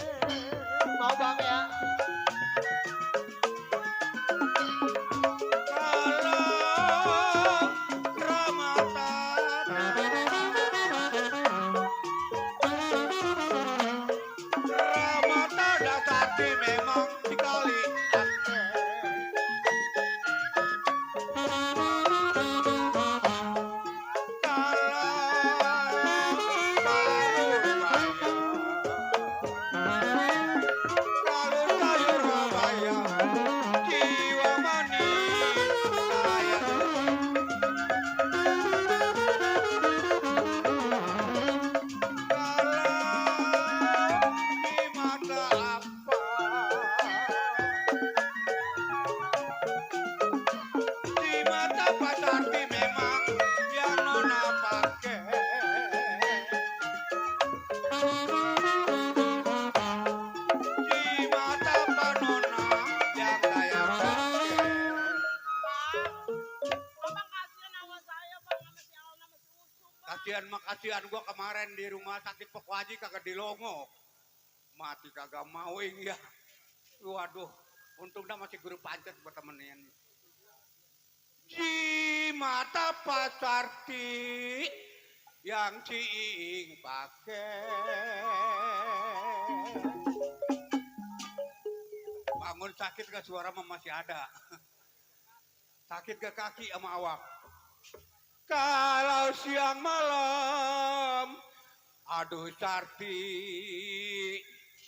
Mau bang ya? Kasihan gua kemarin di rumah sakit Pokwaji kagak dilongok. Mati kagak mauing ya. Waduh, untungnya masih guru pancet buat temenin. Di mata Pak Sarti yang Ciing pakai. Bangun sakit gak suara mah masih ada. Sakit gak kaki sama awak. Kalau siang malam, aduh Sarti,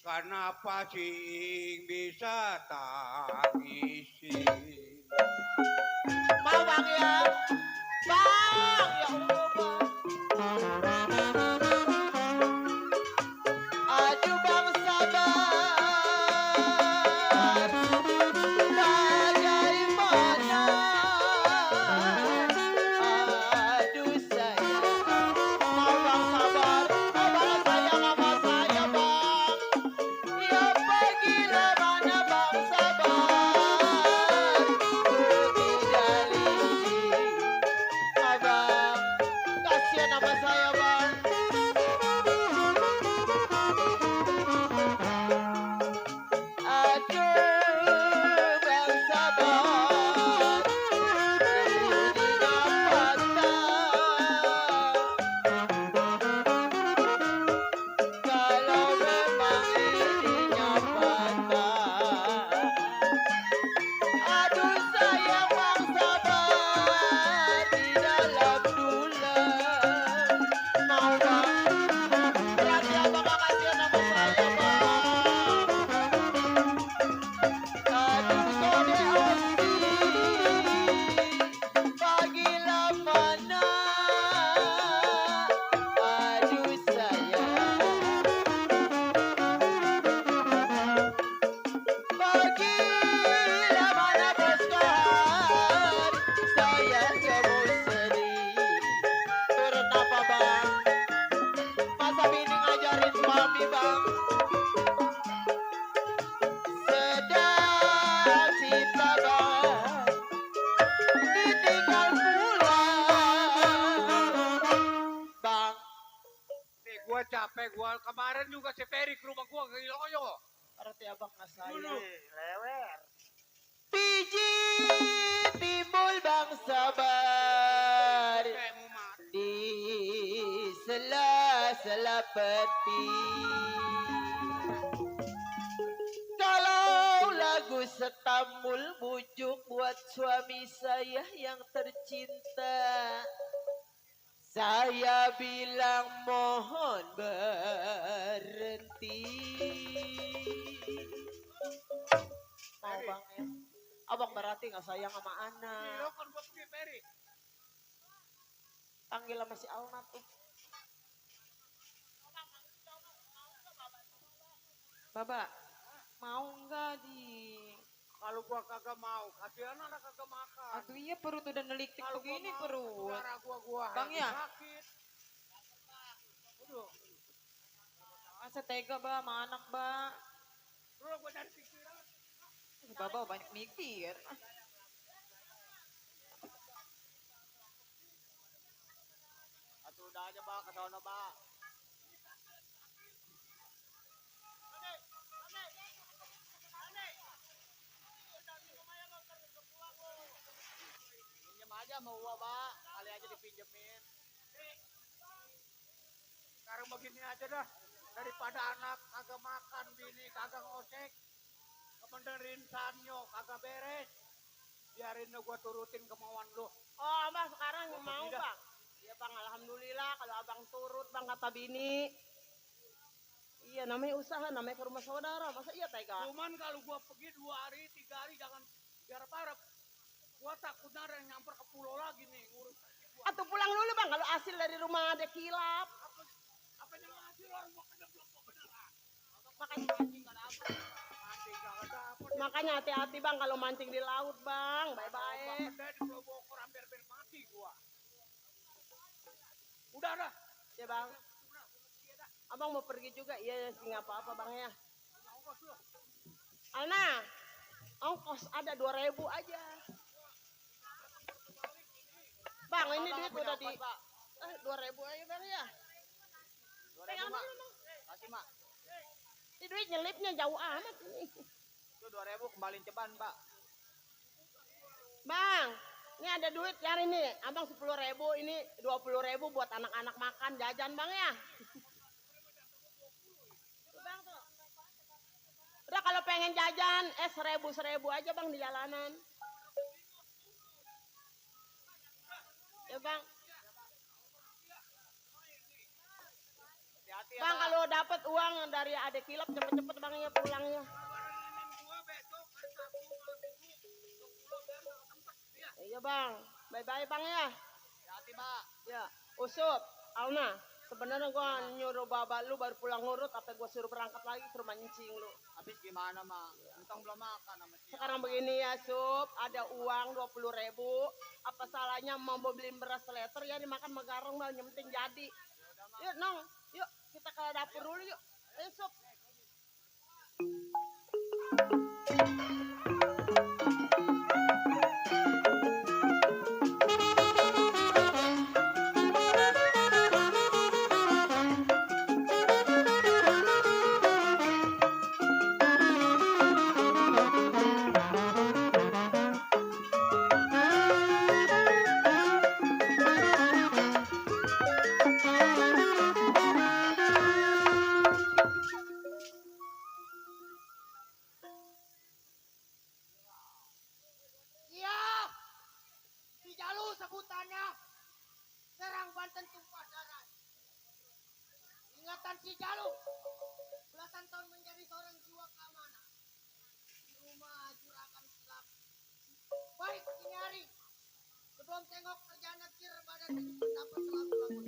kenapa Ciing bisa tangisi? Mau bang ya? Bang, ya Allah bang. Aduh bang sabar, bagaimana? Aduh sayang, mau bang sabar, mau bang sayang sama saya bang. Ya pergilah mana bang sabar. kita bang ditinggal pulang. Bang, Nih gua capek, gua kemarin juga si Ferry ke rumah gua ke Iloyo. arti abang nggak saya. Lewer. Biji timbul bang sabar Kayak mau mati. di sela-sela peti. Kalau lagu setambul bujuk buat suami saya yang tercinta, saya bilang mohon berhenti. Mau bang ya? Abang berarti nggak sayang sama anak. Iya kan gua pergi Ferry. Panggil sama si Alna tuh. Baba, mau nggak di? Kalau gua kagak mau, kasihan anak kagak makan. Aduh iya perut udah neliktik Kalau gua begini mau, perut. saudara gua Bang lagi ya? sakit. Aduh, Masa tega ba sama anak ba? lu gua dari pikiran. Baba banyak mikir. Atau udah aja Bang, ke sono Bang. Pinjam aja mau gua Bang, kali aja dipinjemin. Sekarang begini aja dah. Daripada anak kagak makan, bini kagak ngosek, kebenerin sanyo kagak beres. Biarin lo gua turutin kemauan lu. Oh, Abang sekarang mau, tidak. Bang. Ya, Bang, alhamdulillah kalau Abang turut, Bang, kata bini. Iya, namanya usaha, namanya ke rumah saudara. Masa iya tega? Cuman kalau gua pergi 2 hari, 3 hari jangan garap-garap. Gua takut ada yang nyamper ke pulau lagi nih ngurus kaki gua. Atau pulang dulu, Bang, kalau hasil dari rumah ada kilap. Apa yang ngasih orang gua kena belum gua beneran. Makanya, Mancing kagak dapet. makanya hati-hati, Bang, kalau mancing di laut, Bang. Bang Bye-bye. Gede di Pulau Bogor hampir mati gua. Udah dah. Ya, Bang. Abang mau pergi juga? Iya, sih nggak apa-apa, Bang, ya. Alna, ongkos ada 2.000 aja. Bang, ini duit udah di... 2.000 aja, Bang, ya. 2.000 Mak. Kasih Mak. Ini duit nyelipnya jauh amat ini. Itu 2.000 kembaliin ceban Pak. Bang, ini ada duit cari nih. Abang 10.000, ini 20.000 buat anak-anak makan jajan, Bang, ya. Tuh, Bang, tuh. Udah kalau pengen jajan, 1.000 aja, Bang, di jalanan. Ya, Bang. Hati-hati ya Bang, kalau dapat uang dari adek kilap cepet-cepet Bang ya pulangnya. Iya, Bang. Bye-bye, Bang, ya. Hati-hati Pak. Ya, Usup, Alna. Sebenarnya gua nyuruh baba lu baru pulang ngurut, apa gua suruh berangkat lagi ke rumah nyicing lu. Habis gimana Mak? Entong belum makan sama si Sekarang begini ya, Sup, ada uang 20.000. Apa salahnya mau beliin beras seliter ya dimakan megarong Bang, yang penting jadi. Yuk, Nong. Yuk, kita ke dapur dulu yuk. Ayo, Sup. Iya, si Jalu sebutannya serang Banten tumpah darah. Ingatan si Jalu, belasan tahun menjadi seorang jiwa keamanan di rumah juragan silap. Baik ini hari, sebelum tengok kerjaan nakir badan hidup dapat selalu bangun.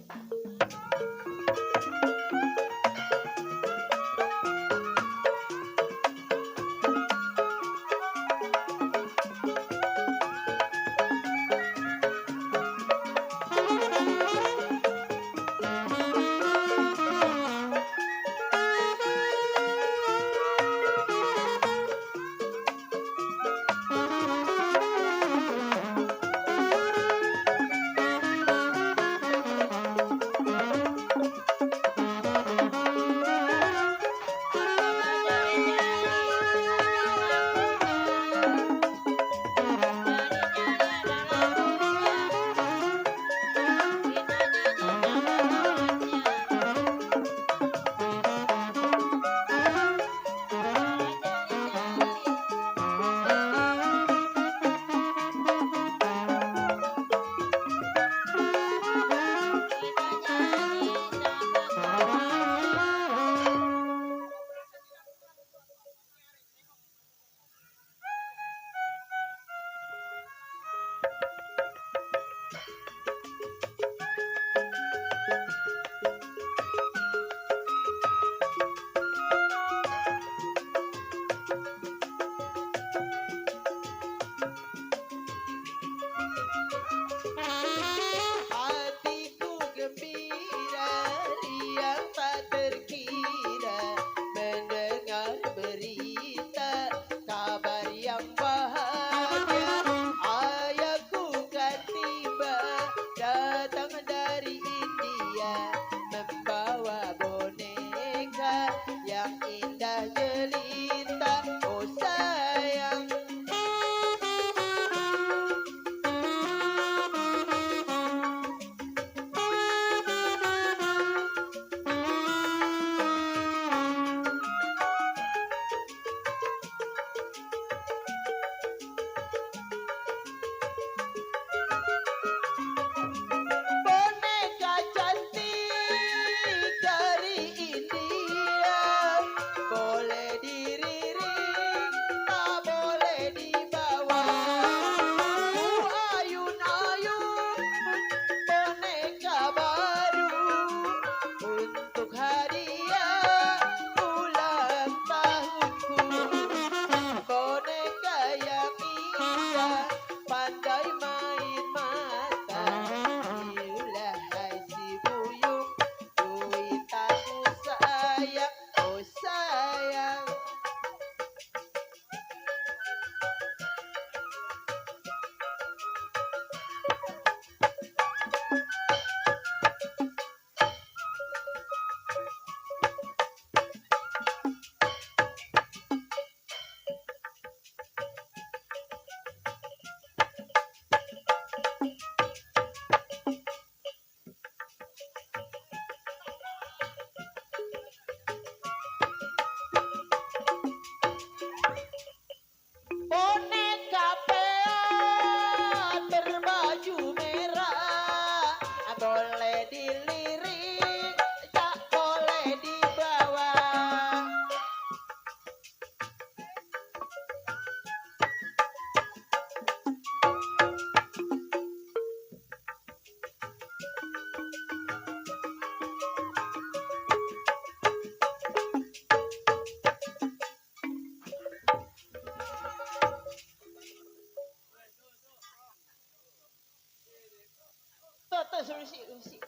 tuh susi.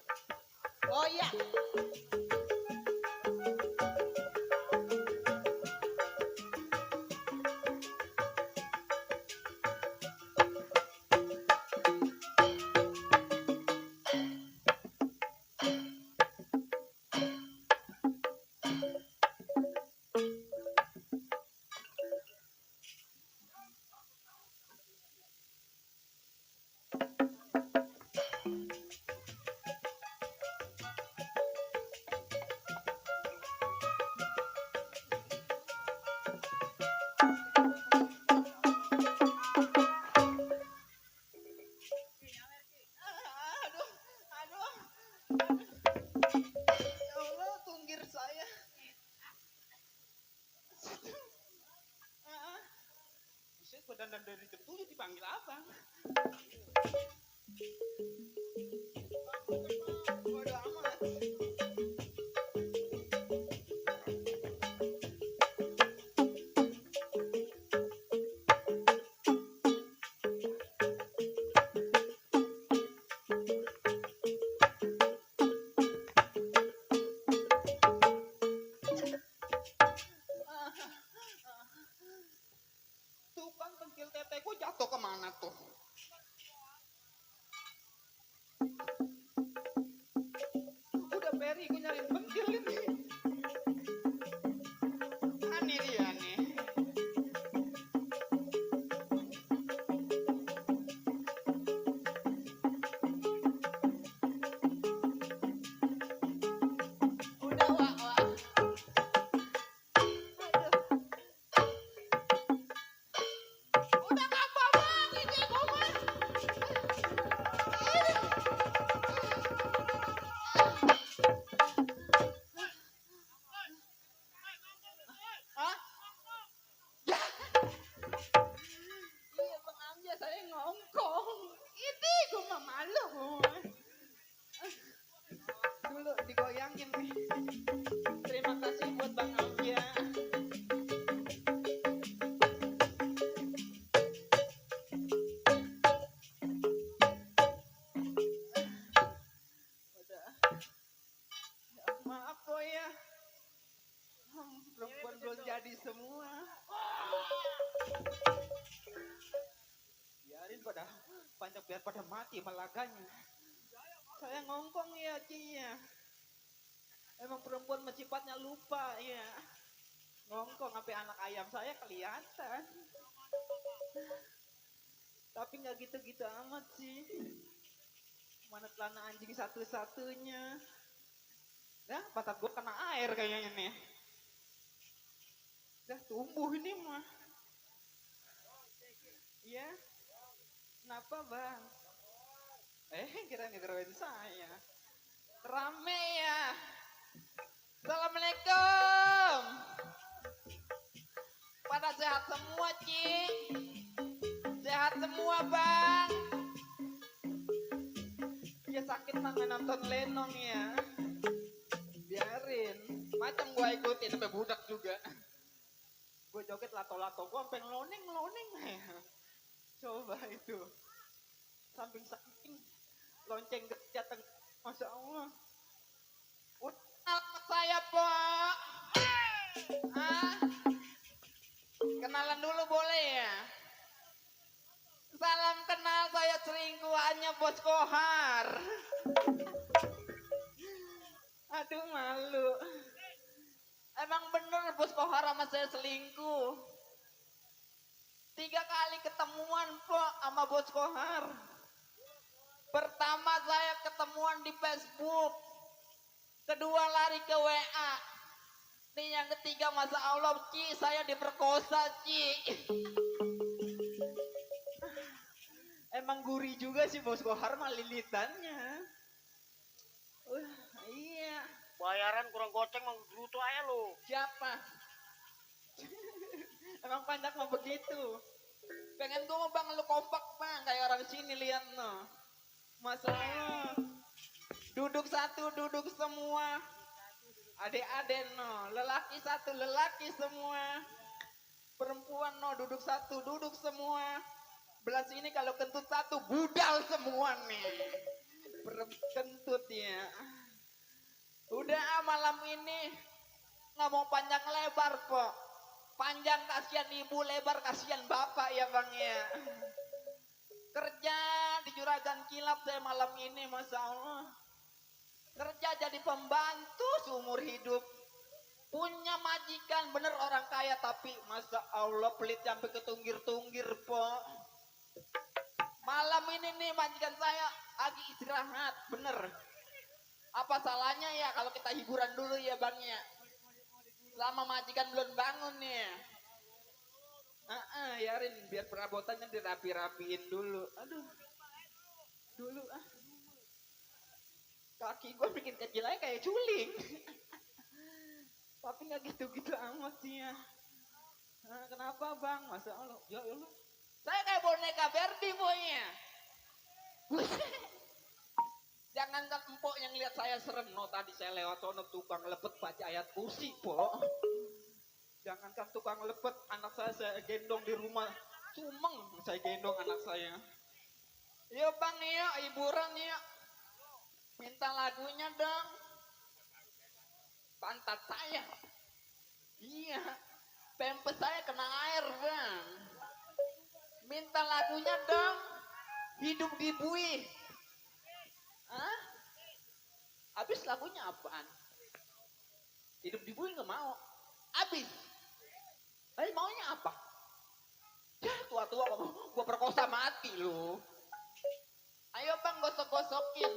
Oh iya. Aduh, aduh. Ya Allah, tunggir saya. Ah, Buset, badan dari jam 7 dipanggil abang. bodo amat. Tukang tengkil teteku jatuh kemana tuh? Udah Peri, gue nyariin bengkel ini. Aneh dia nih. Udah, Wak. Aduh. Udah ngapa banget sih, Koman? Hah? Ya. Iya, Bang Amja, saya ngongkong. Ini gue mah malu. Dulu digoyangin nih. Terima kasih buat Bang Amja. Udah. Ya, maaf boy ya. Perempuan belum jadi semua. Biarin pada banyak biar pada mati malaganya. Saya ngongkong ya, Ci ya. Emang perempuan sifatnya lupa ya. Ngongkong sampai anak ayam saya kelihatan. Tapi nggak gitu-gitu amat sih. Mana celana anjing satu-satunya. Dah, pantat gue kena air kayaknya nih. Dah tumbuh ini mah. Iya. Kenapa bang? Kira ngederoin saya. Rame ya. Assalamualaikum. Pada sehat semua, Ci. Sehat semua, Bang. Ya sakit mah nggak nonton lenong ya. Biarin. Macam gua ikutin sampai budak juga. Gue joget lato-lato, gue sampai ngeloneng. Coba itu. Samping-samping. Lonceng jateng. Masya Allah. Kenal saya, Pak. Ah, kenalan dulu boleh ya? Salam kenal, saya selingkuhannya Bos Kohar. Aduh, malu. Emang bener Bos Kohar sama saya selingkuh. 3 kali ketemuan Pak sama Bos Kohar. Pertama saya ketemuan di Facebook. Kedua lari ke WA. Nih yang ketiga, masa Allah Ci, saya diperkosa Ci. Emang gurih juga sih Bos Kohar mah lilitannya. Iya. Bayaran kurang goceng mau bruto aja lu. Siapa? Emang panjang mah begitu. Pengen gue mau bang lu kompak bang kayak orang sini lihat no. Masalah. Duduk satu, duduk semua. Adek-adek no, lelaki satu, lelaki semua. Perempuan no, duduk satu, duduk semua. Belah sini kalau kentut satu, budal semua nih. perut kentut ya. Udah malam ini nggak mau panjang lebar kok. Panjang kasihan ibu, lebar kasihan bapak ya bang ya. Kerja di Juragan Kilap saya malam ini, masya Allah. Kerja jadi pembantu seumur hidup. Punya majikan, bener orang kaya, tapi masya Allah pelit sampai ketunggir-tunggir po. Malam ini nih majikan saya lagi istirahat, bener. Apa salahnya ya kalau kita hiburan dulu ya bang ya? Selama majikan belum bangun nih. Yarin biar perabotannya dirapi-rapiin dulu. Aduh. Dulu ah. Kaki gue bikin kecil aja kayak culing. Tapi nggak gitu-gitu amat sih ya. Kenapa bang? Masa Allah. Ya Allah. Saya kayak boneka Barbie boynya. Jangankan empok yang lihat saya serem. No tadi saya lewat sono tukang lepet baca ayat kursi po. Jangankan tukang lepet, anak saya gendong di rumah. Cumeng saya gendong anak saya. Yuk bang, yuk hiburan yuk. Minta lagunya dong. Pantat saya. Iya. Pempes saya kena air bang. Minta lagunya dong. Hidup di buih. Hah? Habis lagunya apaan? Hidup di buih nggak mau. Habis. Tapi maunya apa? Ya tua-tua gua perkosa mati lu. Ayo bang gosok-gosokin.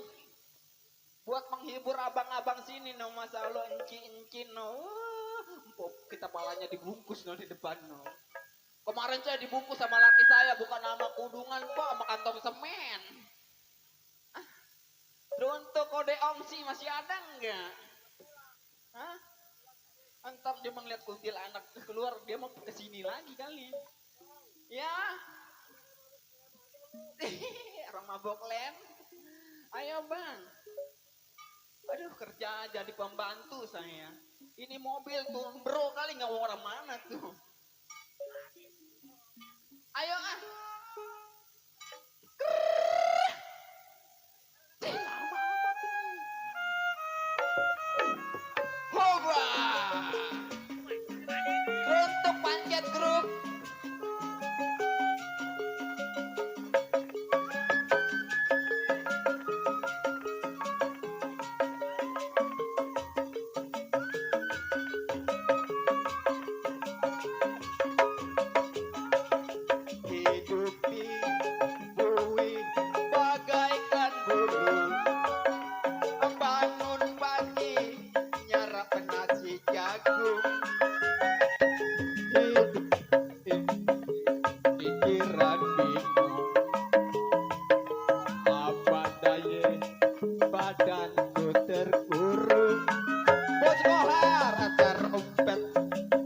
Buat menghibur abang-abang sini no, masa Allah encin-encin no. Kita palanya dibungkus no di depan no. Kemarin saya dibungkus sama laki saya bukan sama kudungan kok, sama kantong semen. Untuk kode ongsi masih ada enggak? Hah? Antar dia melihat kuntilanak keluar, dia mau kesini lagi kali. Ya. Orang mabok lem. Ayo bang. Aduh kerja jadi pembantu saya. Ini mobil tuh bro kali nggak mau orang mana tuh. Ayo ah. Lama amat ini. Hoba. Untuk panjat grup. Hidup di bumi bagaikan bulu. Bangun pagi nyarap nasi jagung. Pikiran bingung. Apa daya badanku terkurung. Bos kohar acar umpet.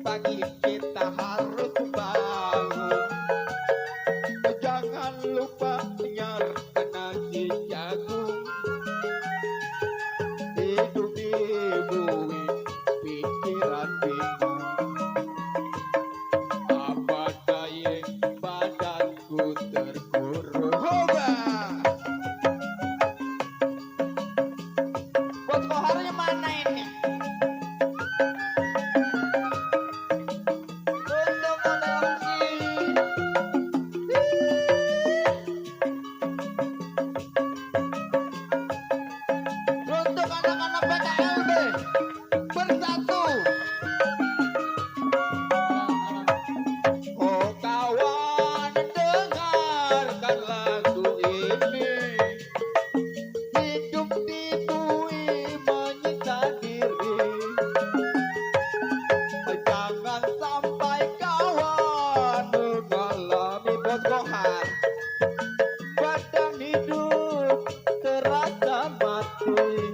Pagi kita harus bangun. Jangan lupa nyarap nasi jagung. Hidup di bumi pikiran bingung. Apa daya badanku terkurung. Hoba. Bos koharnya mana ini? Untuk koleksi. Untuk anak-anak PKLB bersatu. Oh kawan dengarkan lagu ini. Hidup di bumi menyiksa diri. Jangan sampai kawan mengalami bos kohar. Badan hidup terasa mati.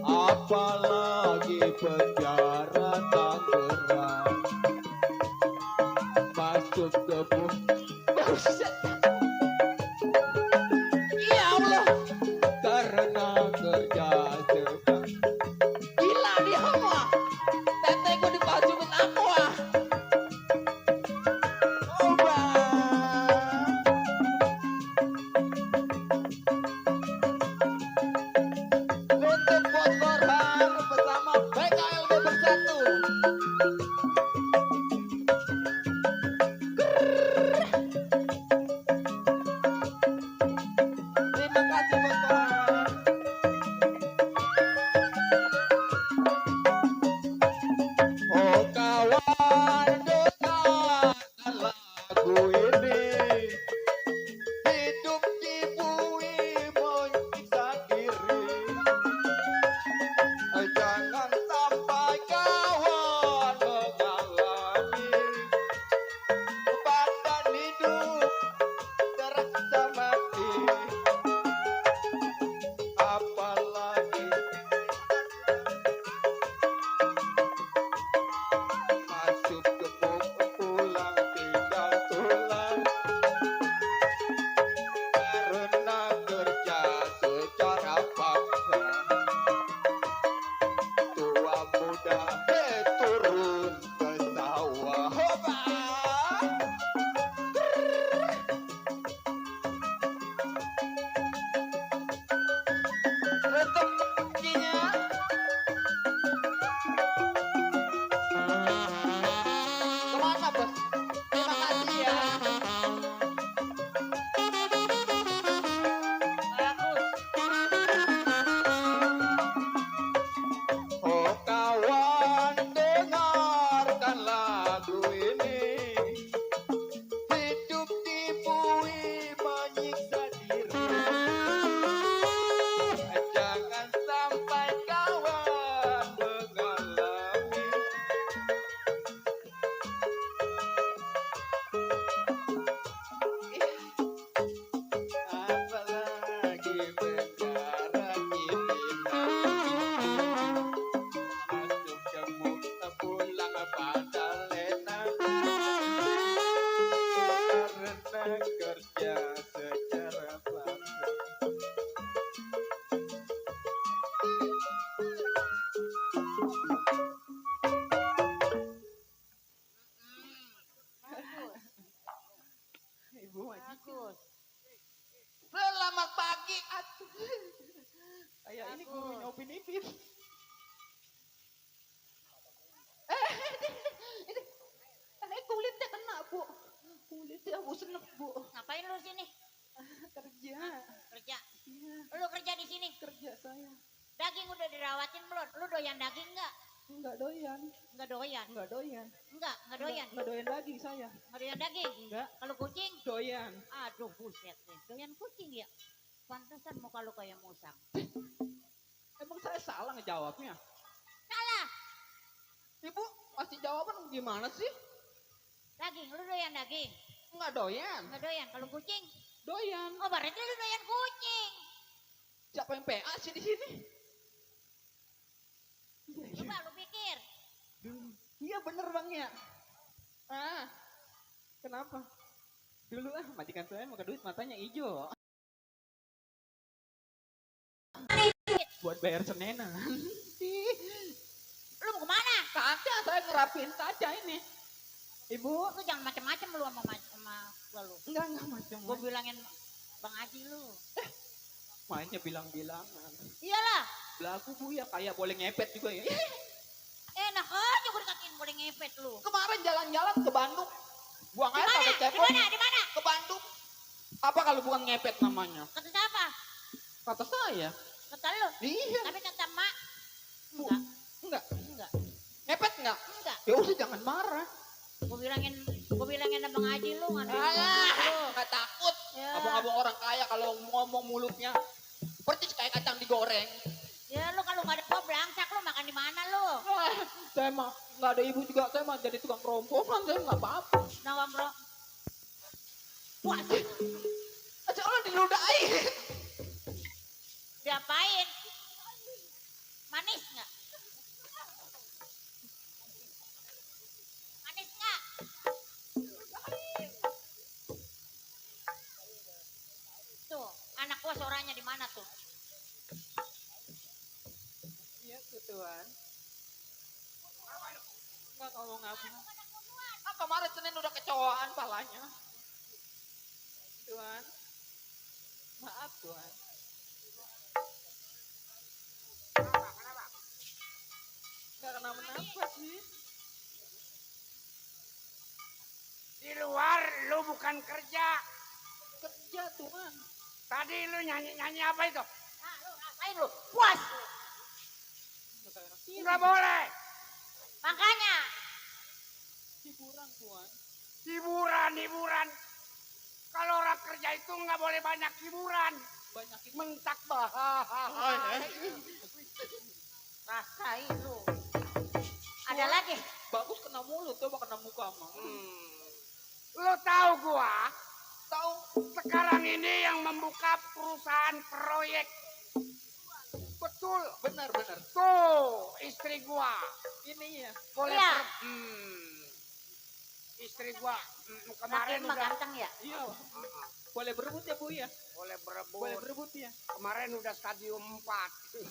Apalagi penjara Tangerang. Masuk ke buset. Ya Allah. Karena kerja sedang. Gila dia mah. Tete gue dipajungin aku ah. Oba. karena kerja secara paksa. Ibu Bagus. selamat pagi. Kayak ini gurunya Upin Ipin. Kulitnya kena, Bu. Kulitnya Bu senep, Bu. Ngapain lu sini? Kerja. Kerja. Iya, Lu kerja di sini. kerja saya. Daging udah dirawatin belum? Lu doyan daging nggak? Enggak doyan. Nggak doyan. Enggak doyan. Nggak doyan. Enggak doyan daging saya. Nggak doyan daging. Enggak. Kalau kucing, Doyan. aduh buset deh. Doyan kucing ya. Pantesan muka lu kayak musang. Emang saya salah ngejawabnya? Salah. Ibu kasih jawaban gimana sih? Daging, lu doyan daging. Enggak doyan. Nggak doyan. Kalau kucing, Doyan. oh berarti lu doyan kucing. Siapa yang PA sih di sini? Coba lu pikir. Iya bener Bang ya. Ah. Kenapa? Dulu majikan saya mau ke duit matanya hijau. Buat bayar senenan. Lu mau kemana? Kaca saya ngerapin kaca ini. Ibu, Lu jangan macem-macem lu sama gua lu. enggak macam. Gua bilangin Bang Haji lu. Mainnya bilang-bilangan. Iyalah. Belaku Bu ya kayak boleh ngepet juga ya. Enak aja gua dikatain boleh ngepet lu. Kemarin jalan-jalan ke Bandung. Buang Di air mana? pakai Di cepot. mana? Di mana? Ke Bandung. Apa kalau bukan ngepet namanya? Kata siapa? Kata saya. Kata lu. Iya. Tapi kata mak. Bu. Enggak. Enggak. Enggak. Ngepet enggak? Enggak. Ya udah jangan marah. Gua bilangin sama Bang Haji lu ngandelin Alah, lu. enggak takut. Ya. Abang-abang orang kaya kalau ngomong mulutnya percis kayak kacang digoreng. Ya lu kalau nggak ada gua belangsak lu makan di mana lu? Wah, saya mah nggak ada ibu juga, saya mah jadi tukang kerompongan, saya nggak apa-apa. Nawang bro. Wah, aja orang diludahin. Diapain? Manis nggak? Manis nggak? Tuh, anak gua suaranya di mana tuh? Iya, Tuhan. Nggak ngomong apa. Ah, kemarin Senin udah kecoaan palanya. Tuhan. Maaf, Tuhan. Nggak kenapa-napa sih. Di luar lu bukan kerja. Kerja, Tuhan. Tadi lu nyanyi-nyanyi apa itu? Nah, lu ngapain lu? Puas. Enggak boleh. Makanya. Hiburan, Tuhan. Hiburan. Kalau orang kerja itu nggak boleh banyak hiburan. Banyak itu. Mentak bahaya. Rasain lu. Ada lagi? Bagus kena mulut, coba kena muka mah. Lu tahu gua? Tahu? Sekarang ini yang membuka perusahaan proyek. Betul. Benar. Tuh, istri gua. Ini ya. Boleh Iya. Istri gua kemarin Laki mah udah ganteng ya? Iya. Boleh berebut ya, Bu ya? boleh berebut. Boleh berebut ya. Kemarin udah stadium 4.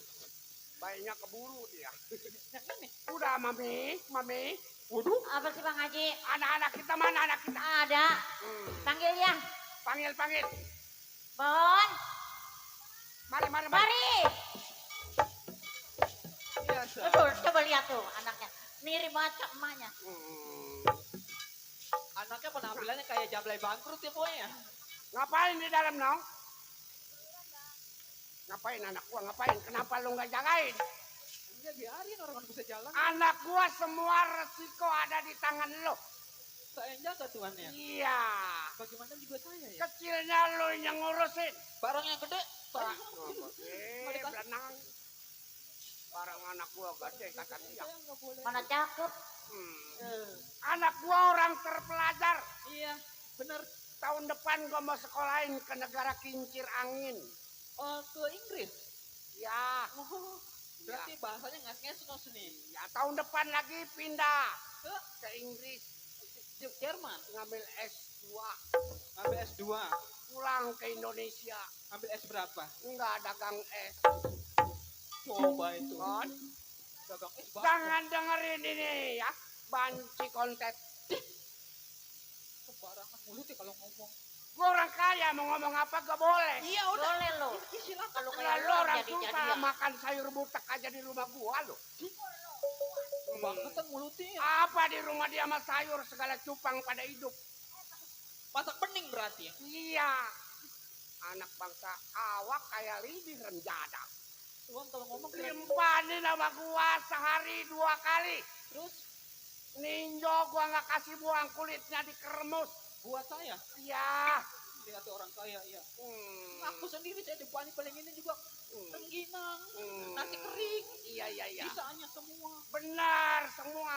Bayinya keburu dia. Yang ini. Udah mami. Waduh, Apa sih Bang Haji? anak-anak kita mana anak kita? Ada. Panggil ya. Panggil. Bon. Mari. Mari. Biasa. Aduh, coba lihat tuh anaknya. Mirip banget sama emaknya. Anaknya penampilannya kayak Jablay bangkrut ya, Boy ya. Ngapain di dalam, Nong? Ngapain anak gua, ngapain? Kenapa lu nggak jagain? Enggak biarin orang bisa jalan. Anak gua semua resiko ada di tangan lo. Saya yang jaga Tuhan ya. Iya. Bagaimana juga saya ya. Kecilnya lo yang ngurusin. Barang yang gede, Pak. Berenang. Barang anak gua gede kata dia. Saya nggak boleh. Mana cakep. Anak gua orang terpelajar. Iya, bener. Tahun depan gua mau sekolahin ke negara kincir angin. Oh, ke Inggris. Ya. Oh, berarti bahasanya ngas-ngas nih. Ya tahun depan lagi pindah ke Inggris. Jerman. Ngambil S2. Dua. Ambil S2. Pulang ke Indonesia. Ambil S berapa? Enggak dagang es. Coba itu. Kan? Dagang S berapa? Jangan dengerin ini ya. Banci kontet. Sembarangan mulutnya kalau ngomong. Gua orang kaya mau ngomong apa gak boleh. Iya udah. Boleh lo. Silakan. Kalau Kalau kayak lu lo orang jadi susah jadian. makan sayur butek aja di rumah gua lo. Kebangetan mulutnya. Apa di rumah dia sama sayur segala cupang pada hidup. Masak bening berarti ya? Iya. Anak bangsa awak kayak lidi renjada. Tuhan kalau ngomong Limpahin sama gua sehari 2 kali. terus Ninjo gua nggak kasih buang kulitnya dikeremus. buat saya. Iya. Lihat orang kaya ya. Hmm. Aku sendiri saya di paling ini juga rengginang, Hmm. nasi kering, Iya iya iya. sisanya semua. Benar semua.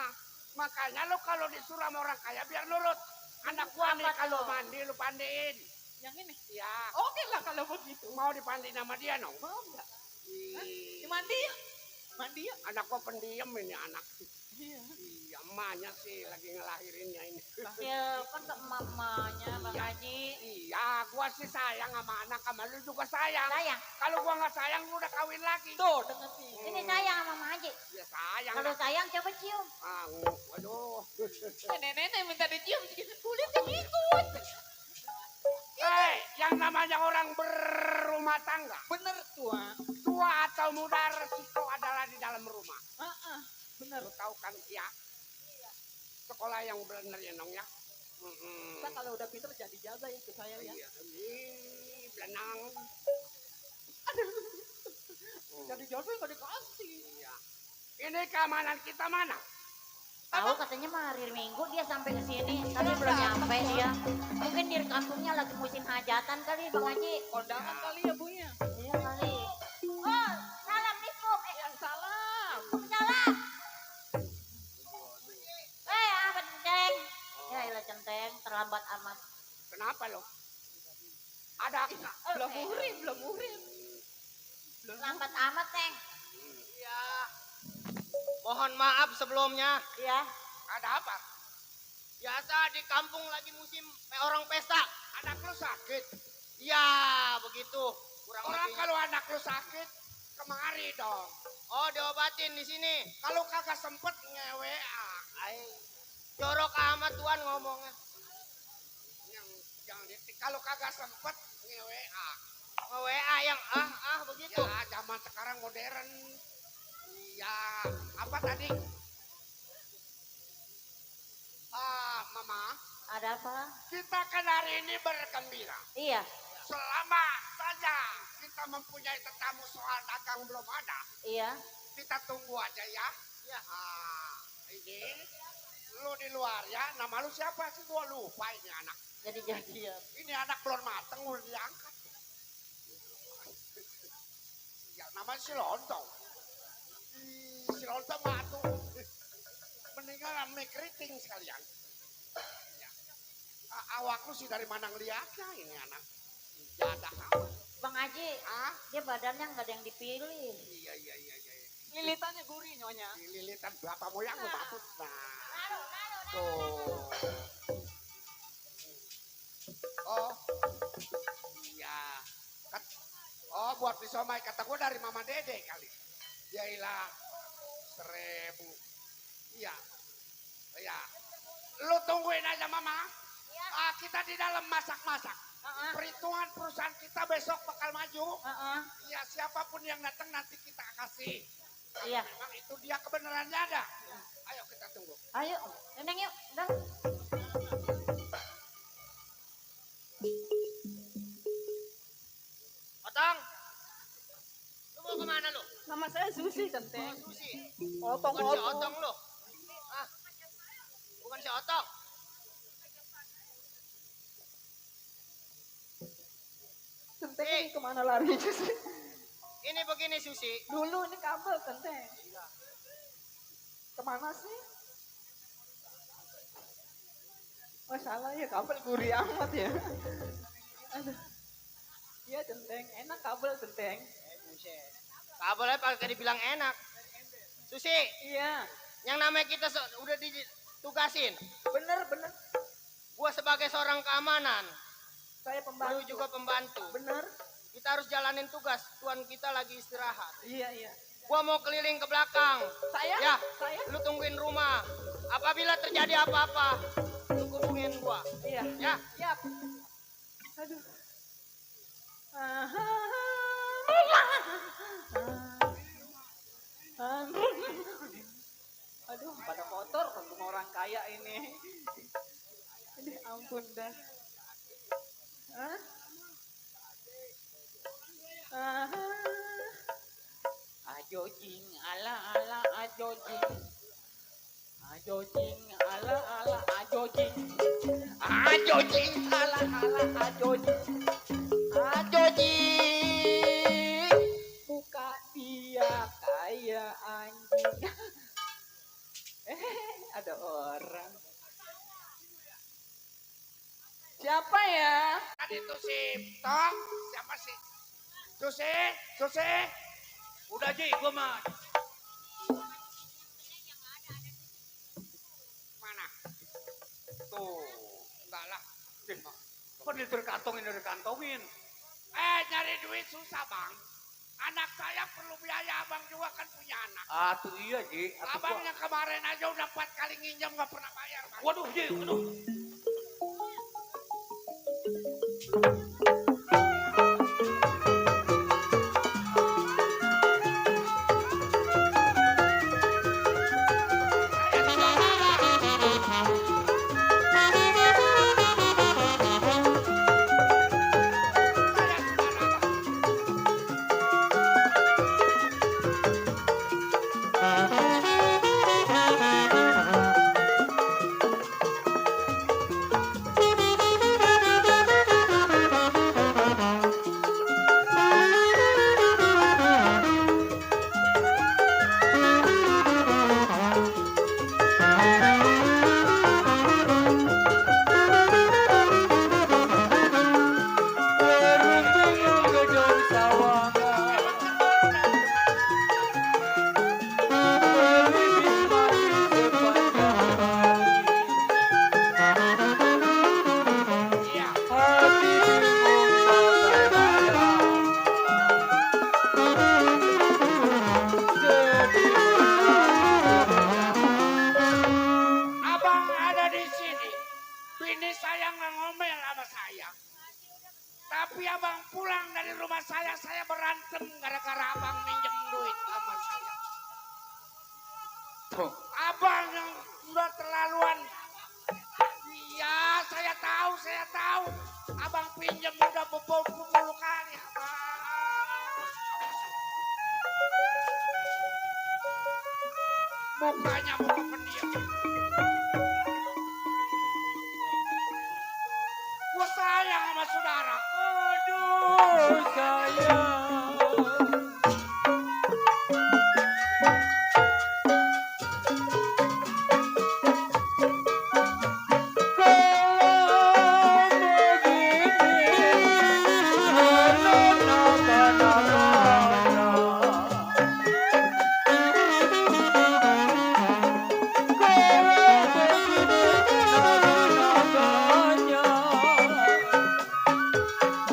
Makanya lo kalau disuruh sama orang kaya biar nurut. Anak gua nih Apa kalau tuh? mandi lu pandiin. Yang ini. Ya. Oke lah kalau begitu. Mau dipandiin sama dia no? Mau enggak? Ih, Mandi ya? Mandi ya? anak gua pendiam ini anak. Iya. Iya, emaknya sih lagi ngelahirinnya ini. Ya kan ke mamanya Bang Iya. Haji. Iya, gua sih sayang sama anak, sama lu juga sayang. Sayang. Kalau gua nggak sayang, gua udah kawin lagi. Tuh denger nih. Ini sayang sama Mama Haji. Ya sayang. Kalau sayang coba cium. Ah, waduh. Nenek-nenek minta dicium sedikit kulitnya ikut. Hei, yang namanya orang berumah tangga, Bener tuan. tua atau muda resiko adalah di dalam rumah. Bener. Lu tahu kan ya? Sekolah yang benar ya nong ya. Kita kalau udah pinter jadi jaga ya ke saya ya. Iya, ini belenang. Jadi jaga nggak dikasih. Iya. Ini keamanan kita mana? Tahu katanya mah hari Minggu dia sampai ke sini. Tapi belum nyampe dia. Mungkin di kampungnya lagi musim hajatan kali Bang Haji. Kondangan kali ya bu ya. Iya kali. Oh, salam Nikum. Salam. Salam. Apa centeng? Ya ilah centeng, terlambat amat. Kenapa lo? Ada Belum murim, belum murim. Terlambat amat, Teng. Iya. Mohon maaf sebelumnya. Iya. ada apa? Biasa di kampung lagi musim orang pesta. Anak lu sakit. Iya, begitu. Kurang Orang lebihnya. kalau anak lu sakit kemari dong. Oh, diobatin di sini. Kalau kagak sempet ngewe Jorok amat Tuhan ngomongnya. yang kalau kagak sempet ngewe WA yang begitu. ya zaman sekarang modern. Iya, apa tadi? Mama, Ada apa? kita kan hari ini bergembira. Iya. Selama saja kita mempunyai tetamu soal dagang belum ada, Iya. kita tunggu aja ya. Ya. Ini lu di luar ya. Nama lu siapa sih? Gua lupa ini anak. Jadi jadian. Ini anak belum mateng udah diangkat. Ya namanya si Lontong. Si Lontong matu. Mendingan ame keriting sekalian. Ya. Awak lu sih dari mana ngeliatnya ini anak? Jadah amat. Bang Haji, dia badannya nggak ada yang dipilih. Iya. Lilitannya gurih nyonya. Lilitan bapak moyang lu matut. Nah. Tuh. Oh. Iya. Oh, buat disomai kata gua dari Mama Dede kali. Ya ilah. 1.000. Iya. Iya. Lu tungguin aja Mama. Iya. Kita di dalam masak-masak. Perhitungan perusahaan kita besok bakal maju. Ya siapapun yang datang nanti kita kasih. Iya. Memang itu dia kebenarannya ada. Ayo kita tunggu. Ayo, Neneng yuk. Udah. Otong. Lu mau kemana lu? Nama saya Susi centeng. Susi. Otong Bukan si Otong lu. Bukan si Otong. Centeng ini kemana lari sih? Ini begini Susi. Dulu ini kabel centeng. Kemana sih? Oh salah ya kabel gurih amat ya. Aduh. Iya centeng, enak kabel centeng. Kabelnya pakai dibilang enak. Susi, Iya, yang namanya kita udah ditugasin. bener. Gua sebagai seorang keamanan, Saya lu pembantu. juga pembantu. Bener? Kita harus jalanin tugas. Tuan kita lagi istirahat. Iya. Gua mau keliling ke belakang. Saya? Ya, Saya? lu tungguin rumah. Apabila terjadi apa-apa, lu hubungin gua. Iya. Ya, Siap. Aduh. Aduh, pada kotor rumah orang kaya ini. Aduh, ampun dah. Hah? Ajo jing ala ala ajo jing. Ajo jing ala ala ajo jing. Ajo jing ala ala ajo jing. Ajo jing. Muka dia kayak anjing. Ada orang. Siapa ya? Tadi tuh si Tok, siapa sih? Susi. Udah Ji, gua mah. Mana? Tuh, enggak lah. Kok dikantongin? Nyari duit susah bang. Anak saya perlu biaya, abang juga kan punya anak. Ah tuh iya Ji. Abang yang kemarin aja udah 4 kali nginjam nggak pernah bayar bang. Waduh Ji, waduh. Bini saya nggak ngomel sama saya. Tapi abang pulang dari rumah saya berantem gara-gara abang minjem duit sama saya. Abang yang udah terlaluan. Iya, saya tahu. Abang pinjam udah berpuluh kali, abang. Mukanya muka pendiam. Gua sayang sama saudara. Aduh, sayang.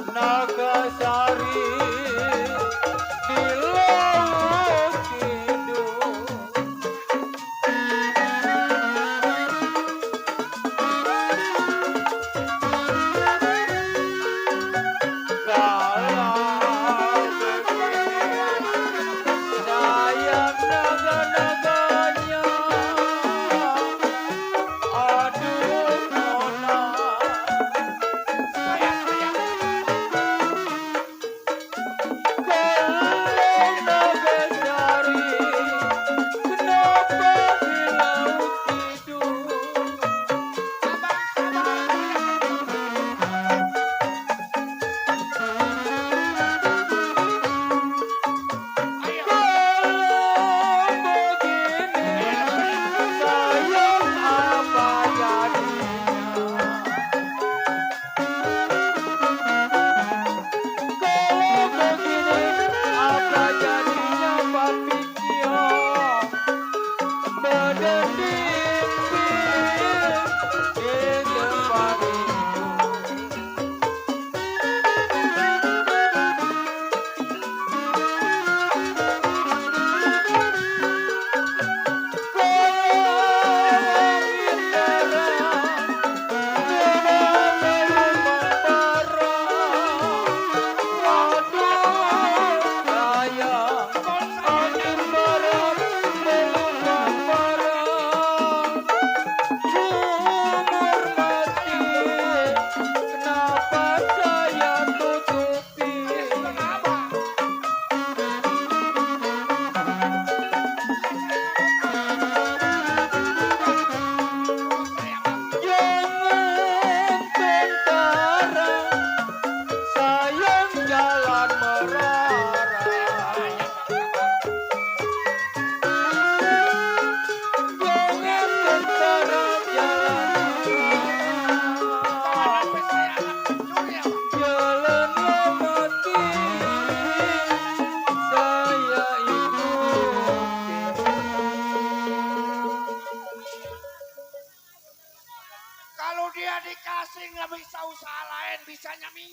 Nagasari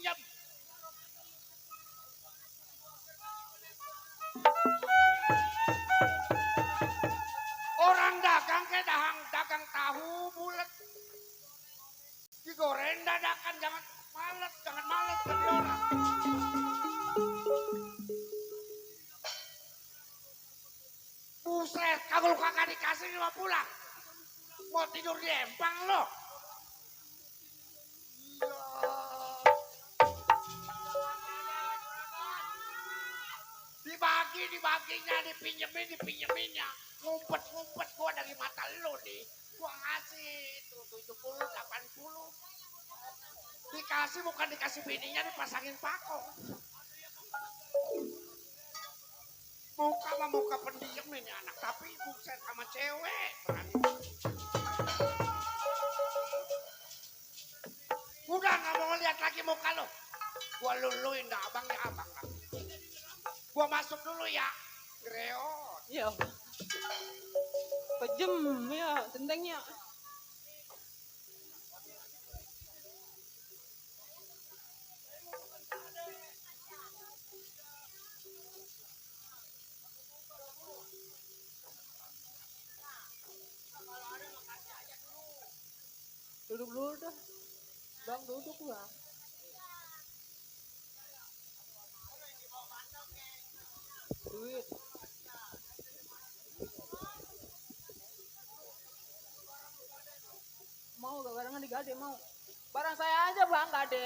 pinjam. Orang dagang kayak dagang tahu bulat. Digoreng dadakan, jangan males bagi orang. Buset, kalau lu kagak dikasih 50. Mau tidur di empang lo. Dibaginya, dipinjeminnya. Ngumpet gua dari mata lo nih. Gua ngasih itu 70, 80. Dikasih bukan dikasih bininya, dipasangin pakong. Muka sama muka pendiam ini anak, tapi buset sama cewek. Udah nggak mau lihat lagi muka lo. Gua luluin dah abang ya abang. Gua masuk dulu ya. Greot. Iya. Kejem ya centengnya. Duduk dulu dah. Bang duduk lah. Duit. Mau gak barengan digade mau? Barang saya aja bang gade.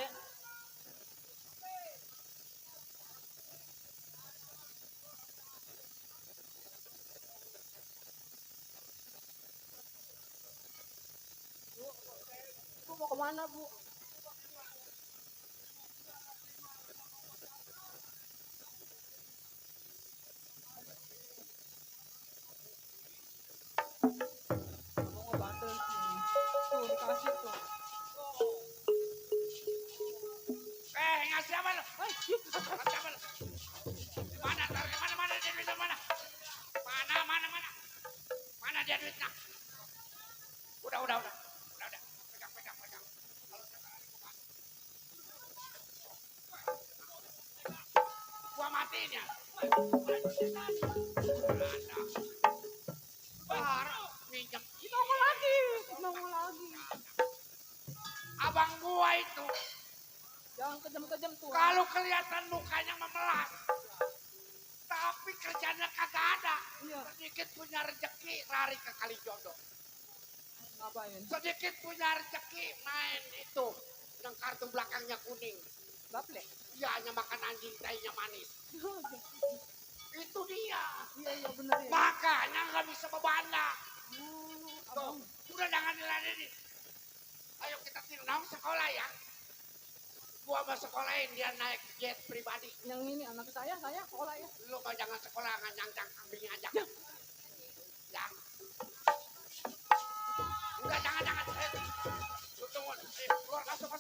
Bu mau kemana bu? Mau ngebantu sih. Tuh dikasih tuh. Ngasih apa lo? Ngasih apa lo? Mana taruh mana dia duitnya mana? Mana dia duitnya? Udah. Pegang. Gua matiin ya. Baru minjem. Nongol lagi. Abang gua itu Jangan kejam-kejam tuh. kalau kelihatan mukanya memelas, tapi kerjanya kagak ada. Iya. Sedikit punya rezeki lari ke Kalijodo. Ngapain? Sedikit punya rezeki main itu yang kartu belakangnya kuning. Gaple. Iya, hanya makan anjing tainya manis. Itu dia. Iya bener ya. Makanya nggak bisa bebanyak. Tuh, Abang. udah jangan diladenin. Ayo kita tirnong sekolah ya. Gua mau sekolahin dia naik jet pribadi. Yang ini anak saya sekolah ya. Lu kalau jangan sekolah nyangcang kambing aja. Ya. Enggak, jangan. Lu tunggu. Keluar, masuk.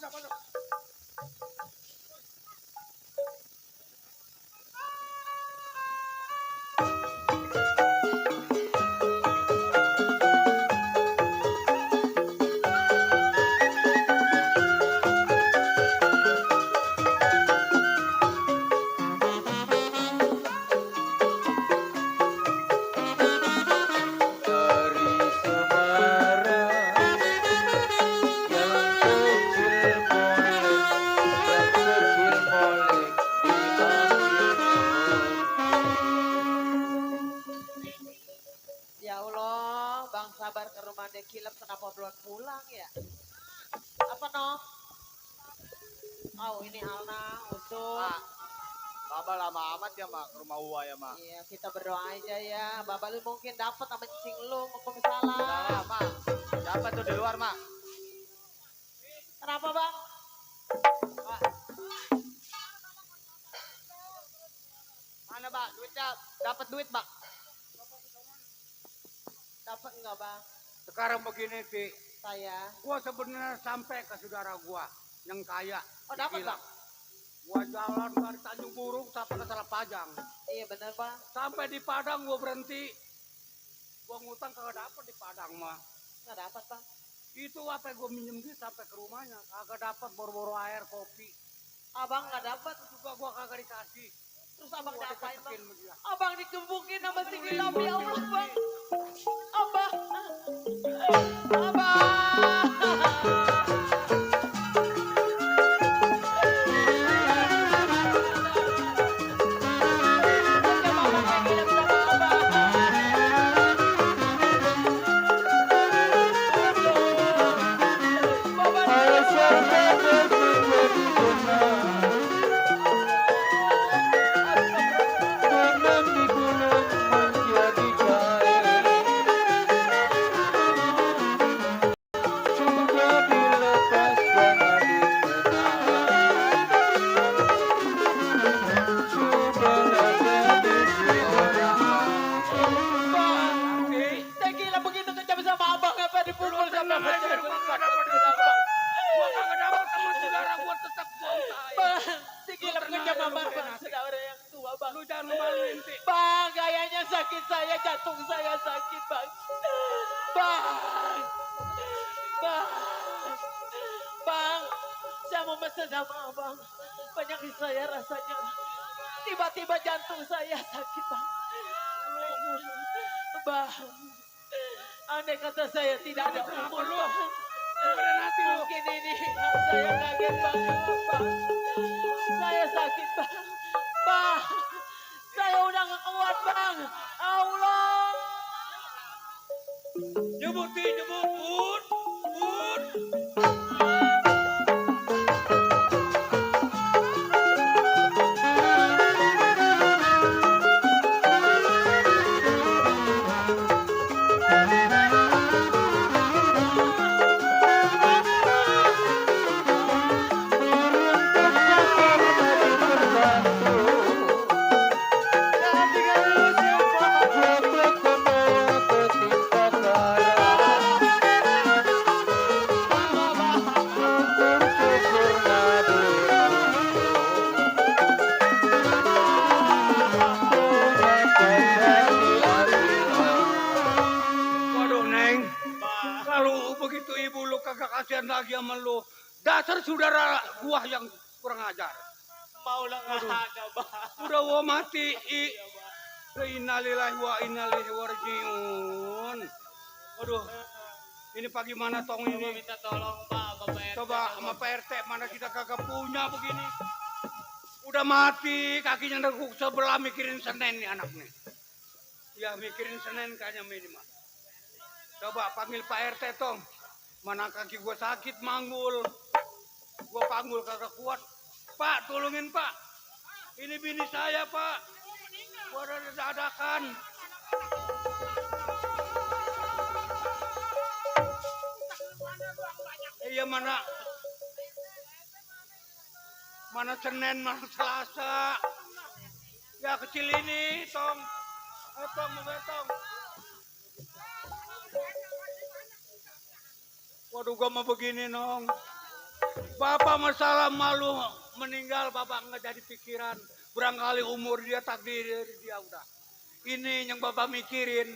Ya Allah, Bang Sabar ke rumah Dekilep kenapa belum pulang ya? Apa noh? Oh ini Alna, Usul. Baba lama amat ya mak ke rumah Uwa ya mak. Iya kita berdoa aja ya. Bapak lu mungkin dapat sama cing lu, Waalaikumsalam. Salah mak. Siapa tuh di luar mak? Kenapa bang? Mana mak? Duitnya dapat duit mak. Dapat enggak bang? Sekarang begini Ki, Saya. gua sebenarnya sampai ke saudara gua yang kaya. Oh dapat Gila. bang? Gua jalan dari Tanjung Burung sampai ke Salapajang. Iya bener bang. Sampai di Padang gua berhenti. Gua ngutang kagak dapet di Padang mah. Nggak dapat bang. Itu apa gua minjem duit sampai ke rumahnya. Kagak dapet boro-boro air, kopi. Abang nggak dapat. Juga gua kagak dikasih. Terus abang Gua diapain bang? deketin sama dia. Abang digebukin sama si Gilam, ya Allah bang. Abang. Saya kira begitu kejam sama abang apa dipukul sama Tenang aja, gua nggak dapat duit apa. Gua kagak dapat sama saudara gua tetap buang tai. bang. Saya kira kejam abang bang. Saudara yang tua bang. Lu jangan maluin Ti. Bang, kayaknya sakit saya, jantung saya sakit bang. Bang, bang, bang. Saya mau pesan sama abang. Penyakit saya rasanya. Tiba-tiba jantung saya sakit bang. Bang, andai kata saya tidak ada umur bang. Mungkin ini saya kaget banget bang. Saya sakit bang. Bang, saya udah gak kuat bang. Allah. Nyebut Ti, nyebut. Pun. Waduh Neng, kalau begitu ibu lu kagak kasihan lagi sama lu. Dasar saudara gua yang kurang ajar. Mau lah gak ada bang. Udah gua mati. Innalillahi wa inna ilaihi rajiun. Waduh, ini pagi mana tong ini? Minta tolong bang, Bapak RT. Coba sama Pak RT, mana kita kagak punya begini. Udah mati, kakinya neguk sebelah mikirin Senin nih anaknya. Ya mikirin Senin kayaknya minimal. Coba panggil Pak RT tong. Mana kaki gua sakit manggul. Gua panggul kagak kuat. Pak, tolongin Pak. Ini bini saya Pak. Gua ada dadakan. Iya mana Senin, mana Selasa. Ya kecil ini, tong. Tong, tong. Waduh, gua mau begini, nong. Bapak masalah malu meninggal, bapak nggak jadi pikiran. Barangkali umur dia, takdir dia udah. Ini yang bapak mikirin.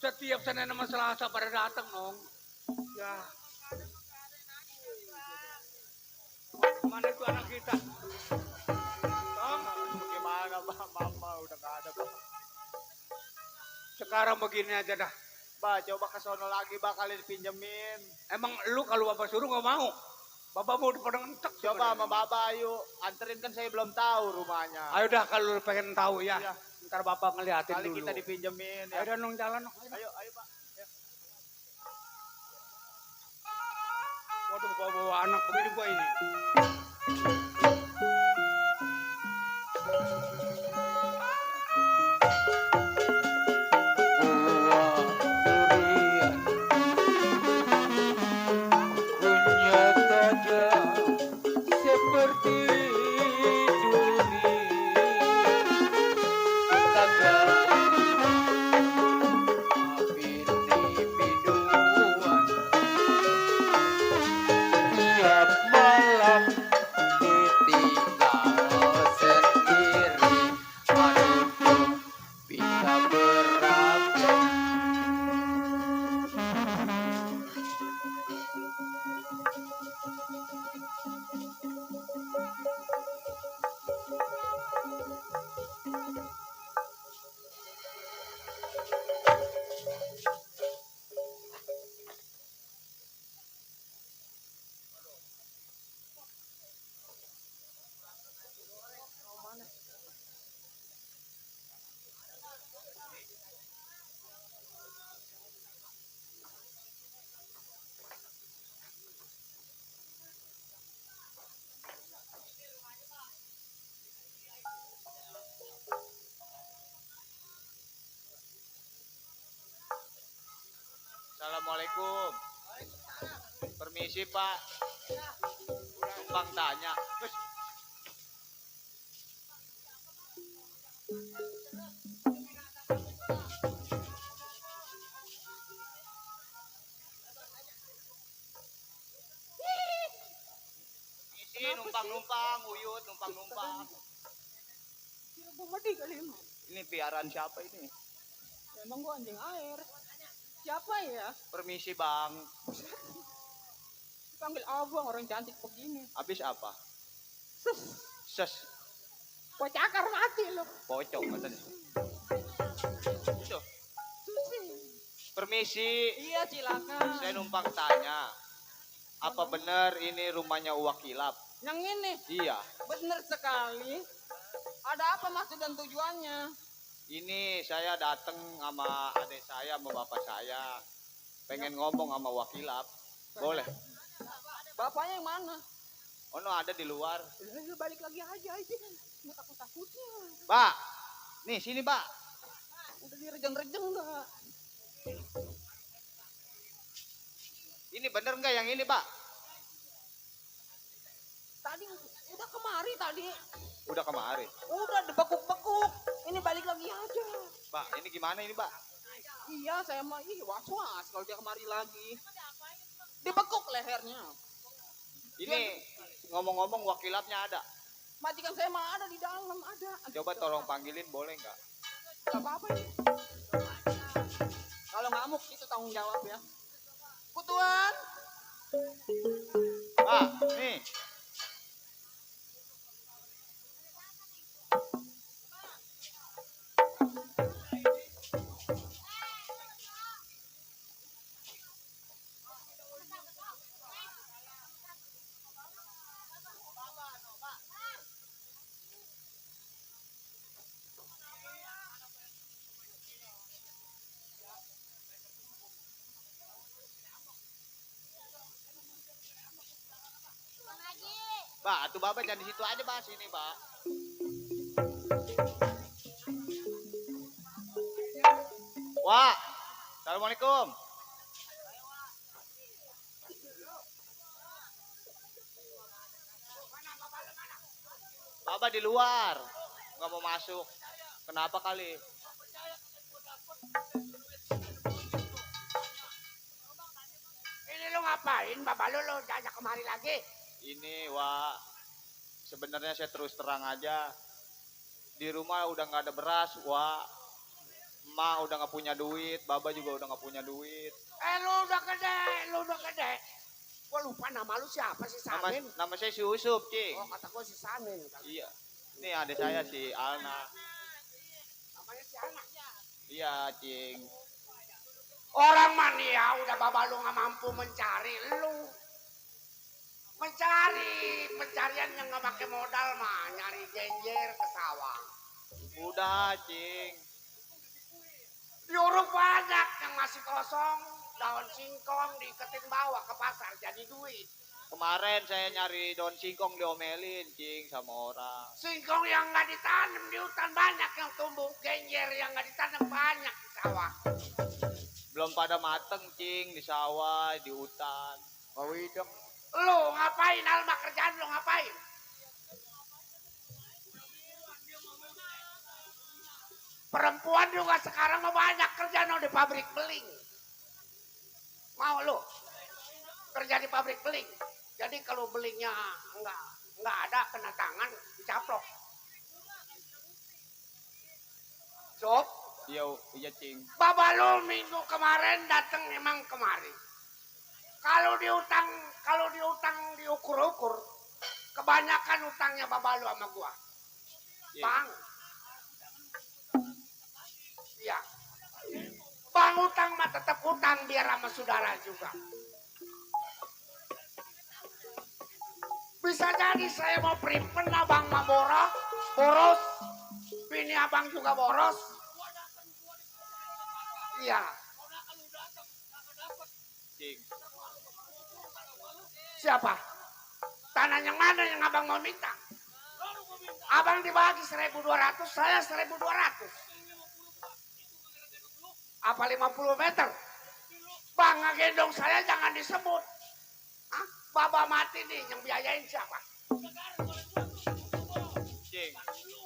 Setiap Senin sama Selasa pada datang, nong. Ya. Mana itu anak kita? Tong, Bagaimana bang? Mama udah gak ada bang. sekarang begini aja dah. Bah, coba ke sono lagi bah kali dipinjemin. Emang lu kalau bapak suruh nggak mau? Bapak mau pada ngentek. Coba sama Baba ayo. Anterin kan saya belum tahu rumahnya. Ayo dah kalau lu pengen tahu ya. Iya. Ntar bapak ngeliatin Kali dulu. kita dipinjemin ya. Ayo dah nong jalan. Nong. Ayo, ayo pak. Ya. Waduh bawa anak begini gua ini. Tiap malam Assalamualaikum. Permisi Pak. Numpang tanya. Wes. Permisi numpang-numpang, uyut numpang-numpang. Ini piaraan siapa ini? Emang gua anjing air. Siapa ya? Permisi Bang. Panggil abang orang cantik begini. Habis apa? Sus, Ses. gua cakar mati lo. Pocong katanya. Itu. Susi. Permisi. Iya silakan. Saya numpang tanya. Apa benar ini rumahnya Uwak Kilap? Yang ini Iya. bener sekali. Ada apa maksud dan tujuannya? Ini saya datang sama adik saya, sama bapak saya. Pengen ngomong sama Uwak Kilap. Boleh? Bapaknya yang mana? Oh no, ada di luar. Lu balik lagi aja. Nggak takut-takutnya. Pak. Nih sini Pak. Udah direjeng-rejeng dah. Ini bener nggak yang ini Pak? Tadi udah kemari tadi. Udah kemari. Udah dibekuk-bekuk. Ini balik lagi aja. Pak, ini gimana ini Pak? Iya, saya mah was-was kalau dia kemari lagi. Dibekuk lehernya. Ini ngomong-ngomong Uwak Kilapnya ada. Majikan saya mah ada di dalam, ada. Coba tolong panggilin boleh nggak? Gak apa-apa ini. Kalau ngamuk itu tanggung jawab ya. Kutuan. Pak, nih. Pak, atuh Bapak jangan di situ aja, Pak. Sini, Pak. Wah, Assalamualaikum. Bapak di luar, nggak mau masuk. Kenapa kali? Ini lo ngapain? Bapak lo ajak kemari lagi. Ini, Wak. Sebenarnya saya terus terang aja. Di rumah udah nggak ada beras, Wak. Emak udah nggak punya duit, Baba juga udah nggak punya duit. Lo udah gede. Gua lupa nama lu siapa sih, Samin? Nama saya si Usup, Cing. Oh, kata gua si Samin. Iya. Ini adik saya si Alna. Namanya si anak. Iya, Cing. Orang mania udah bapak lu nggak mampu mencari lu. Pencarian yang nggak pakai modal mah, nyari genjer ke sawah. Udah, Cing. Diuruk banyak yang masih kosong, daun singkong diiketin bawa ke pasar jadi duit. Kemarin saya nyari daun singkong diomelin, Cing, sama orang. Singkong yang nggak ditanam di hutan banyak yang tumbuh, genjer yang nggak ditanam banyak di sawah. Belum pada mateng, Cing, di sawah, di hutan. Widok. Lu ngapain, Alma, kerjaan lu ngapain? Perempuan juga sekarang mah banyak kerjaan di pabrik beling. Mau lu kerja di pabrik beling? Jadi kalau belingnya nggak ada kena tangan dicaplok. Sob, Iya, Cing. Bapak lu minggu kemarin datang memang kemari. Kalau diutang diukur-ukur, kebanyakan utangnya bapak lu sama gua. Iya. Bang. Iya. Bang utang mah tetap utang biar sama saudara juga. Bisa jadi saya mau primpen abang mah boros. Bini abang juga boros. Iya. Cing. Siapa? Tanah yang mana yang abang mau minta? Abang dibagi 1.200, saya 1.200. Apa 50 meter? Bang ngegendong saya jangan disebut. Hah? Baba mati nih yang biayain siapa?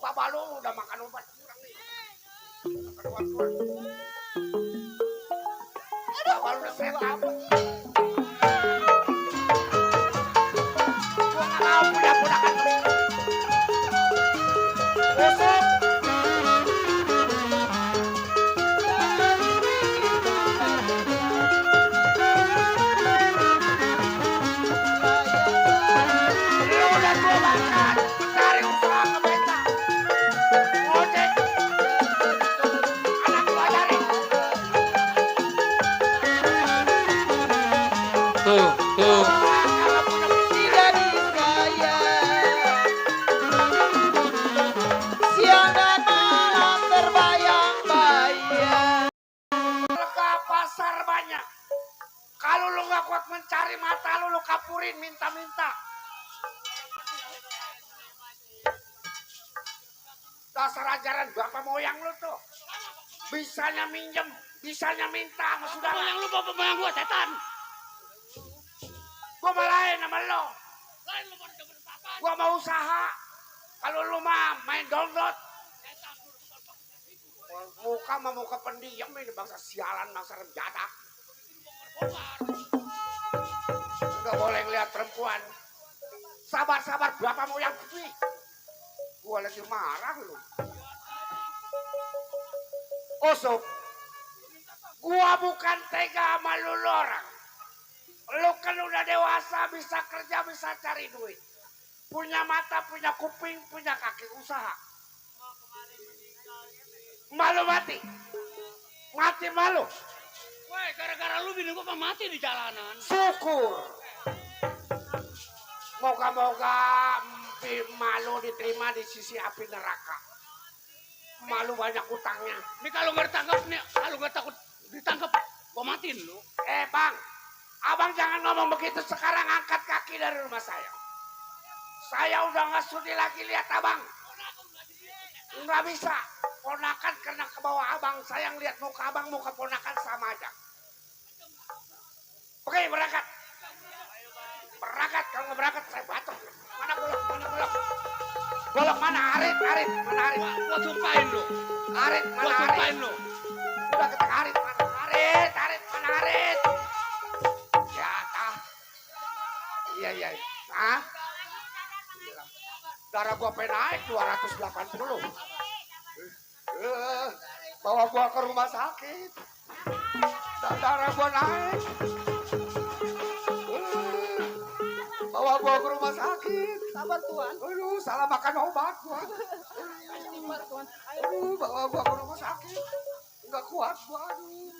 Baba lu udah makan obat kurang nih. Baba lu udah sehat. Gua nggak mau punya-punyakan begini. Usuk. Lu udah gua makan, mencari usaha ke beta. Ngojek. Anak gua ajarin. Tuh. Kalau punya pikiran Siang dan malam terbayang-bayang. Lega pasar banyak. Kalau lu nggak kuat mencari mata lu kapurin minta-minta. Dasar ajaran bapak moyang lu tuh. Bisanya minjem, bisanya minta sama saudara. Yang lu bapak moyang gua setan. Gua malahin sama lo. Gua mau usaha. Kalau lu mah main download. Muka sama muka pendiam ini bangsa sialan, bangsa renjata. Nggak boleh ngeliat perempuan. Sabar-sabar bapak moyang putih. Gua lagi marah lu. Usuk. Gua bukan tega sama lu orang. Lu kan udah dewasa, bisa kerja, bisa cari duit. Punya mata, punya kuping, punya kaki usaha. Malu mati. Mati malu. Woi, gara-gara lu bini gua mati di jalanan. Syukur. Moga-moga malu diterima di sisi api neraka. Malu banyak utangnya. Ini kalau nggak ditangkap nih, kalau nggak takut ditangkap, gua matiin lu. Bang, abang jangan ngomong begitu sekarang, angkat kaki dari rumah saya. Saya udah nggak sudi lagi lihat abang. Nggak bisa. Ponakan karena ke bawah abang, saya ngeliat muka abang, muka ponakan sama aja. Oke, berangkat. Berangkat, kalau nggak berangkat saya batuk. Mana golok, mana golok? Golok mana? Arit, mana arit? Gua sumpahin lu. Arit, Gua mana sumpahin arit? lu. Udah kita arit, mana arit, mana arit? Ya, Iya. Hah? Darah gua pengen naik 280. Bawa gua ke rumah sakit. Darah gua naik. Bawa gua ke rumah sakit. Sabar Tuan. Aduh, salah makan obat gua. Sabar Tuan. Aduh, bawa gua ke rumah sakit. Enggak kuat gua, aduh.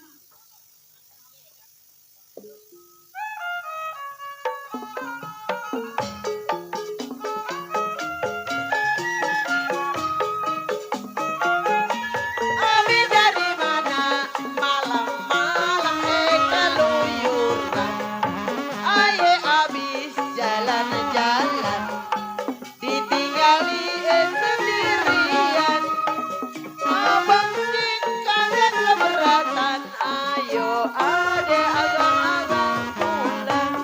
Abi dari mana malam-malam keluyuran. Aye abis jalan-jalan ditinggali sendirian. Abang jin kalian keberatan. Ayo ade agang-agang pulang.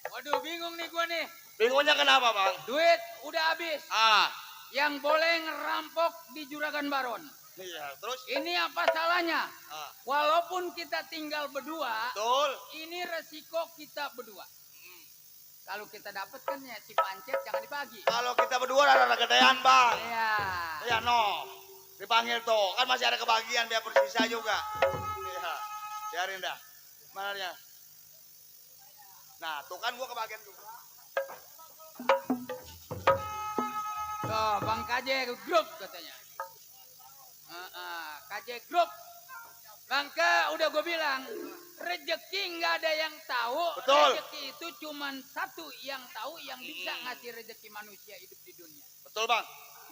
Waduh, bingung nih gua nih. Bingungnya kenapa, Bang? Duit udah habis. Ah, Yang boleh ngerampok di Juragan Baron. iya, terus? Ini apa salahnya? Ah, Walaupun kita tinggal berdua, betul. ini resiko kita berdua. Kalau kita dapet kan ya si pancet jangan dibagi. Kalau kita berdua ada gedean, Bang. Iya. Iya, no. Dipanggil tuh. Kan masih ada kebagian biar bersisa juga. Iya. Biarin dah. Mana dia? Nah, tuh kan gua kebagian tuh. Tuh, Bang KJ Group katanya. KJ Group. Bangka udah gue bilang, rezeki nggak ada yang tahu. Betul. Rezeki itu cuma satu yang tahu, yang bisa ngasih rezeki manusia hidup di dunia. Betul, Bang.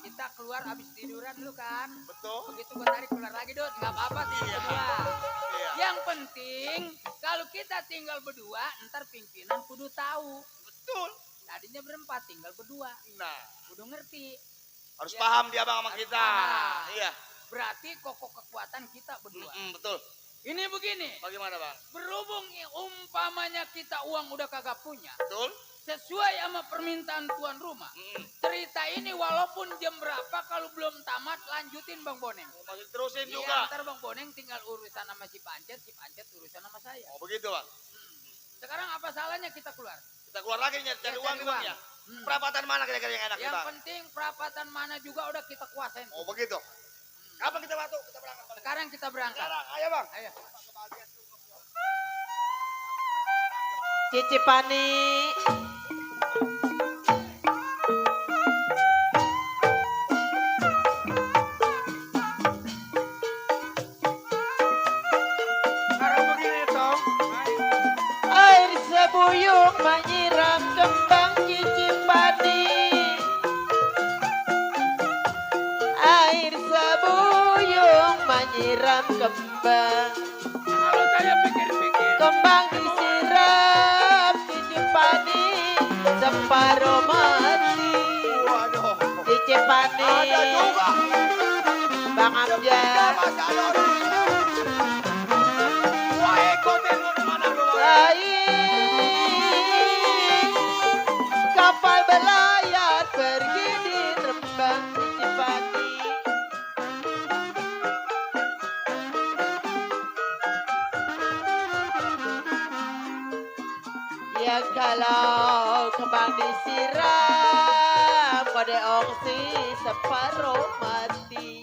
kita keluar abis tiduran dulu kan. Betul. Begitu gue tarik keluar lagi Dut, nggak apa-apa tinggal berdua. Iya. Yang penting kalau kita tinggal berdua, ntar pimpinan kudu tahu. Betul. Tadinya berempat, tinggal berdua. Nah, Kudu ngerti. harus Ya. paham dia bang sama Harus kita. paham. Iya. Berarti kokoh kekuatan kita berdua. Betul. Ini begini, Bagaimana bang? berhubung umpamanya kita uang udah kagak punya, Betul. sesuai sama permintaan tuan rumah. Cerita ini walaupun jam berapa kalau belum tamat lanjutin Bang Boneng. Masih terusin Iya, juga. ntar Bang Boneng tinggal urusan sama si Pancet urusan sama saya. Oh begitu bang. Sekarang apa salahnya kita keluar? Kita keluar lagi cari Ya, uang cari bang uang. ya. Perapatan mana kira-kira yang enak nih Yang bang? penting perapatan mana juga udah kita kuasain. Oh begitu. Kapan kita waktu? Kita berangkat. Bang. Sekarang kita berangkat. Sekarang, ayo bang. Ayo. Cici Pani. Sekarang begini Tom. Air sebuyung menyiram kembang Cici Pani. Air sebuyung menyiram kembang. Kalau saya pikir-pikir. Kembang disiram Cici Pani separuh mati. Waduh. Cici Pani. Ada juga. Bang Amjad. Masih ada orang. Wah ikutin lu di mana lu bang? Air kapal belayar pergi di Rembang Cici Pani. Ya kalau kembang disiram kode oksi separuh mati.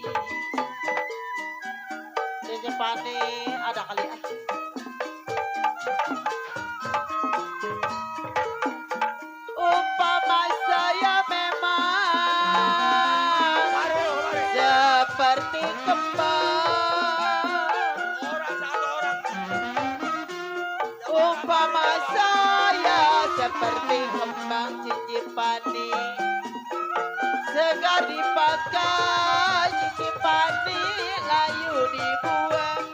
Cici Pani ada kali ah. Umpama saya memang seperti kembang. Orang satu orang. Umpama saya seperti kembang Cici Pani, segar dipakai Cici Pani, layu dibuang.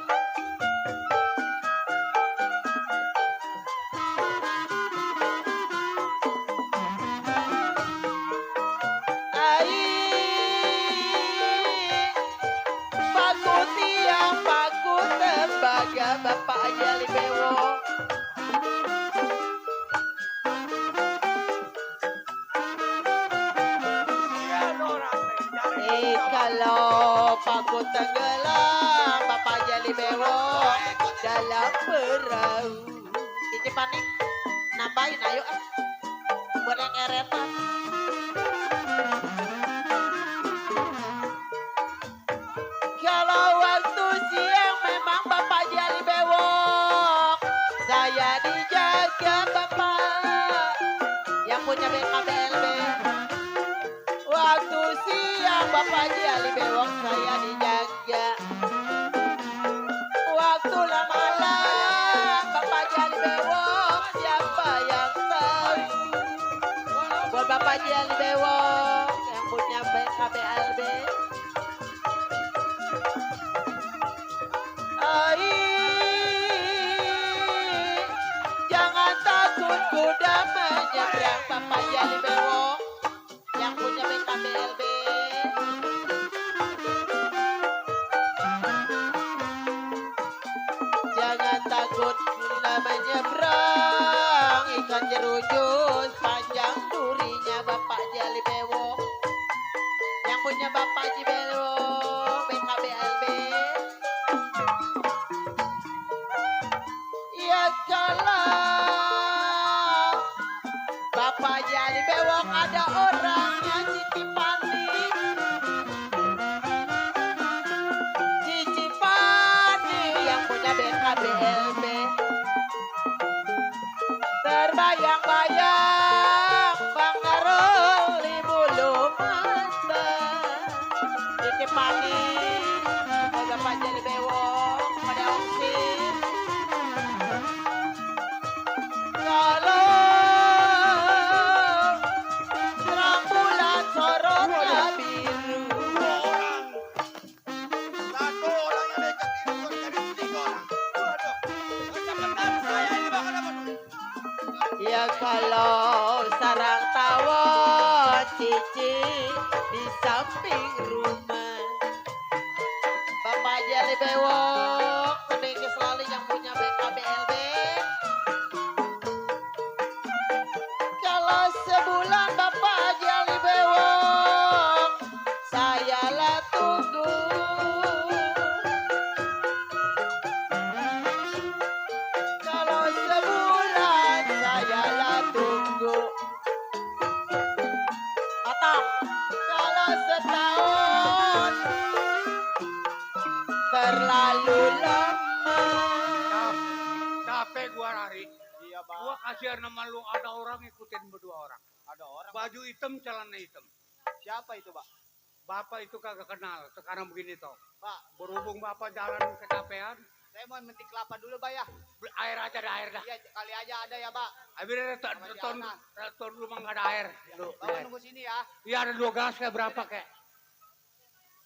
Air paku tiang paku tembaga Bapak Jali Bewo. Kalau paku tenggelam Bapak Jali Bewo dalam perahu. Cici Pani nambahin ayo buat yang eretan. Kalau waktu siang memang Bapak Jali bewok, saya dijaga Bapak yang punya BKBLB. Waktu siang Bapak Jali bewok, saya dijaga. Waktu malam Bapak Jali bewok, siapa yang tahu? Buat Bapak Jali bewok yang punya BKBLB. Jangan takut kuda menyeberang Bapak Jali bewok yang punya BKBLB. Jangan takut kuda menyeberang ikan jerujus panjang durinya Bapak Jali bewok yang punya Bapak Jali bewok BKBLB. Ya kalau Bapak Jali bewok ada orangnya Cici Pani. Cici Pani yang punya BKBLB. Terbayang-bayang Bang Naroli bulu mata. Cici Pani Bapak Jali bewok pada opsi. Kalau terang bulan sorotnya biru. Sayang kalau sarang tawon cici di samping rumah. Bapak Jali Bewok, sedikit selalu yang punya BKBLB. Kalau sebulan Bapak Jali Bewok, saya lah tunggu. Kalau sebulan saya lah tunggu. Atau kalau setahun terlalu lama. Capek gua lari. Iya, Bang. Gua kasihan sama lu, ada orang ikutin berdua orang. Ada orang. Baju hitam, celana hitam. Siapa itu, Pak? Bapak itu kagak kenal, sekarang begini toh. Pak, Berhubung bapak jalan kecapean, saya mau metik kelapa dulu, Pak ya. air aja ada air dah. Iya, kali aja ada ya, Pak. Akhirnya Sama si Alna. tahun rumah nggak ada air. Lu, Bapak nunggu sini ya. iya ada 2 gelas kayak berapa kayak.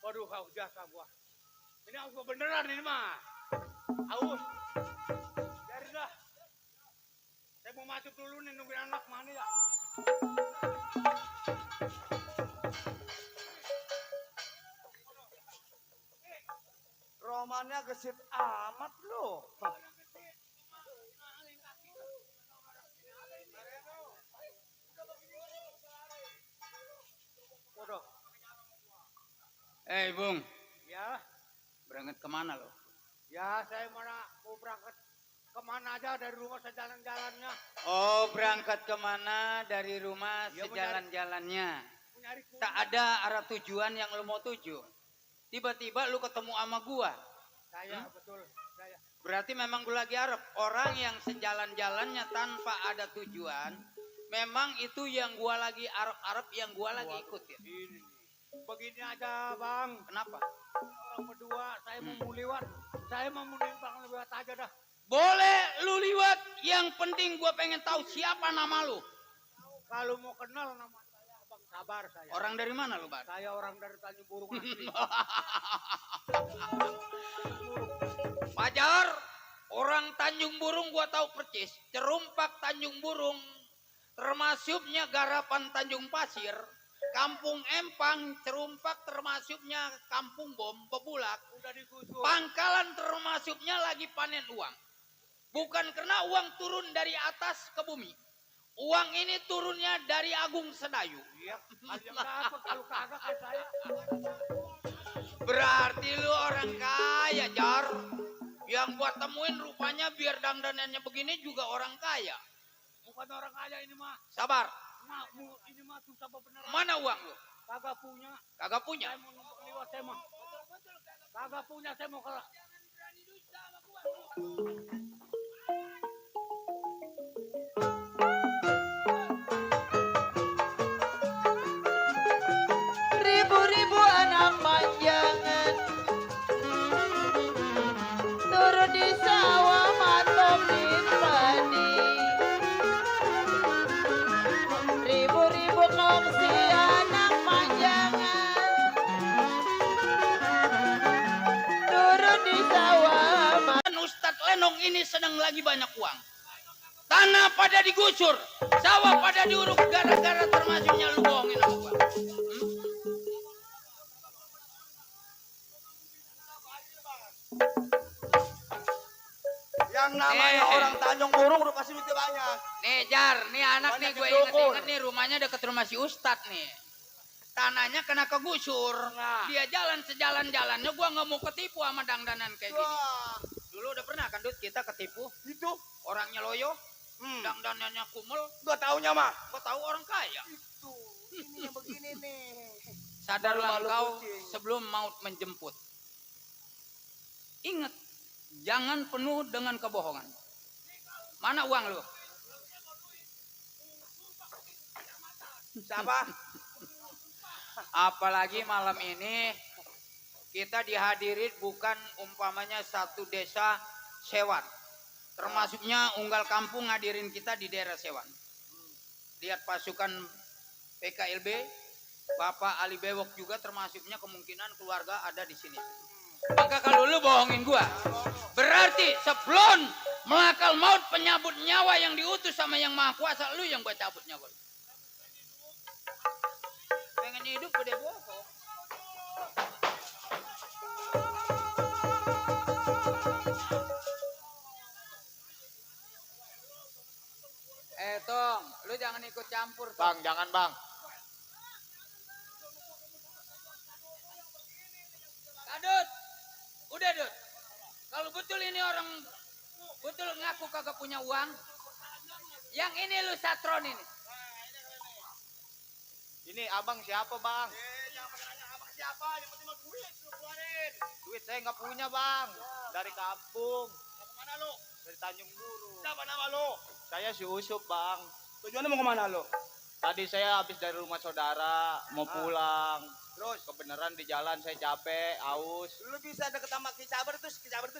Waduh, haus jasa gua. Ini haus gua beneran ini mah. Haus. Biarin dah. Saya mau masuk dulu nih nungguin anak mana ya. Romannya gesit amat loh. Waduh. Bung, Ya, berangkat kemana lo? ya saya mana mau berangkat kemana aja dari rumah sejalan-jalannya. Oh, berangkat kemana dari rumah Ya, sejalan-jalannya. Mau nyari kulit. Tak ada arah tujuan yang lo mau tuju. Tiba-tiba lu ketemu sama gua. Saya betul, saya. Berarti memang gua lagi arep. Orang yang sejalan-jalannya tanpa ada tujuan, memang itu yang gua lagi arep-arep, yang gua lagi ikutin. Ini nih. Begini aja, Bang. Kenapa? Orang berdua, saya mau liwat. Saya mau menimbang liwat aja dah. Boleh lu liwat, yang penting gua pengen tahu siapa nama lu. Kalau mau kenal nama saya, Bang Sabar saya. Orang dari mana lu, Bar? Saya orang dari Tanjung Burung asli. Pajar, orang Tanjung Burung gua tahu percis. Cerumpak Tanjung Burung, termasuknya Garapan Tanjung Pasir, Kampung Empang, Cerumpak termasuknya Kampung Bom, Bebulak, Udah digusur. Pangkalan termasuknya lagi panen uang. Bukan karena uang turun dari atas ke bumi. Uang ini turunnya dari Agung Sedayu. Iya, aja dapat kalau kagak kayak saya. Berarti lu orang kaya, Jar. Yang gua temuin rupanya biar dandanannya begini juga orang kaya. Bukan orang kaya ini mah. Sabar, Ini mah susah beneran. mana uang lu? Kagak punya. Kagak punya. Saya mau liwat saya mah. Kagak punya saya mau ke. Ribu-ribu anak manjangan turun di sawah mantapin padi. Ribu-ribu kongsi anak manjangan turun di sawah. Dan Ustadz Lenong ini sedang lagi banyak uang. Tanah pada digusur, sawah pada diuruk gara-gara termasuknya lu bohongin sama gua. Yang namanya orang Tanjung Burung udah pasti duitnya banyak. Nih Jar, nih anak Banyak nih gue yang dukur. inget-inget nih rumahnya deket rumah si Ustadz nih. Tanahnya kena kegusur. Dia jalan sejalan-jalannya gua nggak mau ketipu sama dangdanan kayak gini. Wah, Dulu udah pernah kan Dut kita ketipu. itu. Orangnya loyo, dangdanannya kumel. Gua taunya mah. Gua tahu orang kaya. Itu. Ini yang begini nih. Sadarlah Malu-malu engkau kucing. sebelum maut menjemput. Ingat, jangan penuh dengan kebohongan. Mana uang lu? Siapa? Apalagi malam ini kita dihadiri bukan umpamanya satu desa Sewan. Termasuknya Unggal Kampung ngadirin kita di daerah Sewan. Lihat pasukan PKLB, Bapak Ali Bewok juga termasuknya kemungkinan keluarga ada di sini. Maka kalau lu bohongin gua, berarti sebelum melakal maut penyabut nyawa yang diutus sama yang maha kuasa, lu yang gua cabut nyawa lu. Pengen hidup udah bohong. Tong, lu jangan ikut campur, Tong. Bang, jangan bang. Kadut, udah Dut. Kalau betul ini orang betul ngaku kagak punya uang, yang ini lu satron ini. Ini abang siapa bang? Jangan nanya abang siapa, yang penting mah duit lu keluarin. Duit saya nggak punya bang. Dari kampung. Mau kemana lu? Dari Tanjung Buru. Siapa nama lu? Saya si Usup bang. Tujuannya mau kemana lu? Tadi saya habis dari rumah saudara. Mau pulang. Terus kebenaran di jalan saya capek, aus. Lu bisa deket sama Ki Sabar itu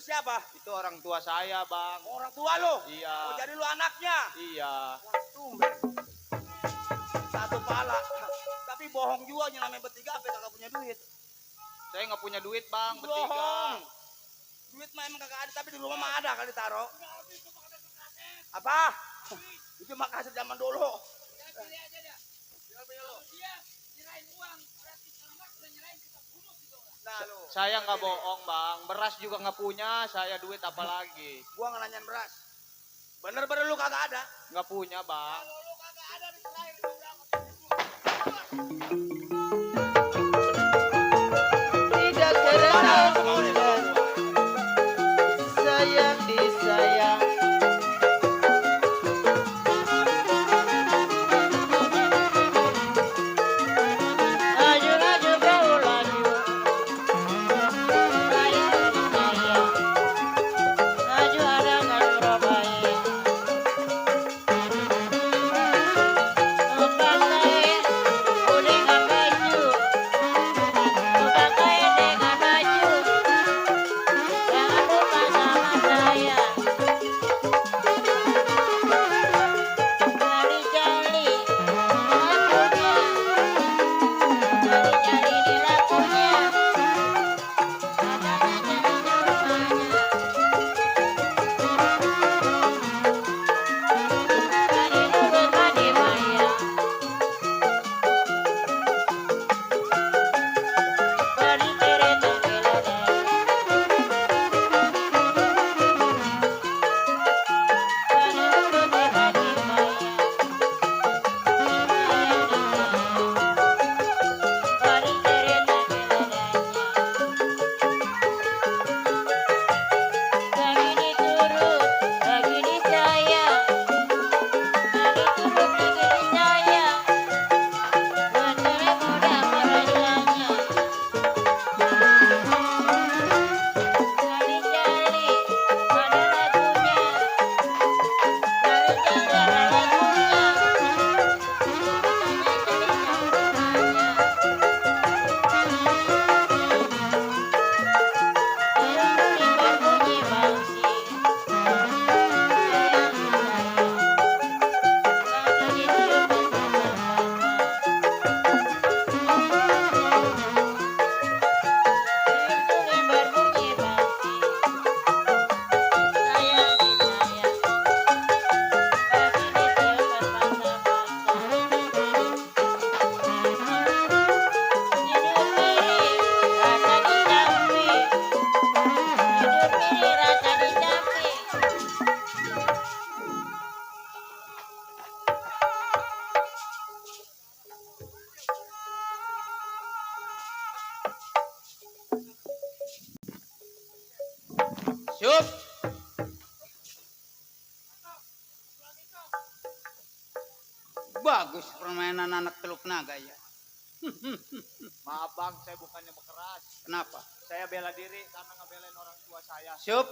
siapa? Itu orang tua saya bang. Orang tua lu? Iya. Oh jadi lu anaknya? Iya. Tumben. Satu pala. Tapi bohong juga yang namanya bertiga apa kagak punya duit. Saya nggak punya duit bang, bertiga. Bohong. Duit mah emang kagak ada, tapi di rumah mah ada kali taro. Apa? Itu mah kasih zaman dulu. Nah lu, Saya nggak bohong bang. Beras juga nggak punya. Saya duit apa lagi? gua ngelanyan beras. Bener-bener lu kagak ada. Nggak punya bang. Lu kagak ada di terakhir. Tidak karena sayang disayang. Laju laju kau laju, sayang disayang. Laju ada nggak Surabaya? Lupa saya udah nggak baju, lupa saya dengan baju. Jangan lupa sama saya. Jali-jali lakunya, jali-jali di lakunya. Katanya jadi rumahnya. Tadi dulu tadi bayang. Bari cerita keledai. Tadi dulu tadi bayang. Sayang disayang. Bari cerita keledainya. Lagi diturut, lagi disayang. Lagi turut, lagi disayang. Bener muda merasanya. Jali-jali ada lagunya. Jali-jali ada lagunya. Katanya jadinya rumahnya. Dulu berbunyi bangsi. Sayang disayang. Lagi ditiup mata-mata. Dulu berbunyi bangsi. Sayang disayang. Lagi ditiup mata-mata. Hidup ini rasa dicampi. Hidup ini rasa dicampi. Sup. Bagus permainan anak Teluk Naga ya. Maaf bang, saya bukannya berkeras. Kenapa? Saya bela diri karena ngebelain orang tua saya. Sup.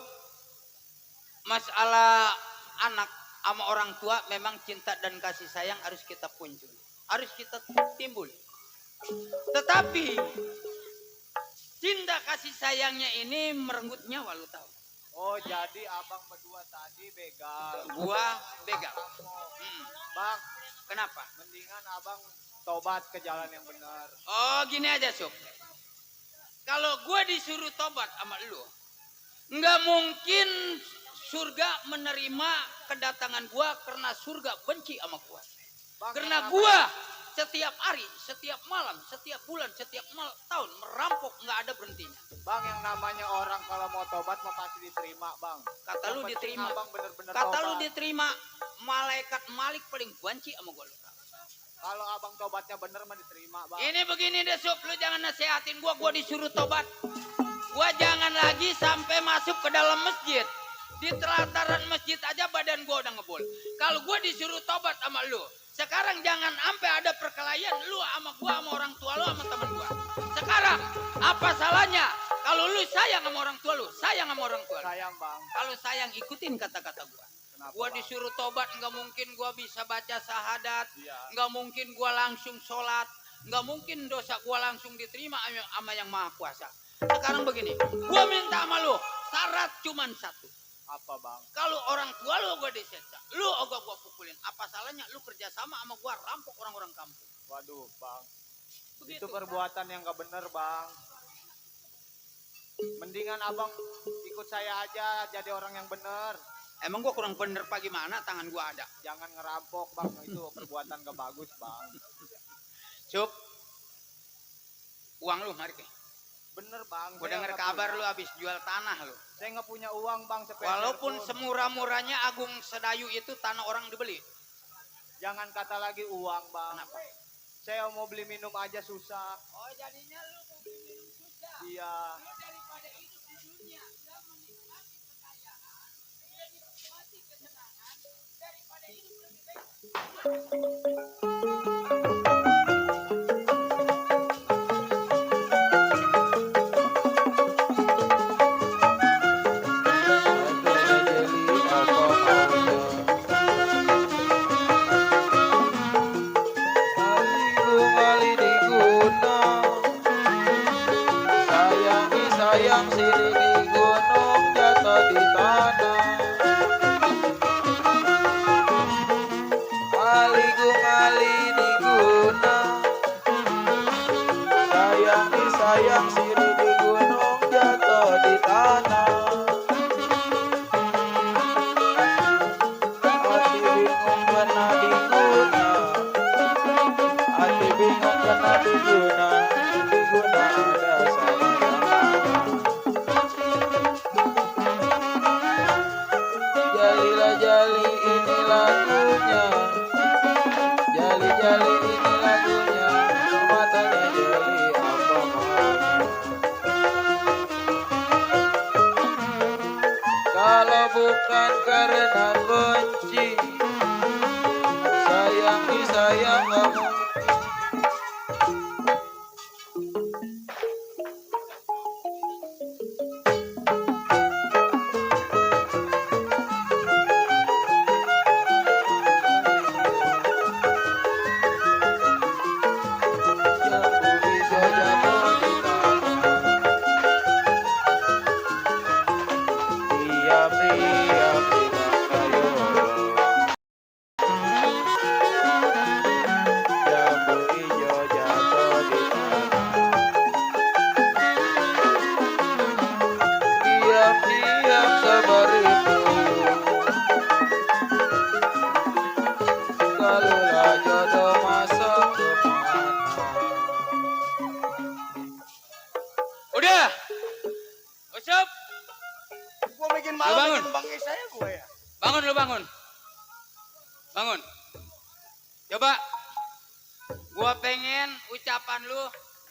Masalah anak sama orang tua memang cinta dan kasih sayang harus kita punjul. Harus kita timbul. Tetapi cinta kasih sayangnya ini merenggut nyawa lu tahu. Oh jadi abang berdua tadi begal. Gua begal. Bang, Kenapa? mendingan abang tobat ke jalan yang benar. Oh gini aja Sup. kalau gue disuruh tobat sama lu, nggak mungkin surga menerima kedatangan gue karena surga benci sama gue. Karena gue setiap hari, setiap malam, setiap bulan, setiap tahun merampok nggak ada berhentinya. Bang, yang namanya orang kalau mau tobat mah pasti diterima, Bang. Kata lu diterima. Bang, bener-bener Kata tobat. lu diterima. Malaikat Malik paling benci sama gue. Kalau abang tobatnya bener mah diterima, Bang. Ini begini deh Sup, lu jangan nasehatin gue disuruh tobat. Gue jangan lagi sampai masuk ke dalam masjid. Di telataran masjid aja badan gue udah ngebul. Kalau gue disuruh tobat sama lu, sekarang jangan sampai ada perkelahian lu sama gue, sama orang tua lu, sama temen gue. Sekarang, apa salahnya kalau lu sayang sama orang tua lu, sayang sama orang tua lu? Sayang, Bang. Kalau sayang ikutin kata-kata gue. Gue disuruh tobat, nggak mungkin gue bisa baca syahadat, nggak mungkin gue langsung sholat, nggak mungkin dosa gue langsung diterima sama yang maha kuasa. Sekarang begini, gue minta sama lu, syarat cuman satu. Apa, Bang? Kalau orang tua lu gue diseksa, lu ogah gue pukulin, apa salahnya lu kerja sama gue rampok orang-orang kampung? Waduh, Bang. Begitu. Itu perbuatan yang gak bener, Bang. Mendingan abang ikut saya aja jadi orang yang bener. Emang gue kurang bener pak gimana? Tangan gue ada. Jangan ngerampok, Bang. Itu perbuatan gak bagus, Bang. Sup, uang lu mari ke. Bener, Bang. Gue denger kabar lu habis jual tanah lu. Saya nggak punya uang, Bang. Walaupun semurah-murahnya Agung Sedayu itu tanah orang dibeli. Jangan kata lagi uang, Bang. Kenapa? Saya mau beli minum aja susah. Oh jadinya lu mau beli minum susah. Iya. Lu daripada hidup di dunia nggak menikmati kekayaan, menikmati kesenangan, daripada hidup lebih baik. Sayang sirih di gunung jatuh di tanah. Ali di guna. Sayang sirih di gunung jatuh di tanah. Hati bingung kena di guna. Hati bingung kena di guna. Di guna ada saya. Jali ini lagunya. Jali ini lagunya. Matanya jali apa maunya. Kalau bukan karena benci, sayang disayang gak mungkin. Udah. Ucup. Gua bikin malu bangun. bikin bangke saya gue ya. Bangun lu bangun. Bangun. Coba. Gua pengen ucapan lu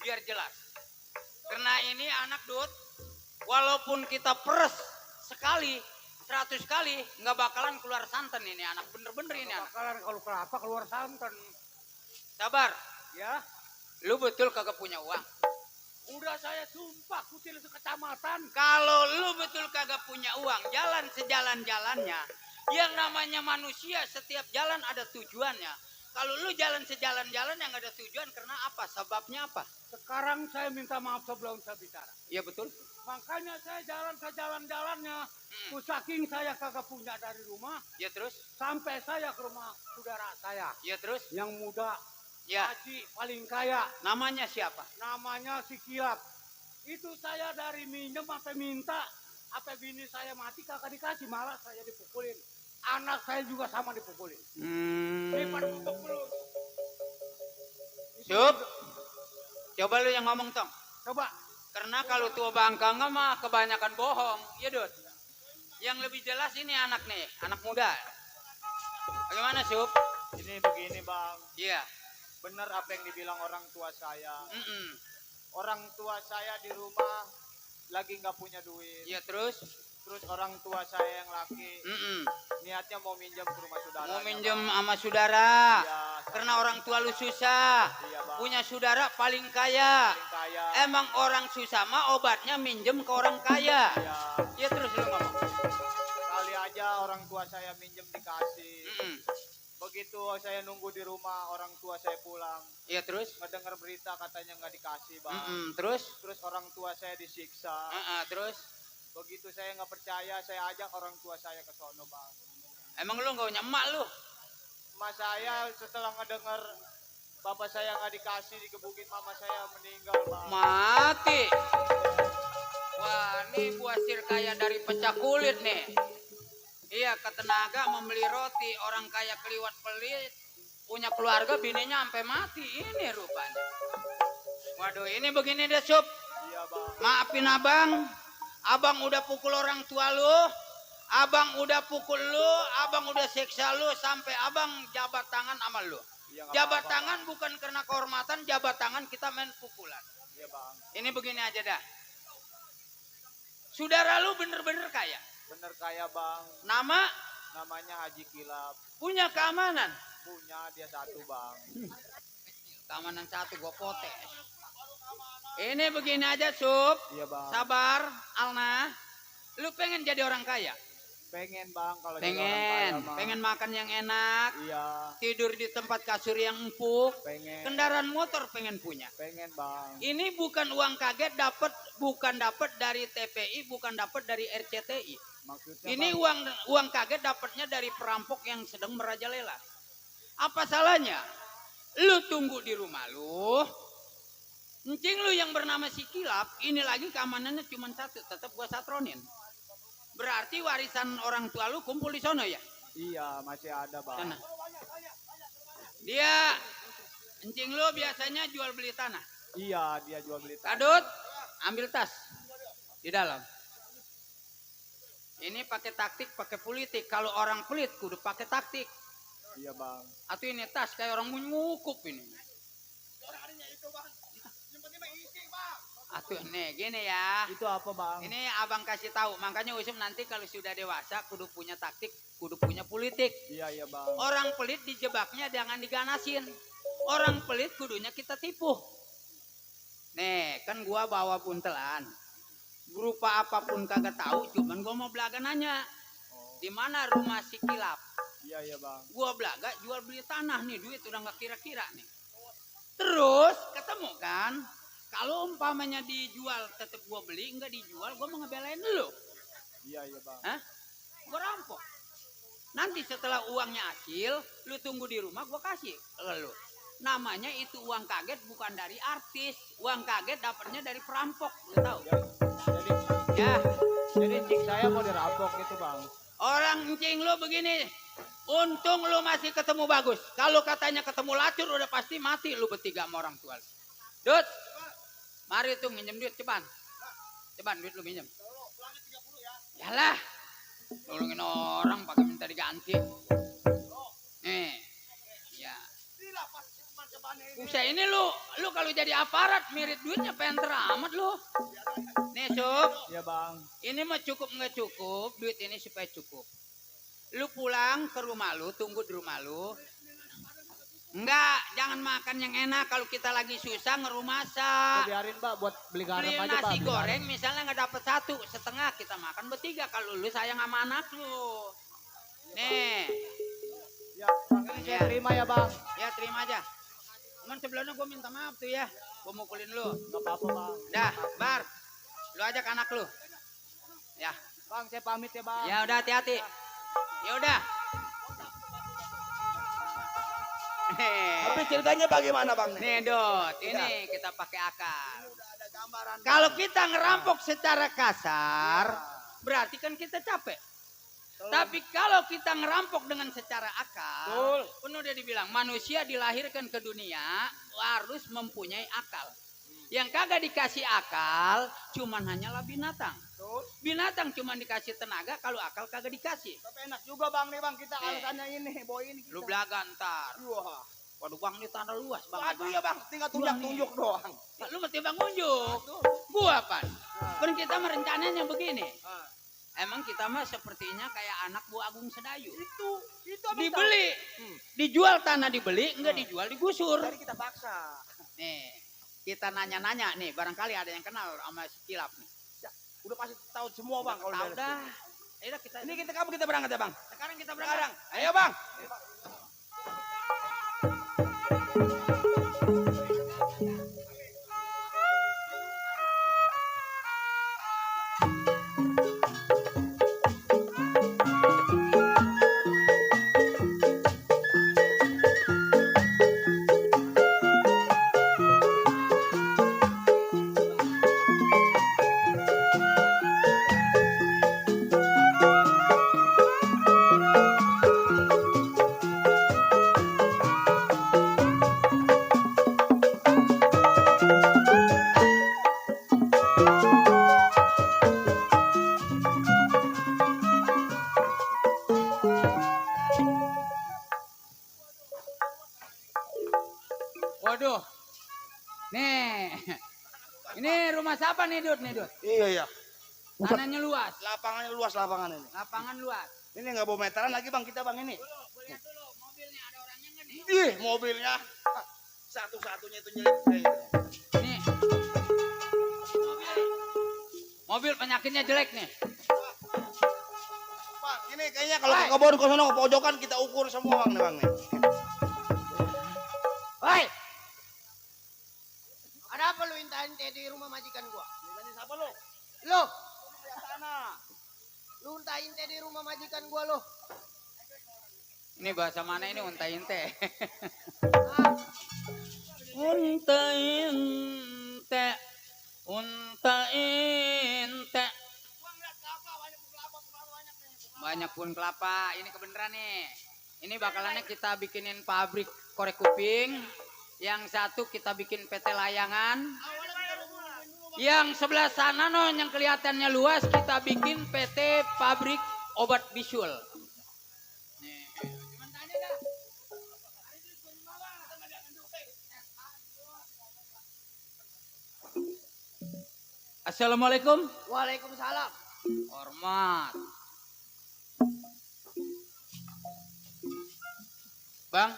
biar jelas. Karena ini anak Dut, walaupun kita peres sekali, 100 kali, nggak bakalan keluar santan ini anak. Bener-bener ini anak. Bakalan kalau kelapa keluar santan. Sabar. Ya. Lu betul kagak punya uang. Udah saya sumpah kutil sekecamatan. Kalau lu betul kagak punya uang, jalan sejalan-jalannya. Yang namanya manusia, setiap jalan ada tujuannya. Kalau lu jalan sejalan-jalan yang ada tujuan, karena apa? Sebabnya apa? Sekarang saya minta maaf sebelum saya bicara. Iya betul. Makanya saya jalan sejalan-jalannya. Saking saya kagak punya dari rumah. Ya terus? Sampai saya ke rumah saudara saya. Ya terus? Yang muda. Ya. Haji paling kaya. Namanya siapa? Namanya si Kilap. Itu saya dari minjem sampai minta. Apa bini saya mati kagak dikasih, malah saya dipukulin. Anak saya juga sama dipukulin. Daripada untuk belum. Sup, coba lu yang ngomong tong. Coba. Karena kalau tua bangka nggak mah kebanyakan bohong, ya Dut. Yang lebih jelas ini anak nih, anak muda. Bagaimana Sup? Ini begini bang, Iya. benar apa yang dibilang orang tua saya. Mm-mm. Orang tua saya di rumah lagi nggak punya duit. Iya terus? Terus orang tua saya yang laki Mm-mm. niatnya mau minjem ke rumah saudara. Mau minjem sama saudara. Iya, Karena orang tua lu susah. Iya, Bang. Punya saudara paling kaya. paling kaya. Emang orang susah mah obatnya minjem ke orang kaya. Iya, Ya terus lu ngomong. kali aja orang tua saya minjem dikasih. Mm-mm. Begitu saya nunggu di rumah orang tua saya pulang, Ya terus? ngedengar berita katanya nggak dikasih bang. Mm-mm. Terus? Terus orang tua saya disiksa. Terus? Begitu saya nggak percaya, saya ajak orang tua saya ke sono bang. Emang lu nggak punya emak lu? Emak saya setelah ngedengar bapak saya nggak dikasih dikebukin mama saya meninggal bang. Mati. Wah, ini buasir kaya dari pecah kulit nih. Iya, ketenaga membeli roti, orang kaya keliwat pelit, punya keluarga bininya sampai mati. Ini rupanya. Waduh, ini begini deh, Sup. Iya bang. Maafin abang. Abang udah pukul orang tua lu. Abang udah pukul lu, abang udah siksa lu sampai abang jabat tangan sama lu. Iya, nggak Jabat apa-apa, tangan bukan karena kehormatan, jabat tangan kita main pukulan. Iya bang. Ini begini aja dah. Saudara lu bener-bener kaya. Bener kaya bang. Nama Namanya Haji Kilap. punya keamanan. Punya dia satu bang. Keamanan satu gua potes. Ini begini aja, Sup. Iya bang. Sabar, Alna. Lu pengen jadi orang kaya? Pengen bang kalau jadi orang kaya Pengen. mah. Pengen makan yang enak. Iya. Tidur di tempat kasur yang empuk. Pengen. Kendaraan motor pengen punya. Pengen bang. Ini bukan uang kaget bukan dapat dari TPI, bukan dapat dari RCTI. Maksudnya Ini bang, uang kaget dapatnya dari perampok yang sedang merajalela. Apa salahnya? Lu tunggu di rumah lu. Encing lu yang bernama si Kilap, ini lagi keamanannya cuma satu, tetap gua satronin. Berarti warisan orang tua lu kumpul di sono ya? iya masih ada bang. Sana. Dia, encing lu biasanya jual beli tanah. Iya dia jual beli tanah. Kadut, ambil tas di dalam. Ini pakai taktik, pakai politik. Kalau orang pelit kudu pakai taktik. Iya bang. Atau ini tas kayak orang ngukup ini. Atuh nih gini ya. Itu apa bang? Ini abang kasih tahu. Makanya Usum nanti kalau sudah dewasa kudu punya taktik, kudu punya politik. Iya bang. Orang pelit dijebaknya jangan diganasin. Orang pelit kudunya kita tipu. Nih kan gua bawa buntelan. Berupa apapun kagak tahu, cuman gua mau belaga nanya. Di mana rumah si Kilap? Iya bang. Gua belaga jual beli tanah nih, duit udah nggak kira-kira nih. Terus ketemu kan? Kalau umpamanya dijual tetap gua beli, enggak dijual gua mau ngebelain lu. Iya bang. Hah? Gua rampok. Nanti setelah uangnya hasil, lu tunggu di rumah gua kasih ke lu. Namanya itu uang kaget bukan dari artis. Uang kaget dapatnya dari perampok, lu tahu? Jadi Ya, jadi cik saya mau dirampok gitu bang. orang encing lu begini. Untung lu masih ketemu bagus. Kalau katanya ketemu lacur udah pasti mati lu bertiga sama orang tua lu. Dut, mari tuh minjem duit ceban. Ceban duit lu minjem. Yalah, tolongin orang pakai minta diganti. Nih, ya. Usai ini lu kalau jadi aparat mirip duitnya pengen teramat lu. Nih Sup, Iya bang. ini mah cukup nggak cukup, duit ini supaya cukup. Lu pulang ke rumah lu, tunggu di rumah lu. Enggak, jangan makan yang enak kalau kita lagi susah ngeruh masak. Biarin mbak buat beli garam Beli aja nasi bang. goreng misalnya nggak dapet satu, setengah kita makan bertiga kalau lu sayang sama anak lu. Nih, Ya bang ini saya terima ya bang. ya terima aja. Cuman sebelumnya gue minta maaf tuh ya, gue mukulin lu. Gak apa-apa bang. Dah, Bar, lu ajak anak lu. Ya, Bang saya pamit ya bang. ya udah hati-hati. Ya udah. Tapi ceritanya bagaimana bang? Nih Dot, ini kita pakai akal. Kalau kita ngerampok secara kasar, berarti kan kita capek. Tapi kalau kita ngerampok dengan secara akal, penuh dia dibilang manusia dilahirkan ke dunia harus mempunyai akal. Yang kagak dikasih akal cuman hanyalah binatang. Binatang cuman dikasih tenaga, kalau akal kagak dikasih. Tapi enak juga bang nih bang, kita alasannya ini, bawa ini kita. Lu belaga ntar. Wah. Waduh bang ini tanah luas bang. Waduh ya bang, tinggal tunjuk doang. Lu mesti bang unjuk. Gua apa? Kan kita merencananya begini. Emang kita mah sepertinya kayak anak Bu Agung Sedayu. Itu Dibeli, dijual tanah dibeli, enggak dijual digusur. Tadi kita paksa. Nih, kita nanya-nanya nih, barangkali ada yang kenal sama si Kilap nih. Udah pasti tahu semua bang kalau Tahu dari dah. situ. Ayo kita Ini kita berangkat ya bang. sekarang kita berangkat. Ayo bang. Waduh. Nih. Ini rumah siapa nih, Dut? Nih, Dut. Iya. Tanahnya luas. Lapangannya luas lapangan ini. Lapangan luas. Ini nggak bawa meteran lagi bang kita bang ini. Lihat dulu mobilnya, ada orangnya enggak nih? Ih mobilnya. Satu-satunya itu nyelip saya. Nih. Mobil penyakitnya jelek nih. Bang ini kayaknya kalau ke kebun ke sono ke pojokan kita ukur semua bang nih bang nih. Hei! Ada apa lu inta-inte di rumah majikan gua? Tanya siapa lo? Lo, Lihat sana. lu inta-inte di rumah majikan gua lo. Ini bahasa mana ini unta-inte? Ah, Unta-inte. Unta-inte. Banyak pun kelapa. Ini kebenaran nih. Ini bakalannya kita bikinin pabrik korek kuping. Yang satu kita bikin PT Layangan. Yang sebelah sana no, yang kelihatannya luas kita bikin PT Pabrik Obat Bisul. Nih, cuman tanya dah. Assalamualaikum. Waalaikumsalam. Hormat. Bang,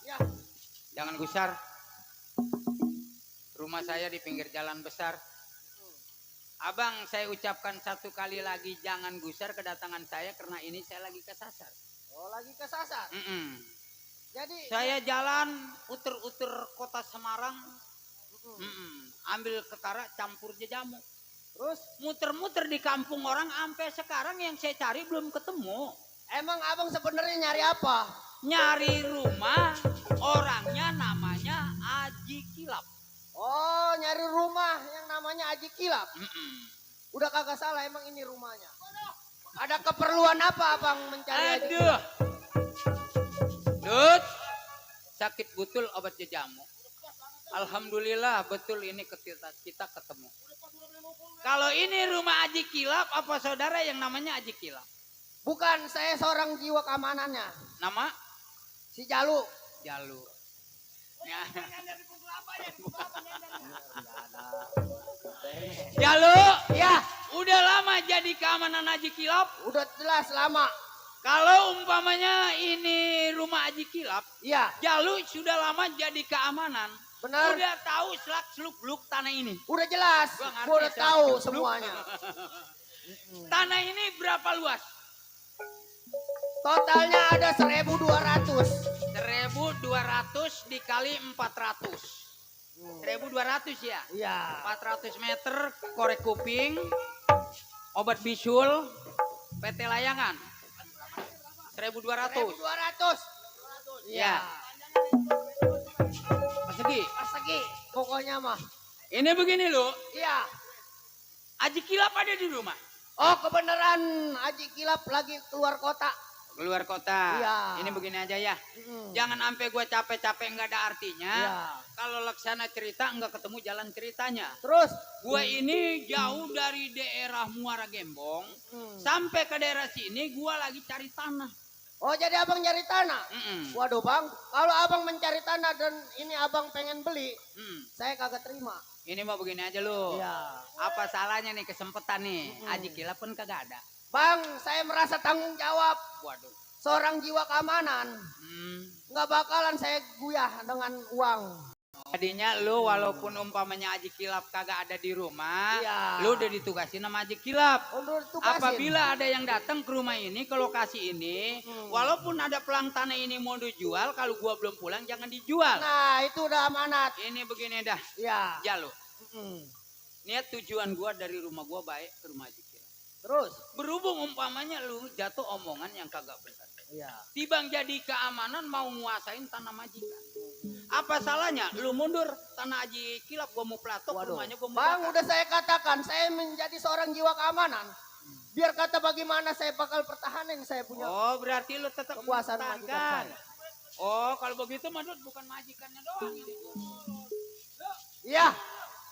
Ya, jangan gusar. Rumah saya di pinggir jalan besar. Abang, saya ucapkan satu kali lagi jangan gusar kedatangan saya karena ini saya lagi kesasar. oh lagi kesasar. Jadi Saya jalan uter-uter kota Semarang. Ambil ketara campur jamu. terus Muter-muter di kampung orang sampai sekarang yang saya cari belum ketemu. emang abang sebenarnya nyari apa? Nyari rumah, orangnya namanya Aji Kilap. Oh, nyari rumah yang namanya Aji Kilap. Mm-mm. Udah kagak salah emang ini rumahnya. Ada keperluan apa abang mencari Aji Aduh. Kilap? Dut, sakit betul obat jamu. Alhamdulillah betul ini kita ketemu. Kalau ini rumah Aji Kilap, apa saudara yang namanya Aji Kilap? Bukan, saya seorang jiwa keamanannya. Nama? Si Jalu. Jalu. Ya. Jalu, Ya, udah lama jadi keamanan Aji Kilap. udah jelas lama. Kalau umpamanya ini rumah Aji Kilap, Iya, Jalu sudah lama jadi keamanan. benar. Udah tahu selak seluk beluk tanah ini. Udah jelas. Gua ngerti, Gua udah selak tahu seluk beluk. semuanya. Tanah ini berapa luas? Totalnya ada 1.200. 1.200 dikali 400. 1.200 ya? Iya. 400 meter korek kuping, obat bisul, PT Layangan. 1.200. 1.200. Iya. Persegi. Persegi. Pokoknya mah. Ini begini lu, Iya. Haji Kilap ada di rumah. Oh kebenaran Haji Kilap lagi keluar kota. Keluar kota. Iya. Ini begini aja ya. Mm. Jangan sampai gue capek-capek nggak ada artinya. Iya. Kalau laksana cerita nggak ketemu jalan ceritanya. Terus? Gue ini jauh dari daerah Muara Gembong sampai ke daerah sini. Gue lagi cari tanah. Oh jadi abang nyari tanah? Waduh bang, kalau abang mencari tanah dan ini abang pengen beli, saya kagak terima. Ini mau begini aja lu. Iya. Apa salahnya nih kesempatan nih? Haji Kilap pun kagak ada. Bang, saya merasa tanggung jawab. Waduh. Seorang jiwa keamanan. Nggak bakalan saya guyah dengan uang. Tadinya lu walaupun umpamanya Haji Kilap kagak ada di rumah, Iya. lu udah ditugasin sama Haji Kilap. Untuk tugasin. Apabila ada yang datang ke rumah ini, ke lokasi ini, walaupun ada pelang tanah ini mau dijual, kalau gua belum pulang jangan dijual. Nah itu udah amanat. Ini begini dah, Iya. ya lu. Niat tujuan gua dari rumah gua baik ke rumah Haji Kilap. Terus? Berhubung umpamanya lu jatuh omongan yang kagak benar. Iya. Tibang jadi keamanan mau nguasain tanah majikan. Apa salahnya? Lu mundur tanah Haji Kilap gua mau pelatok, rumahnya gua mau Bang bakar. udah saya katakan saya menjadi seorang jiwa keamanan. Biar kata bagaimana saya bakal pertahanin saya punya. Oh berarti lu tetap kekuasaan majikan mempertahankan. saya. Oh kalau begitu Madut bukan majikannya doang ini. Iya.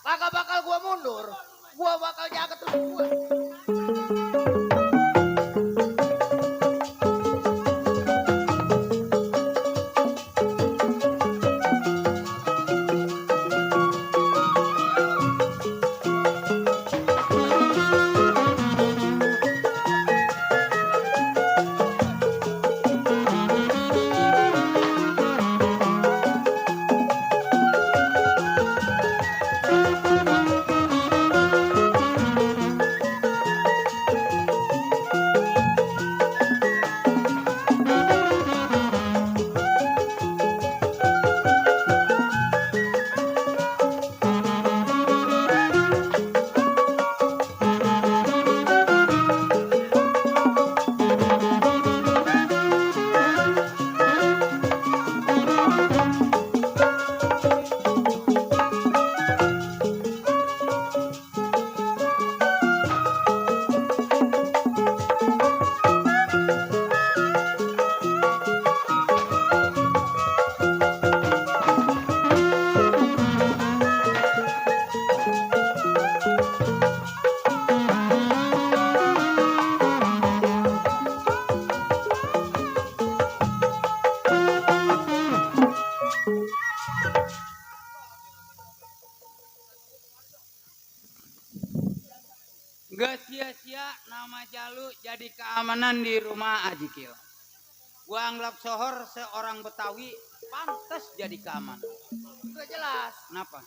Kagak bakal gua mundur. Gua bakal jaga terus gua. Gak sia-sia nama Jalu jadi keamanan di rumah Haji Kilap. Gua anggap Sohor seorang Betawi pantas jadi keamanan. Udah jelas. Kenapa?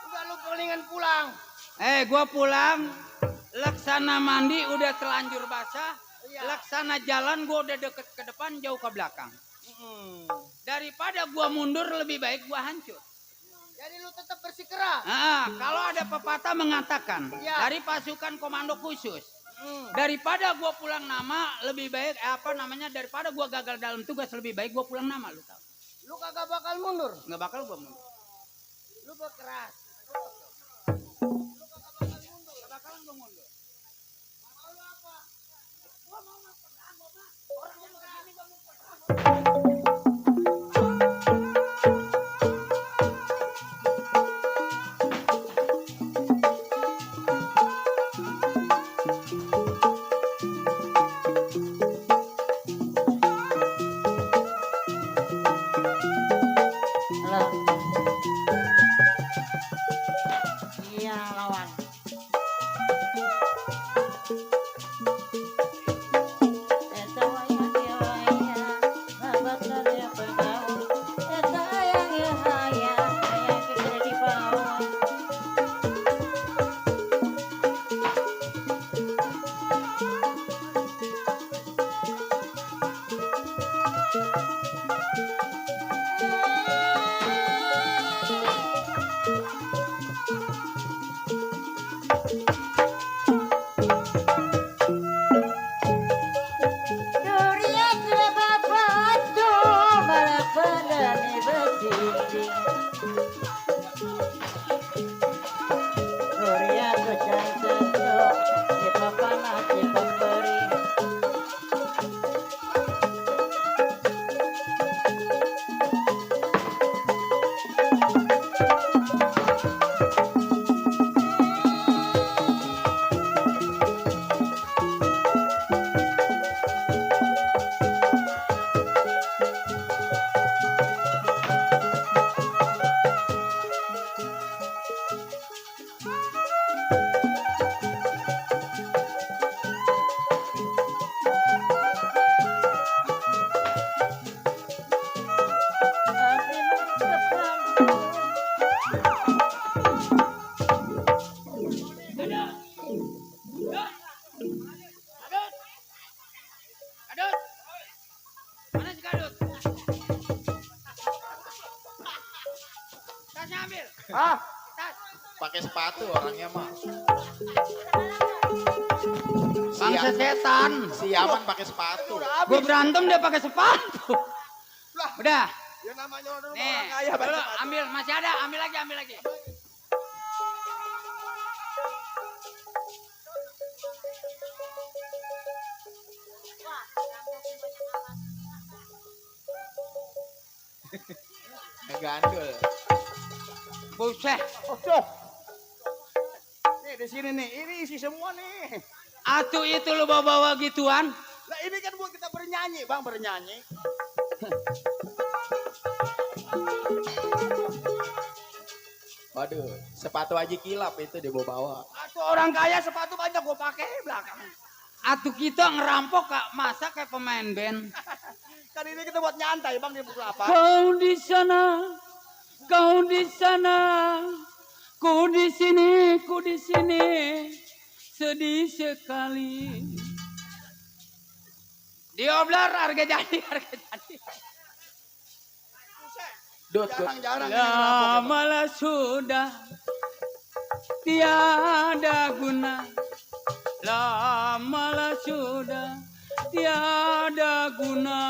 Udah lu palingan pulang. Gua pulang, laksana mandi udah telanjur basah, Iya. laksana jalan gua udah deket ke depan jauh ke belakang. Daripada gua mundur lebih baik gua hancur. Jadi lu tetap bersikeras. Kalau ada pepatah mengatakan Ya. dari pasukan komando khusus, daripada gua pulang nama lebih baik daripada gua gagal dalam tugas lebih baik gua pulang nama, lu tahu? Lu kagak bakal mundur. Nggak bakal gua mundur. Lu berkeras. Nggak bakalan gua mundur. Iya lawan. Eta wayang ya wayang, babat karya pegawe. Eta hayang ya hayang, hayang kita di bawah. Durian lebat batu, balak badane berdinding. Hah? Pakai sepatu orangnya mah. Bangsa setan. Si Yaman pakai sepatu. Gue berantem dia pakai sepatu. Lah. Udah. Ya namanya orang Nih, kaya. dulu ambil, masih ada, ambil lagi. Ngegandul. Buset, Oh, tuh. Nih di sini nih, ini isi semua nih. atuh itu lu bawa-bawa gituan. Lah ini kan buat kita bernyanyi, Bang, bernyanyi. Waduh, sepatu aja kilap itu dia bawa. Atau orang kaya sepatu banyak gue pakai belakang. Atuh kita ngerampok kak, masa kayak pemain band. Kan ini kita buat nyantai, Bang, di Bukalapak. Kau di sana, ku di sini, sedih sekali. Dioblar harga jadi. Dut, Jarang-jarang ini ngerampok, ya, Bang. Lamalah sudah tiada guna. Lamalah sudah tiada guna.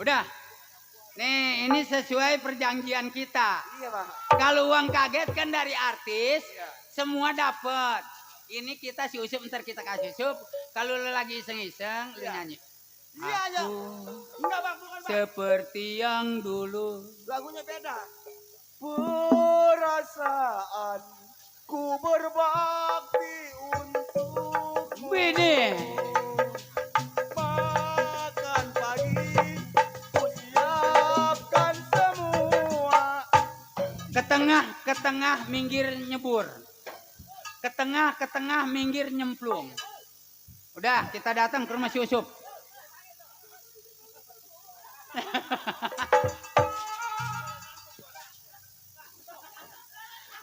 Udah. Nih, ini sesuai perjanjian kita. Iya, Bang. Kalau uang kaget kan dari artis, Iya. semua dapat. Ini kita si Usup, ntar kita kasih Usup. Kalau lu lagi iseng-iseng, lu Iya. nyanyi. Iya aja. Aku Enggak, Bang, bukan, Bang. seperti yang dulu. Lagunya beda. Perasaan ku berbakti untukmu. Bede. Makan pagi ku siapkan semua. Ke tengah minggir nyebur. Ke tengah minggir nyemplung. Udah, kita datang ke rumah si Usup.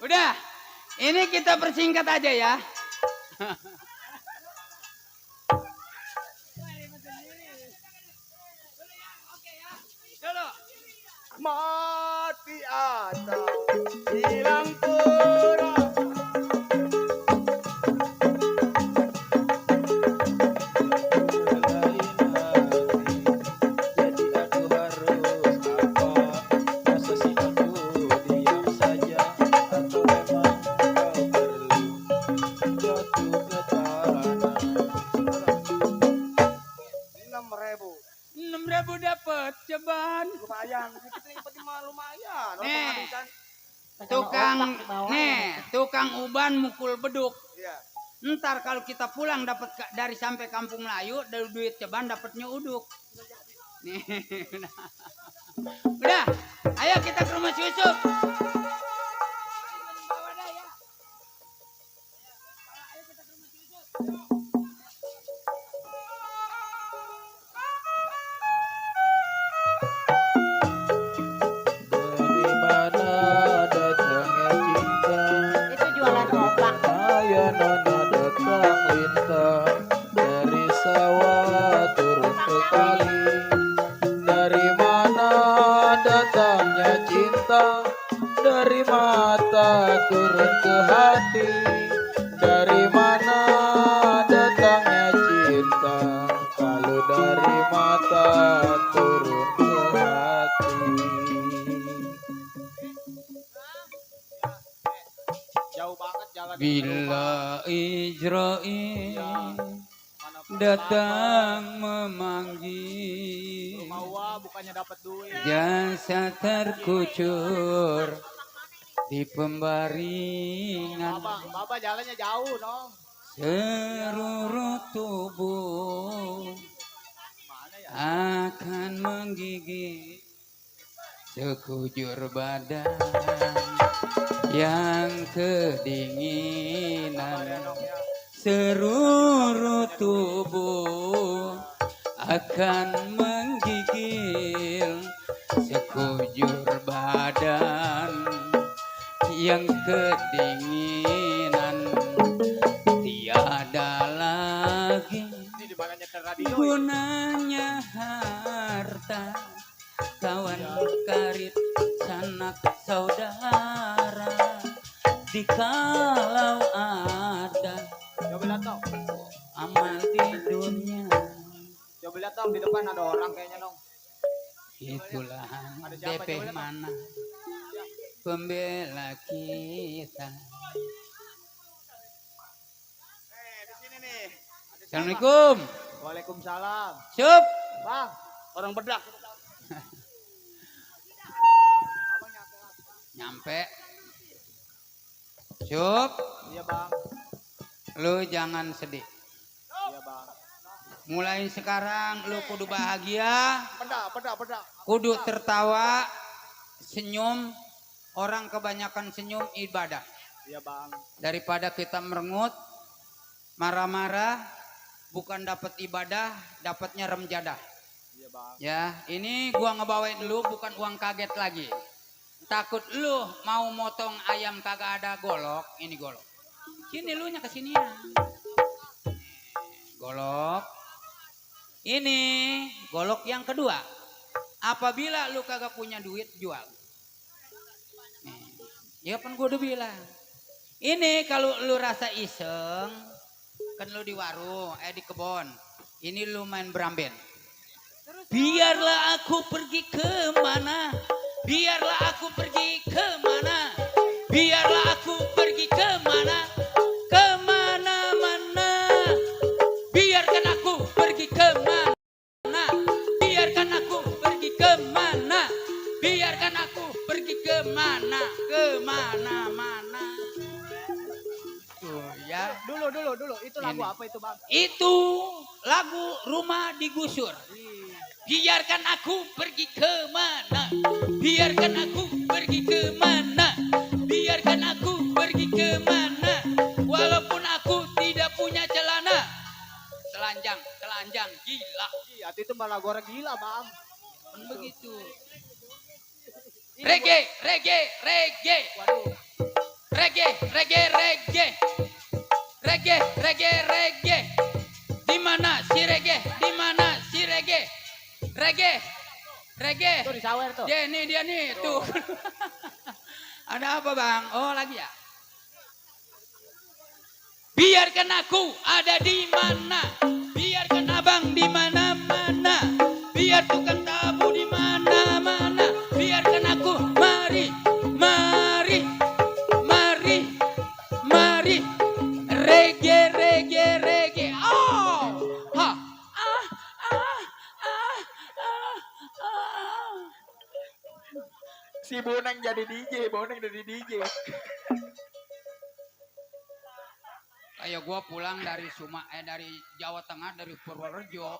Udah, ini kita persingkat aja ya. Dulu. Mati atau hilang perasaan. Jadi aku harus apa? Masa sih aku diam saja? Atau memang kau perlu jatuh ke tanah? 6.000. 6.000 dapat ceban. Lumayan. Kita dapat lumayan. Orang Nih. penghabisan. Tukang uban mukul beduk. Iya. Ntar kalau kita pulang dapat dari sampai Kampung Melayu, dari duit ceban dapatnya uduk. Nih. Udah, ayo kita ke rumah si Yusuf. Dari mana datangnya cinta? Itu jualan opak. Ayo nona datang lintang dari sawah turun ke kali. Dari mana datangnya cinta? Dari mata turun ke hati. Dari mana datangnya cinta? Kalau dari mata turun ke hati. Jauh banget jalan. Bila Israel datang memanggil, Mawa bukannya dapat duit. jasa terkucur di pembaringan, Baba jalannya jauh, Nong. seluruh tubuh akan menggigit sekujur badan yang kedinginan. Seluruh tubuh akan menggigil sekujur badan yang kedinginan. Tiada lagi Ini di mana nyetel radio. gunanya harta, kawan karib sanak jikalau ada Coba lihat dong. amal di dunia. Coba lihat dong, di depan ada orang kayaknya dong. Itulah Ada siapa? DP Coba lihat, mana pembela kita. Di sini nih. Assalamualaikum. Waalaikumsalam. Sup. Bang, Orang bedak. Nyampe. Sup. iya bang. Lu jangan sedih. Iya bang. Mulai sekarang lu kudu bahagia, Bedak. kudu tertawa, senyum. Orang kebanyakan senyum ibadah. Iya bang. Daripada kita merengut, marah-marah, bukan dapat ibadah, dapatnya remjadah. Iya bang. Ya, ini gua ngebawain lu bukan uang kaget lagi. Takut lu mau motong ayam kagak ada golok, ini golok. Sini lu nya kesini ya. Golok. Ini golok yang kedua. Apabila lu kagak punya duit, jual. Nih, ya kan gua udah bilang. Ini kalau lu rasa iseng, kan lu di warung, di kebon. Ini lu main beramben. Biarlah aku pergi kemana, biarlah aku pergi kemana, biarlah aku pergi kemana, kemana-mana. Biarkan aku pergi kemana, biarkan aku pergi kemana, biarkan aku pergi kemana, kemana-mana. Tuh ya. Dulu. Itu lagu Ini. apa itu bang? Itu lagu Rumah Digusur. Biarkan aku pergi kemana, biarkan aku pergi kemana, biarkan aku pergi kemana, walaupun aku tidak punya celana. Telanjang gila. Iya, itu malah goreng gila bang. Kan begitu. Ini Reggae. Waduh. Reggae. Di mana si reggae? Di mana si reggae? Reggae. Itu di sawer tuh. Dia nih tuh. Ada apa bang? Oh lagi ya. Biarkan aku ada di mana, biarkan abang di mana-mana, biar tukang tabu di mana-mana, biarkan aku mari, reggae. Oh, ha, Si Bonang jadi DJ. Kayak gua pulang dari dari Jawa Tengah, dari Purworejo.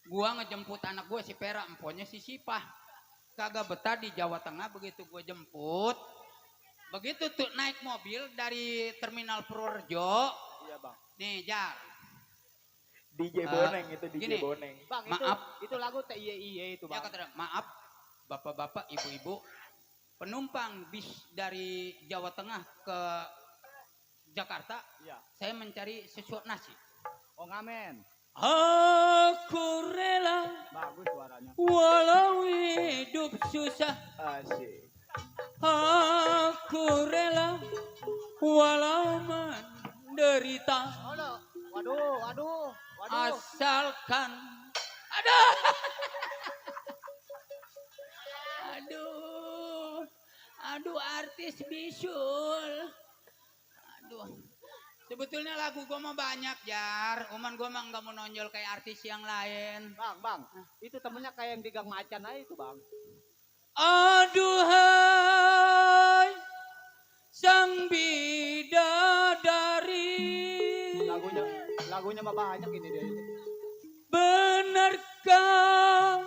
Gua ngejemput anak gua si Pera, emponya si Sipah. Kagak betah di Jawa Tengah, begitu gua jemput. Begitu tuh naik mobil dari terminal Purworejo. Iya bang. Nih, Jar. DJ Bonang itu DJ gini. Bonang. Bang, Maaf. itu lagu TIE itu Ya bang. kata, maaf, bapak-bapak, ibu-ibu, penumpang bis dari Jawa Tengah ke Jakarta, Iya. saya mencari sesuap nasi. Oh ngamen. Aku rela Bagus suaranya. walau hidup susah, Asik. aku rela walau menderita, Waduh. asalkan aduh artis bisul. Sebetulnya lagu gue mah banyak, Jar. Cuman gue mah nggak mau nonjol kayak artis yang lain. Bang. Itu temennya kayak yang di Gang Macan aja itu bang. Aduhai sang bidadari, Lagunya mah banyak ini deh. benarkah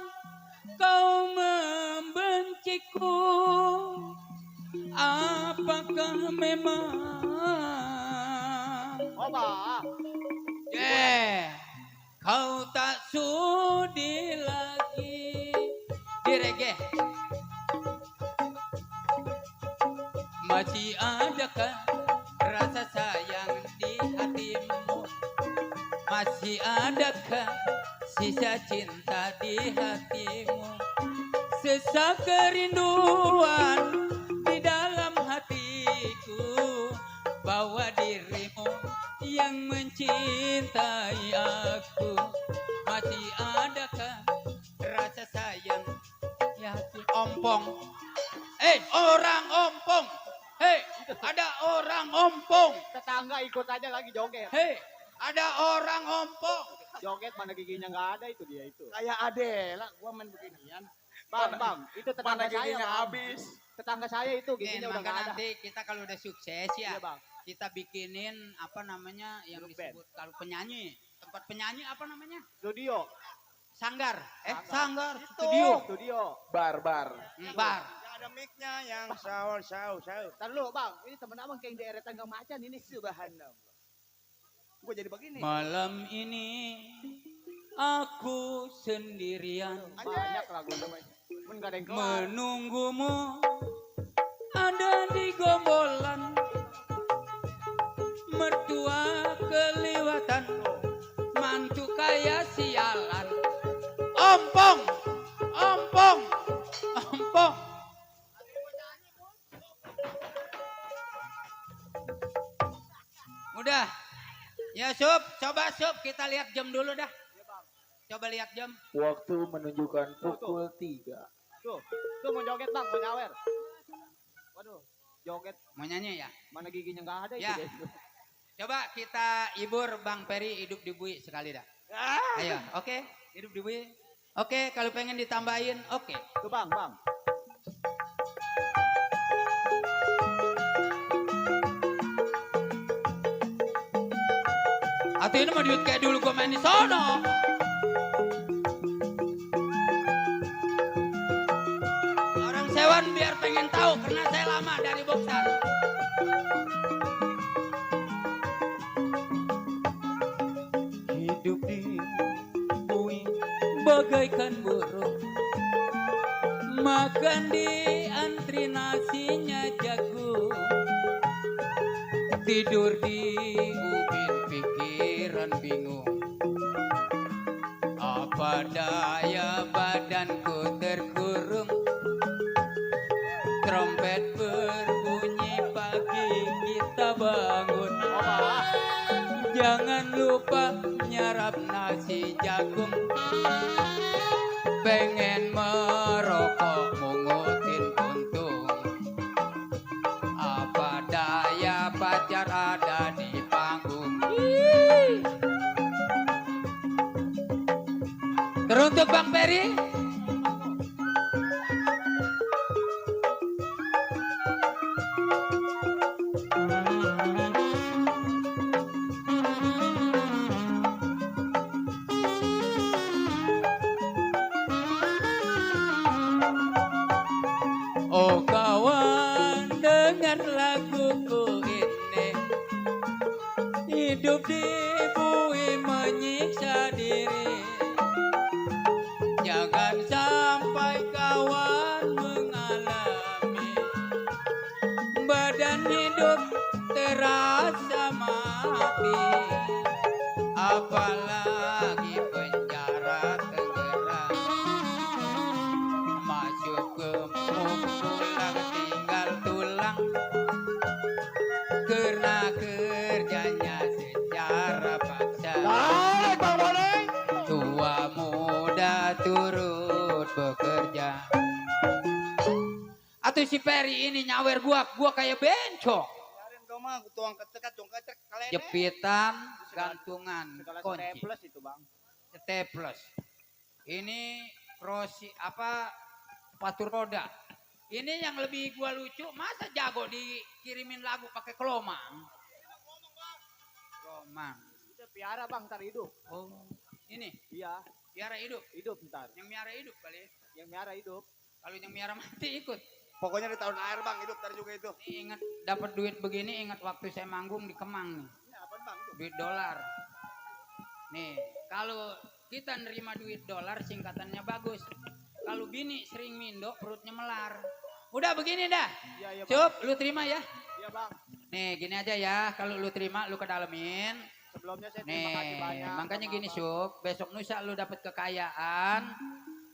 kau membenciku? Apakah memang? Oh bang. Kau tak sudi lagi di reggae. Masih adakah rasa sayang di hatimu? Masih adakah sisa cinta di hatimu? Sesak kerinduan di dalam hatiku. mencintai aku? Masih adakah rasa sayang di hati? Ompong. Orang ompong. Ada orang ompong. Tetangga ikut aja lagi joget. Ada orang ompong. Joget mana giginya nggak ada itu dia itu. Kayak Adela, gua main beginian. Bang, itu tetangga Mana saya. giginya Bang. habis. Tetangga saya itu Nih, giginya udah maka nggak ada. nanti kita kalau udah sukses ya, Iya, Bang. kita bikinin apa namanya yang Grup band. disebut kalau penyanyi, tempat penyanyi apa namanya? Studio. Sanggar. Sanggar. Itu. Studio. Studio. Bar. Bar. Yang ada mic-nya yang saur. Ntar lu, Bang. Ini temen abang kayak di daerah Tangga Macan ini. Subhanallah. Gua jadi begini. Malam ini aku sendirian Banyak lagu namanya. Men nggak ada yang kelar. menunggumu ada di gombolan, mertua keliwatan, mantu kaya sialan. Ompong. Udah. Ya Sup, coba Sup kita lihat jam dulu dah. Coba lihat jam. Waktu menunjukkan pukul 3. Tuh mau joget Bang, mau nyawer. Waduh, joget Mau nyanyi ya? mana giginya nggak ada Ya. itu deh. Coba kita hibur Bang Peri hidup di Bui sekali dah. Ayo, oke, hidup di Bui. Oke, kalau pengen ditambahin, oke. Tuh Bang. Atau ini mau duit kayak dulu gue main di sono. Orang sewan biar pengen tahu karena saya lama dari boxer. Hidup di bumi bagaikan burung, makan di antri nasinya jagung, tidur di ubin pikiran bingung. Apa daya badanku terkurung, trompet berbunyi pagi kita bangun. Jangan lupa nyarap nasi jagung, pengen merokok mungutin puntung. Apa daya pacar ada di panggung. Teruntuk Bang Peri. Oh kawan, dengar laguku ini. Hidup di bumi menyiksa diri. Jangan sampai kawan mengalami badan hidup terasa mati. Apalagi penjara Tangerang, masuk ke pulang tinggal tulang, karena kerjanya secara paksa. Tua muda turut bekerja. Atau si Peri ini nyawer gua kayak bencong. Kemarin kau mah tuang kecekat kaledek. Jepitan, gantungan, Segala kunci. plus itu Bang. Staples. Ini prosi apa patur roda. Ini yang lebih gua lucu, masa jago dikirimin lagu pakai kelomang. Kelomang. Itu piara Bang, ntar hidup. Oh, ini Iya, miara hidup. hidup ntar. Yang miara hidup kali. Yang miara hidup. Kalau yang miara mati ikut. Pokoknya di tahun air Bang, hidup tadi juga itu. Ini ingat dapat duit begini, ingat waktu saya manggung di Kemang nih. Ini apaan Bang itu? Duit dolar. Nih, kalau kita nerima duit dolar singkatannya bagus. Kalau bini sering mindo perutnya melar. Udah begini dah. Iya Bang. Cup, lu terima ya. Iya Bang. Nih, gini aja ya. Kalau lu terima, lu kedalamin. Sebelumnya saya terima kasih Nih, banyak. makanya sama gini Abang. Sup. Besok lusa lu dapat kekayaan.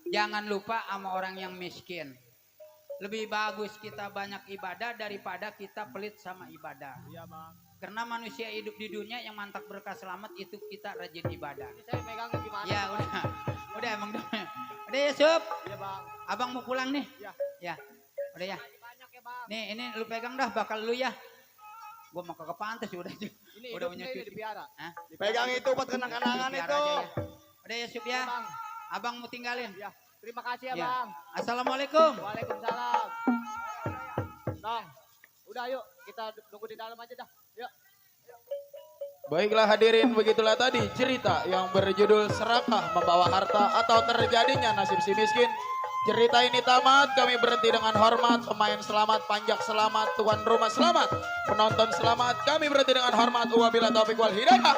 Jangan lupa sama orang yang miskin. Lebih bagus kita banyak ibadah daripada kita pelit sama ibadah. Iya Bang. Karena manusia hidup di dunia yang mantap berkah selamat itu kita rajin ibadah. Saya megangnya gimana? Ya udah emang udah ya Sup. Iya bang. Abang mau pulang nih. Ya. Udah ya. Banyak ya bang. Nih ini lu pegang dah bakal lu ya. Gua mau kagak pantas udah. Ini Udah hidupnya punya ini cucu. dipiara. Hah? Pegang itu buat kenang-kenangan Biar itu. aja ya. Udah ya Sup ya. Bang. Abang mau tinggalin. Ya. Terima kasih ya Ya. bang. Assalamualaikum. Waalaikumsalam. Nong. Udah yuk kita nunggu di dalam aja dah. Yuk. Baiklah hadirin, begitulah tadi cerita yang berjudul Serakah Membawa Harta atau Terjadinya Nasib Si Miskin. Cerita ini tamat, kami berhenti dengan hormat. Pemain selamat, panjak selamat, tuan rumah selamat, penonton selamat. Kami berhenti dengan hormat. Wabillahi taufiq wal hidayah.